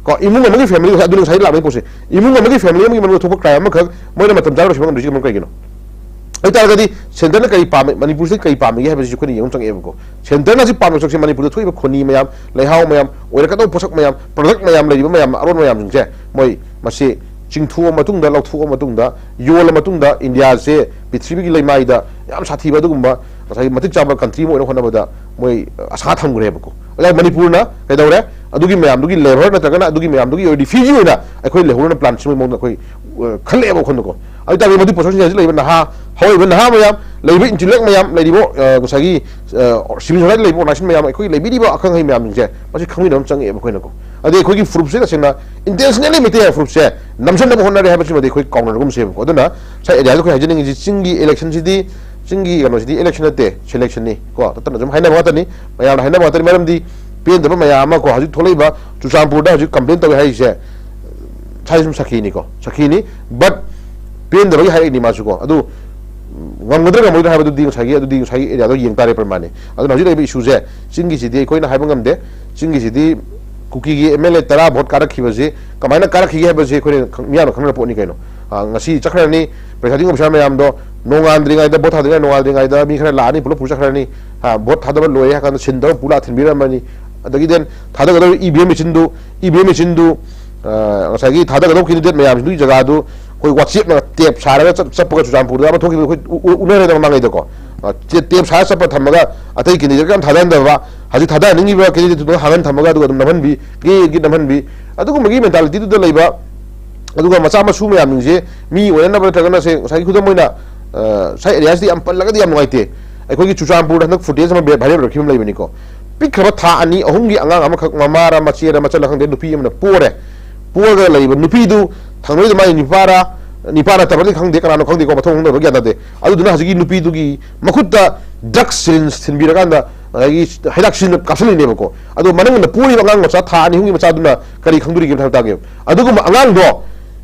ꯀꯣ, ꯏꯃꯨꯡ ꯑꯃꯒꯤ ꯐꯦꯃꯤꯂꯤ, ꯑꯗꯨꯅ ꯉꯁꯥꯏ ꯂꯥꯛꯅꯩ ꯄꯣꯠꯁꯦ, ꯏꯃꯨꯡ ꯑꯃꯒꯤ ꯐꯦꯃꯤꯂꯤ ꯑꯃꯒꯤ ꯃꯅꯨꯡꯗ ꯊꯣꯛꯄ ꯀ꯭ꯔꯥꯏꯝ ꯑꯃꯈꯛ ꯃꯣꯏꯅ ꯃꯇꯝ ꯆꯥꯅ ꯂꯣꯏꯁꯤꯟꯕ ꯉꯝꯗ꯭ꯔꯤꯁꯤ ꯃꯔꯝ ꯀꯩꯒꯤꯅꯣ? ꯑꯗꯨ ꯇꯥꯔꯒꯗꯤ ꯁꯦꯟꯇꯔꯅ ꯀꯔꯤ ꯄꯥꯝꯃꯤ, ꯃꯅꯤꯄꯨꯔꯁꯤꯗ ꯀꯔꯤ ꯄꯥꯝꯃꯤꯒꯦ ꯍꯥꯏꯕꯁꯤ ꯑꯩꯈꯣꯏꯅ ꯌꯦꯡꯕ ꯆꯪꯉꯛꯑꯦꯕꯀꯣ꯫ ꯁꯦꯟꯇꯔꯅ ꯍꯧꯖꯤꯛ ꯄꯥꯝꯃꯤꯕ ꯄꯣꯠꯁꯛꯁꯦ ꯃꯅꯤꯄꯨꯔꯗ ꯊꯣꯛꯏꯕ ꯈꯣꯅꯤ ꯃꯌꯥꯝ, ꯂꯩꯍꯥꯎ ꯃꯌꯥꯝ, ꯑꯣꯏꯔꯛꯀꯗꯧꯕ ꯄꯣꯠꯁꯛ ꯃꯌꯥꯝ, ꯄ꯭ꯔꯗꯛ ꯃꯌꯥꯝ, ꯂꯩꯔꯤꯕ ꯃꯌꯥꯝ, ꯑꯔꯣꯟ ꯃꯌꯥꯝꯁꯤꯡꯁꯦ ꯃꯣꯏ ꯃꯁꯤ ꯆꯤꯡꯊꯣꯛꯑ ꯃꯇꯨꯡꯗ, ꯂꯧꯊꯣꯛꯑ ꯃꯇꯨꯡꯗ, ꯌꯣꯜꯂ ꯃꯇꯨꯡꯗ ꯏꯟꯗꯤꯌꯥꯁꯦ ꯄ꯭ꯔꯤꯊꯤꯕꯤꯒꯤ ꯂꯩꯃꯥꯏꯗ ꯌꯥꯝ ꯁꯥꯊꯤꯕ ꯑꯗꯨꯒꯨꯝꯕ ꯉꯁꯥꯏꯒꯤ ꯃꯇꯤꯛ ꯆꯥꯕ ꯀꯟꯇ꯭ꯔꯤ ꯑꯃ ꯑꯣꯏꯅ ꯍꯣꯠꯅꯕꯗ ꯃꯣꯏ ꯑꯁꯥ ꯊꯝꯈ꯭ꯔꯦꯕꯀꯣ꯫ ꯑꯗꯨꯅ ꯃꯅꯤꯄꯨꯔꯅ ꯀꯩꯗꯧꯔꯦ? ꯑꯗꯨꯒꯤ ꯃꯌꯥꯝꯗꯨꯒꯤ ꯂꯦꯕꯔ ꯅꯠꯇ꯭ꯔꯒꯅ ꯑꯗꯨꯒꯤ ꯃꯌꯥꯝꯗꯨꯒꯤ ꯔꯤꯐ꯭ꯌꯨꯖꯤ ꯑꯣꯏꯅ ꯑꯩꯈꯣꯏ ꯂꯩꯍꯧꯔꯅ ꯄ꯭ꯂꯥꯟ ꯁꯤꯟꯕꯒꯤ ꯃꯑꯣꯡꯗ ꯑꯩꯈꯣꯏ, ꯑ, ꯈꯜꯂꯛꯑꯦꯕ ꯋꯥꯈꯜꯗꯀꯣ꯫ ꯑꯗꯨ ꯇꯥꯔꯗꯤ ꯃꯗꯨꯒꯤ ꯄꯣꯠꯁꯛꯁꯤꯡ ꯍꯧꯖꯤꯛ ꯂꯩꯔꯤꯕ ꯅꯍꯥ, ꯍꯧꯔꯛꯏꯕ ꯅꯍꯥ ꯃꯌꯥꯝ, ꯂꯩꯔꯤꯕ ꯏꯟꯇꯤꯂꯦꯛ ꯃꯌꯥꯝ, ꯂꯩꯔꯤꯕ, ꯑ, ꯉꯁꯥꯏꯒꯤ, ꯑ, ꯁꯤꯚꯤꯜ ꯁꯣꯁꯥꯏꯇꯤ ꯂꯩꯔꯤꯕ ꯑꯣꯔꯒꯅꯥꯏꯖꯦꯁꯟ ꯃꯌꯥꯝ, ꯑꯩꯈꯣꯏꯒꯤ ꯂꯩꯕꯤꯔꯤꯕ ꯑꯈꯪ ꯑꯍꯩ ꯃꯌꯥꯝꯁꯤꯡꯁꯦ ꯃꯁꯤ ꯈꯪꯃꯤꯟꯅꯕ ꯑꯃ ꯆꯪꯉꯛꯑꯦꯕ ꯑꯩꯈꯣꯏꯅꯀꯣ꯫ ꯑꯗꯩ ꯑꯩꯈꯣꯏꯒꯤ ꯐꯨꯔꯨꯞꯁꯦ ꯇꯁꯦꯡꯅ ꯏꯟꯇꯦꯟꯁꯅꯦꯜꯂꯤ ꯃꯩꯇꯩ ꯍꯥꯏꯕ ꯐꯨꯔꯨꯞꯁꯦ ꯅꯝꯁꯤꯟꯅꯕ ꯍꯣꯠꯅꯔꯦ ꯍꯥꯏꯕꯁꯤꯃꯗꯤ ꯑꯩꯈꯣꯏ ꯀꯥꯎꯅꯔꯒꯨꯝꯁꯦꯕꯀꯣ꯫ ꯑꯗꯨꯅ ꯁ꯭ꯋꯥꯏ ꯑꯦꯔꯤꯌꯥꯗ ꯑꯩꯈꯣꯏ ꯍꯥꯏꯖꯅꯤꯡꯉꯤꯁꯤ ꯆꯤꯡꯒꯤ ꯏꯂꯦꯛꯁꯟꯁꯤꯗꯤ, ꯆꯤꯡꯒꯤ ꯀꯩꯅꯣꯁꯤꯗꯤ ꯏꯂꯦꯛꯁꯟ ꯅꯠꯇꯦ, ꯁꯦꯂꯦꯛꯁꯟꯅꯤ ꯀꯣ꯫ ꯇꯠꯇꯅ ꯁꯨꯝ ꯍꯥꯏꯅꯕ ꯉꯥꯛꯇꯅꯤ, ꯃꯌꯥꯝꯅ ꯍꯥꯏꯅꯕ ꯉꯥꯛꯇꯅꯤ꯫ ꯃꯔꯝꯗꯤ ꯄꯦꯟꯗꯕ ꯃꯌꯥꯝ ꯑꯃ ꯀꯣ, ꯍꯧꯖꯤꯛ ꯊꯣꯛꯂꯛꯏꯕ ꯆꯨꯔꯆꯥꯟꯄꯨꯔꯗ ꯍꯧꯖꯤꯛ ꯀꯝꯄ꯭ꯂꯦꯟ ꯇꯧꯏ ꯍꯥꯏꯔꯤꯁꯦ ꯁꯥꯏ ꯁꯨꯝ ꯁꯈꯤꯅꯤꯀꯣ, ꯁꯈꯤꯅꯤ꯫ ꯕꯠ ꯄꯦꯟꯗꯕꯒꯤ ꯍꯥꯏꯔꯛꯏꯅꯤ ꯃꯥꯁꯨꯀꯣ꯫ ꯑꯗꯨ ꯉꯝꯒꯗ꯭ꯔꯥ ꯉꯝꯃꯣꯏꯗ꯭ꯔꯥ ꯍꯥꯏꯕꯗꯨꯗꯤ ꯉꯁꯥꯏꯒꯤ, ꯑꯗꯨꯗꯤ ꯉꯁꯥꯏꯒꯤ ꯑꯦꯔꯤꯌꯥꯗꯣ ꯌꯦꯡ ꯇꯥꯔꯦ ꯄ꯭ꯔꯃꯥꯟꯅꯤ꯫ ꯑꯗꯨꯅ ꯍꯧꯖꯤꯛ ꯂꯩꯔꯤꯕ ꯏꯁꯨꯁꯦ, ꯆꯤꯡꯒꯤꯁꯤꯗꯤ ꯑꯩꯈꯣꯏꯅ ꯍꯥꯏꯕ ꯉꯝꯗꯦ꯫ ꯆꯤꯡꯒꯤꯁꯤꯗꯤ ꯀꯨꯀꯤꯒꯤ ꯑꯦꯝ ꯑꯦꯜ ꯑꯦ ꯇꯔꯥ ꯚꯣꯠ ꯀꯥꯔꯛꯈꯤꯕꯁꯤ ꯀꯃꯥꯏꯅ ꯀꯥꯔꯛꯈꯤꯒꯦ ꯍꯥꯏꯕꯁꯤ ꯑꯩꯈꯣꯏꯅ ꯈꯪ-, ꯃꯤꯌꯥꯝꯅ ꯈꯪꯅꯔꯕ ꯄꯣꯠꯅꯤ ꯀꯩꯅꯣ꯫ ꯑ, ꯉꯁꯤ ꯆꯠꯈ꯭ꯔꯅꯤ, presiding officer ꯃꯌꯥꯝꯗꯣ ꯅꯣꯡꯉꯥꯟꯗ꯭ꯔꯤꯉꯩꯗ, ꯚꯣꯠ ꯊꯥꯗ꯭ꯔꯤꯉꯩ ꯅꯣꯡꯉꯥꯟꯗ꯭ꯔꯤꯉꯩꯗ ꯃꯤ ꯈꯔ ꯂꯥꯛꯑꯅꯤ, ꯄꯨꯂꯞ ꯄꯨꯔ ꯆꯠꯈ꯭ꯔꯅꯤ꯫ ꯑ, ꯚꯣꯠ ꯊꯥꯗꯕ ꯂꯣꯏꯔꯦ ꯍꯥꯏ ꯀꯥꯟꯗ ꯁꯤꯟ ꯇꯧꯔ ꯄꯨꯂꯥ ꯊꯤꯟꯕꯤꯔꯝꯃꯅꯤ꯫ ꯑꯗꯒꯤ then ꯊꯥꯗꯒꯗꯧꯔꯤꯕ ꯏ ꯚꯤ ꯑꯦꯝ ꯃꯦꯆꯤꯟꯗꯨ, ꯏ ꯚꯤ ꯑꯦꯝ ꯃꯦꯆꯤꯟꯗꯨ, ꯑ, ꯉꯁꯥꯏꯒꯤ ꯊꯥꯗꯒꯗꯧꯕ candidate ꯃꯌꯥꯝꯁꯤꯡꯗꯨꯒꯤ ꯖꯒꯥꯗꯨ ꯑꯩꯈꯣꯏ WhatsApp-ꯅ ꯇꯦꯞ ꯁꯥꯔꯒ ꯆꯠ-, ꯆꯠꯄꯒ ꯆꯨꯔꯆꯥꯟꯄꯨꯔꯗ ꯑꯃ ꯊꯣꯛꯈꯤꯕꯗꯣ ꯑꯩꯈꯣꯏ ꯎ-, ꯎ-, ꯎꯅꯔꯦꯗꯅ ꯃꯃꯥꯡꯉꯩꯗꯀꯣ꯫ ꯑ, ꯇꯦ-, ꯇꯦꯞ ꯁꯥꯔ ꯆꯠꯄ ꯊꯝꯃꯒ ꯑꯇꯩ candidate ꯀꯌꯥꯝ ꯊꯥꯗꯍꯟꯗꯕ, ꯍꯧꯖꯤꯛ ꯊꯥꯗꯍꯟꯅꯤꯡꯉꯤꯕ candidate-ꯇꯨꯗ ꯍꯥꯡꯍꯟ ꯊꯝꯃꯒ ꯑꯗꯨꯒ ꯑꯗꯨꯝ ꯅꯝꯍꯟꯕꯤ, ꯒꯤ, ꯒꯤ ꯅꯝꯍꯟꯕꯤ꯫ ꯑꯗꯨꯒꯨꯝꯕꯒꯤ mentality-ꯗꯨꯗ ꯂꯩꯕ, ꯑꯗꯨꯒ ꯃꯆꯥ ꯃꯁꯨ ꯃꯌꯥꯝꯁꯤꯡꯁꯦ ꯃꯤ ꯑꯣꯏꯅꯅꯕ ꯅꯠꯇ꯭ꯔꯒꯅ ꯁꯦ-, ꯉꯁꯥꯏꯒꯤ ꯈꯨꯗꯝ ꯑꯣꯏꯅ, ꯑ, ꯁ꯭ꯋꯥꯏ ꯑꯦꯔꯤꯌꯥꯁꯤꯗ ꯌꯥꯝ ꯄꯜꯂꯒꯗꯤ ꯌꯥꯝ ꯅꯨꯡꯉꯥꯏꯇꯦ꯫ ꯑꯩꯈꯣꯏꯒꯤ ꯆꯨꯔꯆꯥꯟꯄꯨꯔꯗ ꯍꯟꯗꯛ footage ꯑꯃ viral ꯑꯣꯏꯔꯛꯈꯤꯕ ꯑꯃ ꯂꯩꯕꯅꯤꯀꯣ꯫ ꯄꯤꯛꯈ꯭ꯔꯕ ꯊꯥ ꯑꯅꯤ ꯑꯍꯨꯝꯒꯤ ꯑꯉꯥꯡ ꯑꯃꯈꯛ ꯃꯃꯥꯔ ꯃꯆꯦꯔ ꯃꯆꯜꯂ ꯈꯪꯗꯦ, ꯅꯨꯄꯤ ꯑꯃꯅ ꯄꯣꯔꯦ꯫ ꯄꯣꯔꯒ ꯂꯩꯕ ꯅꯨꯄꯤꯗꯨ ꯊꯪꯅꯕꯗ ꯃꯥꯒꯤ ꯅꯨꯄꯥꯔ, ꯅꯤꯄꯥꯅ ꯇꯕ꯭ꯔꯗꯤ ꯈꯪꯗꯦ, ꯀꯅꯥꯅꯣ ꯈꯪꯗꯦꯀꯣ, ꯃꯊꯣꯡ ꯈꯪꯗꯕ ꯒ꯭ꯌꯥꯟ ꯇꯥꯗꯦ꯫ ꯑꯗꯨꯗꯨꯅ ꯍꯧꯖꯤꯛꯀꯤ ꯅꯨꯄꯤꯗꯨꯒꯤ ꯃꯈꯨꯠꯇ drug syringe ꯊꯤꯟꯕꯤꯔꯀꯥꯟꯗ ꯉꯁꯥꯏꯒꯤ ꯍꯤꯗꯥꯛ ꯁꯤꯖꯤꯟꯅ ꯀꯥꯞꯁꯤꯜꯂꯤꯅꯦꯕꯀꯣ꯫ ꯑꯗꯣ ꯃꯅꯨꯡꯗ ꯄꯣꯔꯤꯕ ꯑꯉꯥꯡ ꯃꯆꯥ ꯊꯥ ꯑꯅꯤ ꯑꯍꯨꯝꯒꯤ ꯃꯆꯥꯗꯨꯅ ꯀꯔꯤ ꯈꯪꯗꯣꯔꯤꯒꯦ ꯍꯥꯏꯕ ꯇꯥꯒꯦ꯫ ꯑꯗꯨꯒꯨꯝꯕ ꯑꯉꯥꯡꯗꯣ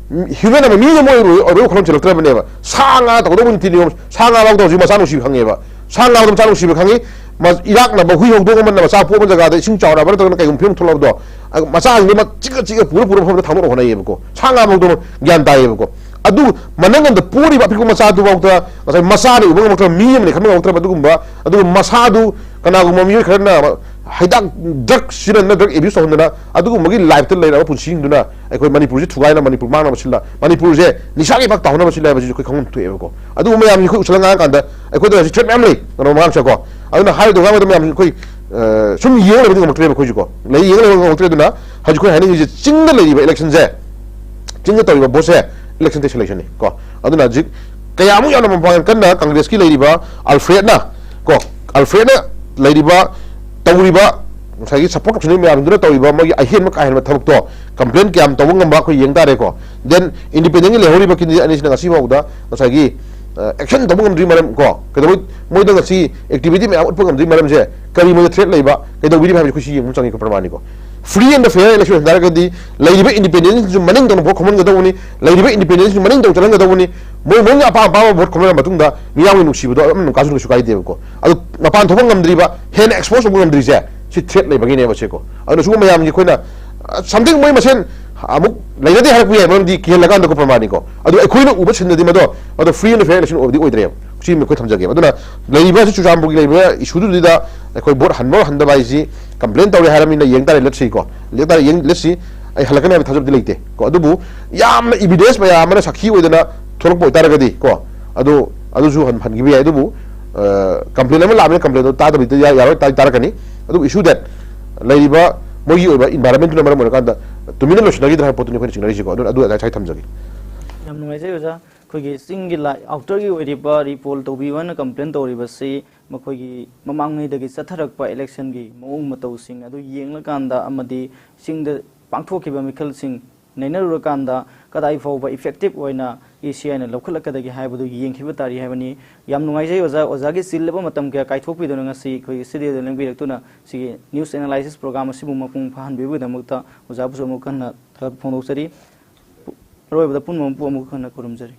human ꯑꯃ, ꯃꯤ ꯑꯃ ꯑꯣꯏꯔꯣꯏ, ꯑꯣꯏꯕꯒꯤ ꯋꯥꯈꯜꯂꯣꯟ ꯆꯦꯜꯂꯛꯇ꯭ꯔꯕꯅꯦꯕ꯫ ꯁꯥ ꯉꯥ ꯇꯧꯒꯗꯧꯕ ꯅꯤꯇꯤ ꯅꯤꯌꯣꯝ, ꯁꯥ ꯉꯥ ꯐꯥꯎꯗ ꯍꯧꯖꯤꯛ ꯃꯆꯥ ꯅꯨꯡꯁꯤꯕ ꯈꯪꯉꯦꯕ꯫ ꯁꯥ ꯉꯥ ꯐꯥꯎꯗ ꯃꯆꯥ ꯅꯨꯡꯁꯤꯕ ꯈꯪꯉꯤ꯫ ꯃ-, ꯏꯔꯥꯛꯅꯕ ꯍꯨꯏ ꯍꯧꯗꯣꯡ ꯑꯃꯅ ꯃꯆꯥ ꯄꯣꯛꯄ ꯖꯒꯥꯗ ꯏꯁꯤꯡ ꯆꯥꯎꯔꯛꯑꯕ ꯅꯠꯇ꯭ꯔꯒꯅ ꯀꯩꯒꯨꯝꯕ ꯐꯤꯕꯝ ꯊꯣꯛꯂꯛꯑꯕꯗꯣ, ꯑ, ꯃꯆꯥꯁꯤꯡꯗꯣ ꯃ-, ꯆꯤꯛꯑ ꯆꯤꯛꯑ ꯄꯨꯔ ꯄꯨꯔ ꯃꯐꯝꯗ ꯊꯥꯗꯣꯛꯅꯕ ꯍꯣꯠꯅꯩꯌꯦꯕꯀꯣ꯫ ꯁꯥ ꯉꯥ ꯐꯥꯎꯗ ꯒ꯭ꯌꯥꯟ ꯇꯥꯏꯌꯦꯕꯀꯣ꯫ ꯑꯗꯨ ꯃꯅꯪꯒꯟꯗ ꯄꯣꯔꯤꯕ ꯑꯄꯤꯛꯄ ꯃꯆꯥꯗꯨꯐꯥꯎꯗ ꯉꯁꯥꯏ ꯃꯆꯥꯅꯤ ꯎꯕ ꯉꯝꯃꯛꯇ꯭ꯔꯕ, ꯃꯤ ꯑꯃꯅꯤ ꯈꯟꯕ ꯉꯝꯃꯛꯇ꯭ꯔꯕ, ꯑꯗꯨꯒꯨꯝꯕ, ꯑꯗꯨꯒ ꯃꯁꯥꯗꯨ ꯀꯅꯥꯒꯨꯝꯕ ꯃꯤꯑꯣꯏ ꯈꯔꯅ ꯍꯤꯗꯥꯛ, drug ꯁꯤꯖꯤꯟꯅꯗꯅ, drug abuse ꯇꯧꯍꯟꯗꯅ ꯑꯗꯨꯒꯨꯝꯕꯒꯤ life-ꯇ ꯂꯩꯔꯕ ꯄꯨꯟꯁꯤꯁꯤꯡꯗꯨꯅ ꯑꯩꯈꯣꯏ ꯃꯅꯤꯄꯨꯔꯁꯦ ꯊꯨꯒꯥꯏꯅ ꯃꯅꯤꯄꯨꯔ ꯃꯥꯡꯅꯕ ꯁꯤꯜꯂ, ꯃꯅꯤꯄꯨꯔꯁꯦ ꯅꯤꯁꯥꯒꯤ ꯏꯄꯥꯛ ꯇꯥꯎꯅꯕ ꯁꯤꯜꯂꯦ ꯍꯥꯏꯕꯁꯤꯁꯨ ꯑꯩꯈꯣꯏ ꯈꯪꯐꯝ ꯊꯣꯛꯑꯦꯕꯀꯣ꯫ ꯑꯗꯨꯒꯨꯝꯕ ꯃꯌꯥꯝꯁꯤ ꯑꯩꯈꯣꯏ ꯎꯁꯜꯂ ꯉꯥꯡꯉꯀꯥꯟꯗ ꯑꯩꯈꯣꯏꯗ ꯍꯧꯖꯤꯛ threat ꯃꯌꯥꯝ ꯂꯩ, ꯀꯩꯅꯣ ꯃꯉꯥꯡꯁꯦꯀꯣ꯫ ꯑꯗꯨꯅ ꯍꯥꯏꯔꯤꯗꯣ ꯉꯥꯡꯕꯗ ꯃꯌꯥꯝꯁꯤ ꯑꯩꯈꯣꯏ, ꯑ, ꯁꯨꯝ ꯌꯦꯡ ꯂꯩꯕꯗꯤ ꯉꯝꯃꯛꯇ꯭ꯔꯦꯕ ꯑꯩꯈꯣꯏꯁꯨꯀꯣ꯫ ꯂꯩ, ꯌꯦꯡ ꯂꯩꯕ ꯉꯝꯃꯛꯇ꯭ꯔꯦ꯫ ꯑꯗꯨꯅ ꯍꯧꯖꯤꯛ ꯑꯩꯈꯣꯏ ꯍꯥꯏꯅꯤꯡꯉꯤꯁꯦ ꯆꯤꯡꯗ ꯂꯩꯔꯤꯕ election-ꯁꯦ, ꯆꯤꯡꯗ ꯇꯧꯔꯤꯕ vote-ꯁꯦ election day selection-ꯅꯤ ꯀꯣ꯫ ꯑꯗꯨꯅ ꯍꯧꯖꯤꯛ ꯀꯌꯥꯃꯨꯛ ꯌꯥꯝꯅ ꯃꯄꯥꯡꯒꯜ ꯀꯟꯅ ꯀꯪꯒ꯭ꯔꯦꯁꯀꯤ ꯂꯩꯔꯤꯕ ꯑꯜꯐ꯭ꯔꯦꯗꯅ ꯀꯣ, ꯑꯜꯐ꯭ꯔꯦꯗꯅ ꯂꯩꯔꯤꯕ, ꯇꯧꯔꯤꯕ, ꯉꯁꯥꯏꯒꯤ support ꯇꯧꯁꯤꯟꯅꯕ ꯃꯌꯥꯝꯗꯨꯅ ꯇꯧꯔꯤꯕ ꯃꯣꯏꯒꯤ ꯑꯍꯦꯟꯕ ꯀꯥ ꯍꯦꯟꯕ ꯊꯕꯛꯇꯣ, complain ꯀꯌꯥꯝ ꯇꯧꯕ ꯉꯝꯕ ꯑꯩꯈꯣꯏ ꯌꯦꯡ ꯇꯥꯔꯦꯀꯣ꯫ Then independent-ꯒꯤ ꯂꯩꯍꯧꯔꯤꯕ candidate ꯑꯅꯤꯁꯤꯅ ꯉꯁꯤ ꯐꯥꯎꯕꯗ ꯉꯁꯥꯏꯒꯤ, ꯑ, action ꯇꯧꯕ ꯉꯝꯗ꯭ꯔꯤ ꯃꯔꯝ ꯀꯣ, ꯀꯩꯗꯧꯕꯩ ꯃꯣꯏꯗ ꯉꯁꯤ activity ꯃꯌꯥꯝ ꯎꯠꯄ ꯉꯝꯗ꯭ꯔꯤ ꯃꯔꯝꯁꯦ ꯀꯔꯤ, ꯃꯣꯏꯗ threat ꯂꯩꯕ, ꯀꯩꯗꯧꯕꯤꯔꯤꯕ ꯍꯥꯏꯕꯁꯤ ꯑꯩꯈꯣꯏ ꯁꯤ ꯌꯦꯡꯕ ꯆꯪꯉꯤ ꯄ꯭ꯔꯃꯥꯟꯅꯤꯀꯣ꯫ Free and fair election ꯑꯣꯏꯍꯟ ꯇꯥꯔꯒꯗꯤ ꯂꯩꯔꯤꯕ independentꯁꯤꯡꯁꯨ ꯃꯅꯤꯡ ꯇꯧꯅ vote ꯈꯣꯝꯍꯟꯒꯗꯧꯕꯅꯤ, ꯂꯩꯔꯤꯕ independentꯁꯤꯡꯁꯨ ꯃꯅꯤꯡ ꯇꯧ ꯆꯠꯍꯟꯒꯗꯧꯕꯅꯤ꯫ ꯃꯣꯏ ꯃꯣꯏꯅ ꯑꯄꯥꯝ ꯑꯄꯥꯝꯕ vote ꯈꯣꯝꯍꯜꯂ ꯃꯇꯨꯡꯗ ꯃꯤꯌꯥꯝꯒꯤ ꯅꯨꯡꯁꯤꯕꯗꯣ ꯑꯗꯨꯝ ꯀꯥꯁꯨ ꯀꯩꯁꯨ ꯀꯥꯏꯗꯦꯕꯀꯣ꯫ ꯑꯗꯨ ꯃꯄꯥꯟ ꯊꯣꯛꯄ ꯉꯝꯗ꯭ꯔꯤꯕ, ꯍꯦꯟꯅ expose ꯇꯧꯕ ꯉꯝꯗ꯭ꯔꯤꯁꯦ ꯁꯤ threat ꯂꯩꯕꯒꯤꯅꯦꯕ ꯁꯦꯀꯣ꯫ ꯑꯗꯨꯅ ꯁꯤꯒꯨꯝꯕ ꯃꯌꯥꯝꯒꯤ ꯑꯩꯈꯣꯏꯅ, ꯑ, something ꯃꯣꯏ ꯃꯁꯦꯟ ꯑꯃꯨꯛ ꯂꯩꯅꯗꯦ ꯍꯥꯏꯔꯛꯄ ꯌꯥꯏ, ꯃꯔꯝꯗꯤ ꯀꯤꯍꯜꯂꯀꯥꯟꯗꯀꯣ ꯄ꯭ꯔꯃꯥꯅꯤꯀꯣ꯫ ꯑꯗꯨ ꯑꯩꯈꯣꯏꯅ ꯎꯕ ꯁꯤꯟꯗꯗꯤ ꯃꯗꯣ, ꯃꯗꯣ free and fair election ꯑꯣꯏꯕꯗꯤ ꯑꯣꯏꯗ꯭ꯔꯦꯕ꯫ ꯁꯤ ꯑꯩꯈꯣꯏ ꯊꯝꯖꯒꯦꯕ꯫ ꯑꯗꯨꯅ ꯂꯩꯔꯤꯕ ꯍꯧꯖꯤꯛ ꯆꯨꯔꯆꯥꯟꯄꯨꯔꯒꯤ ꯂꯩꯔꯤꯕ issueꯗꯨꯗ ꯑꯩꯈꯣꯏ vote ꯍꯟꯕ ꯍꯟꯗꯕ ꯍꯥꯏꯁꯤ complain ꯇꯧꯔꯦ ꯍꯥꯏꯔꯕꯅꯤꯅ ꯌꯦꯡ ꯇꯥꯔꯦ, let's see ꯀꯣ꯫ ꯌꯦꯡ ꯇꯥꯔꯦ, ꯌꯦꯡ, let's see꯫ ꯑꯩ ꯍꯜꯂꯛꯀꯅꯤ ꯍꯥꯏꯕ ꯊꯥꯖꯕꯗꯤ ꯂꯩꯇꯦ ꯀꯣ꯫ ꯑꯗꯨꯕꯨ ꯌꯥꯝꯅ evidence ꯃꯌꯥꯝ ꯑꯃꯅ ꯁꯥꯈꯤ ꯑꯣꯏꯗꯅ ꯊꯣꯛꯂꯛꯄ ꯑꯣꯏꯇꯥꯔꯒꯗꯤ ꯀꯣ, ꯑꯗꯨ, ꯑꯗꯨꯁꯨ ꯍꯟ-, ꯍꯟꯈꯤꯕ ꯌꯥꯏ꯫ ꯑꯗꯨꯕꯨ, ꯑ, complain ꯑꯃ ꯂꯥꯛꯑꯕꯅꯤꯅ complainꯗꯣ ꯇꯥꯗꯕꯗꯤ ꯌꯥ-, ꯌꯥꯔꯣꯏ, ꯇꯥ-, ꯇꯥꯔꯛꯀꯅꯤ꯫ ꯑꯗꯨꯕꯨ issue that ꯂꯩꯔꯤꯕ ꯃꯣꯏꯒꯤ ꯑꯣꯏꯕ environmentꯇꯨꯅ ꯃꯔꯝ ꯑꯣꯏꯔꯀꯥꯟꯗ ꯇꯨꯃꯤꯟꯅ ꯂꯣꯏꯁꯤꯟꯅꯈꯤꯗ꯭ꯔꯥ ꯍꯥꯏꯕ ꯄꯣꯠꯇꯨꯅꯤ ꯑꯩꯈꯣꯏꯅ ꯆꯤꯡꯅꯔꯤꯁꯤꯀꯣ꯫ ꯑꯗꯨ, ꯑꯗꯨ ꯉꯁꯥꯏ ꯊꯝꯖꯒꯦ꯫ ꯌꯥꯝ ꯅꯨꯡꯉꯥꯏꯖꯩ ꯑꯣꯖꯥ꯫ ꯑꯩꯈꯣꯏꯒꯤ ꯆꯤꯡꯒꯤ ꯂꯥꯏ, outerꯒꯤ ꯑꯣꯏꯔꯤꯕ ꯔꯤꯄꯣꯜ ꯇꯧꯕꯤꯌꯨ ꯍꯥꯏꯅ complain ꯇꯧꯔꯤꯕꯁꯤ ꯃꯈꯣꯏꯒꯤ ꯃꯃꯥꯡꯉꯩꯗꯒꯤ ꯆꯠꯊꯔꯛꯄ electionꯒꯤ ꯃꯑꯣꯡ ꯃꯇꯧꯁꯤꯡ ꯑꯗꯨ ꯌꯦꯡꯂꯀꯥꯟꯗ ꯑꯃꯗꯤ ꯆꯤꯡꯗ ꯄꯥꯡꯊꯣꯛꯈꯤꯕ ꯃꯤꯈꯜꯁꯤꯡ ꯅꯩꯅꯔꯨꯔꯀꯥꯟꯗ ꯀꯗꯥꯏ ꯐꯥꯎꯕ effective ꯑꯣꯏꯅ ꯏ ꯁꯤ ꯑꯥꯏꯅ ꯂꯧꯈꯠꯂꯛꯀꯗꯒꯦ ꯍꯥꯏꯕꯗꯨ ꯌꯦꯡꯈꯤꯕ ꯇꯥꯔꯤ ꯍꯥꯏꯕꯅꯤ꯫ ꯌꯥꯝ ꯅꯨꯡꯉꯥꯏꯖꯩ ꯑꯣꯖꯥ, ꯑꯣꯖꯥꯒꯤ ꯆꯤꯜꯂꯕ ꯃꯇꯝ ꯀꯌꯥ ꯀꯥꯏꯊꯣꯛꯄꯤꯗꯨꯅ ꯉꯁꯤ ꯑꯩꯈꯣꯏꯒꯤ studioꯗ ꯂꯦꯡꯕꯤꯔꯛꯇꯨꯅ ꯁꯤꯒꯤ news analysis program ꯑꯁꯤꯕꯨ ꯃꯄꯨꯡ ꯐꯥꯍꯟꯕꯤꯕꯒꯤꯗꯃꯛꯇ ꯑꯣꯖꯥꯕꯨꯁꯨ ꯑꯃꯨꯛ ꯍꯟꯅ ꯊꯥꯒꯠꯄ ꯐꯣꯡꯗꯣꯛꯆꯔꯤ꯫ ꯑꯔꯣꯏꯕꯗ ꯄꯨꯝꯅꯃꯛꯄꯨ ꯑꯃꯨꯛ ꯍꯟꯅ ꯈꯨꯔꯨꯝꯖꯔꯤ꯫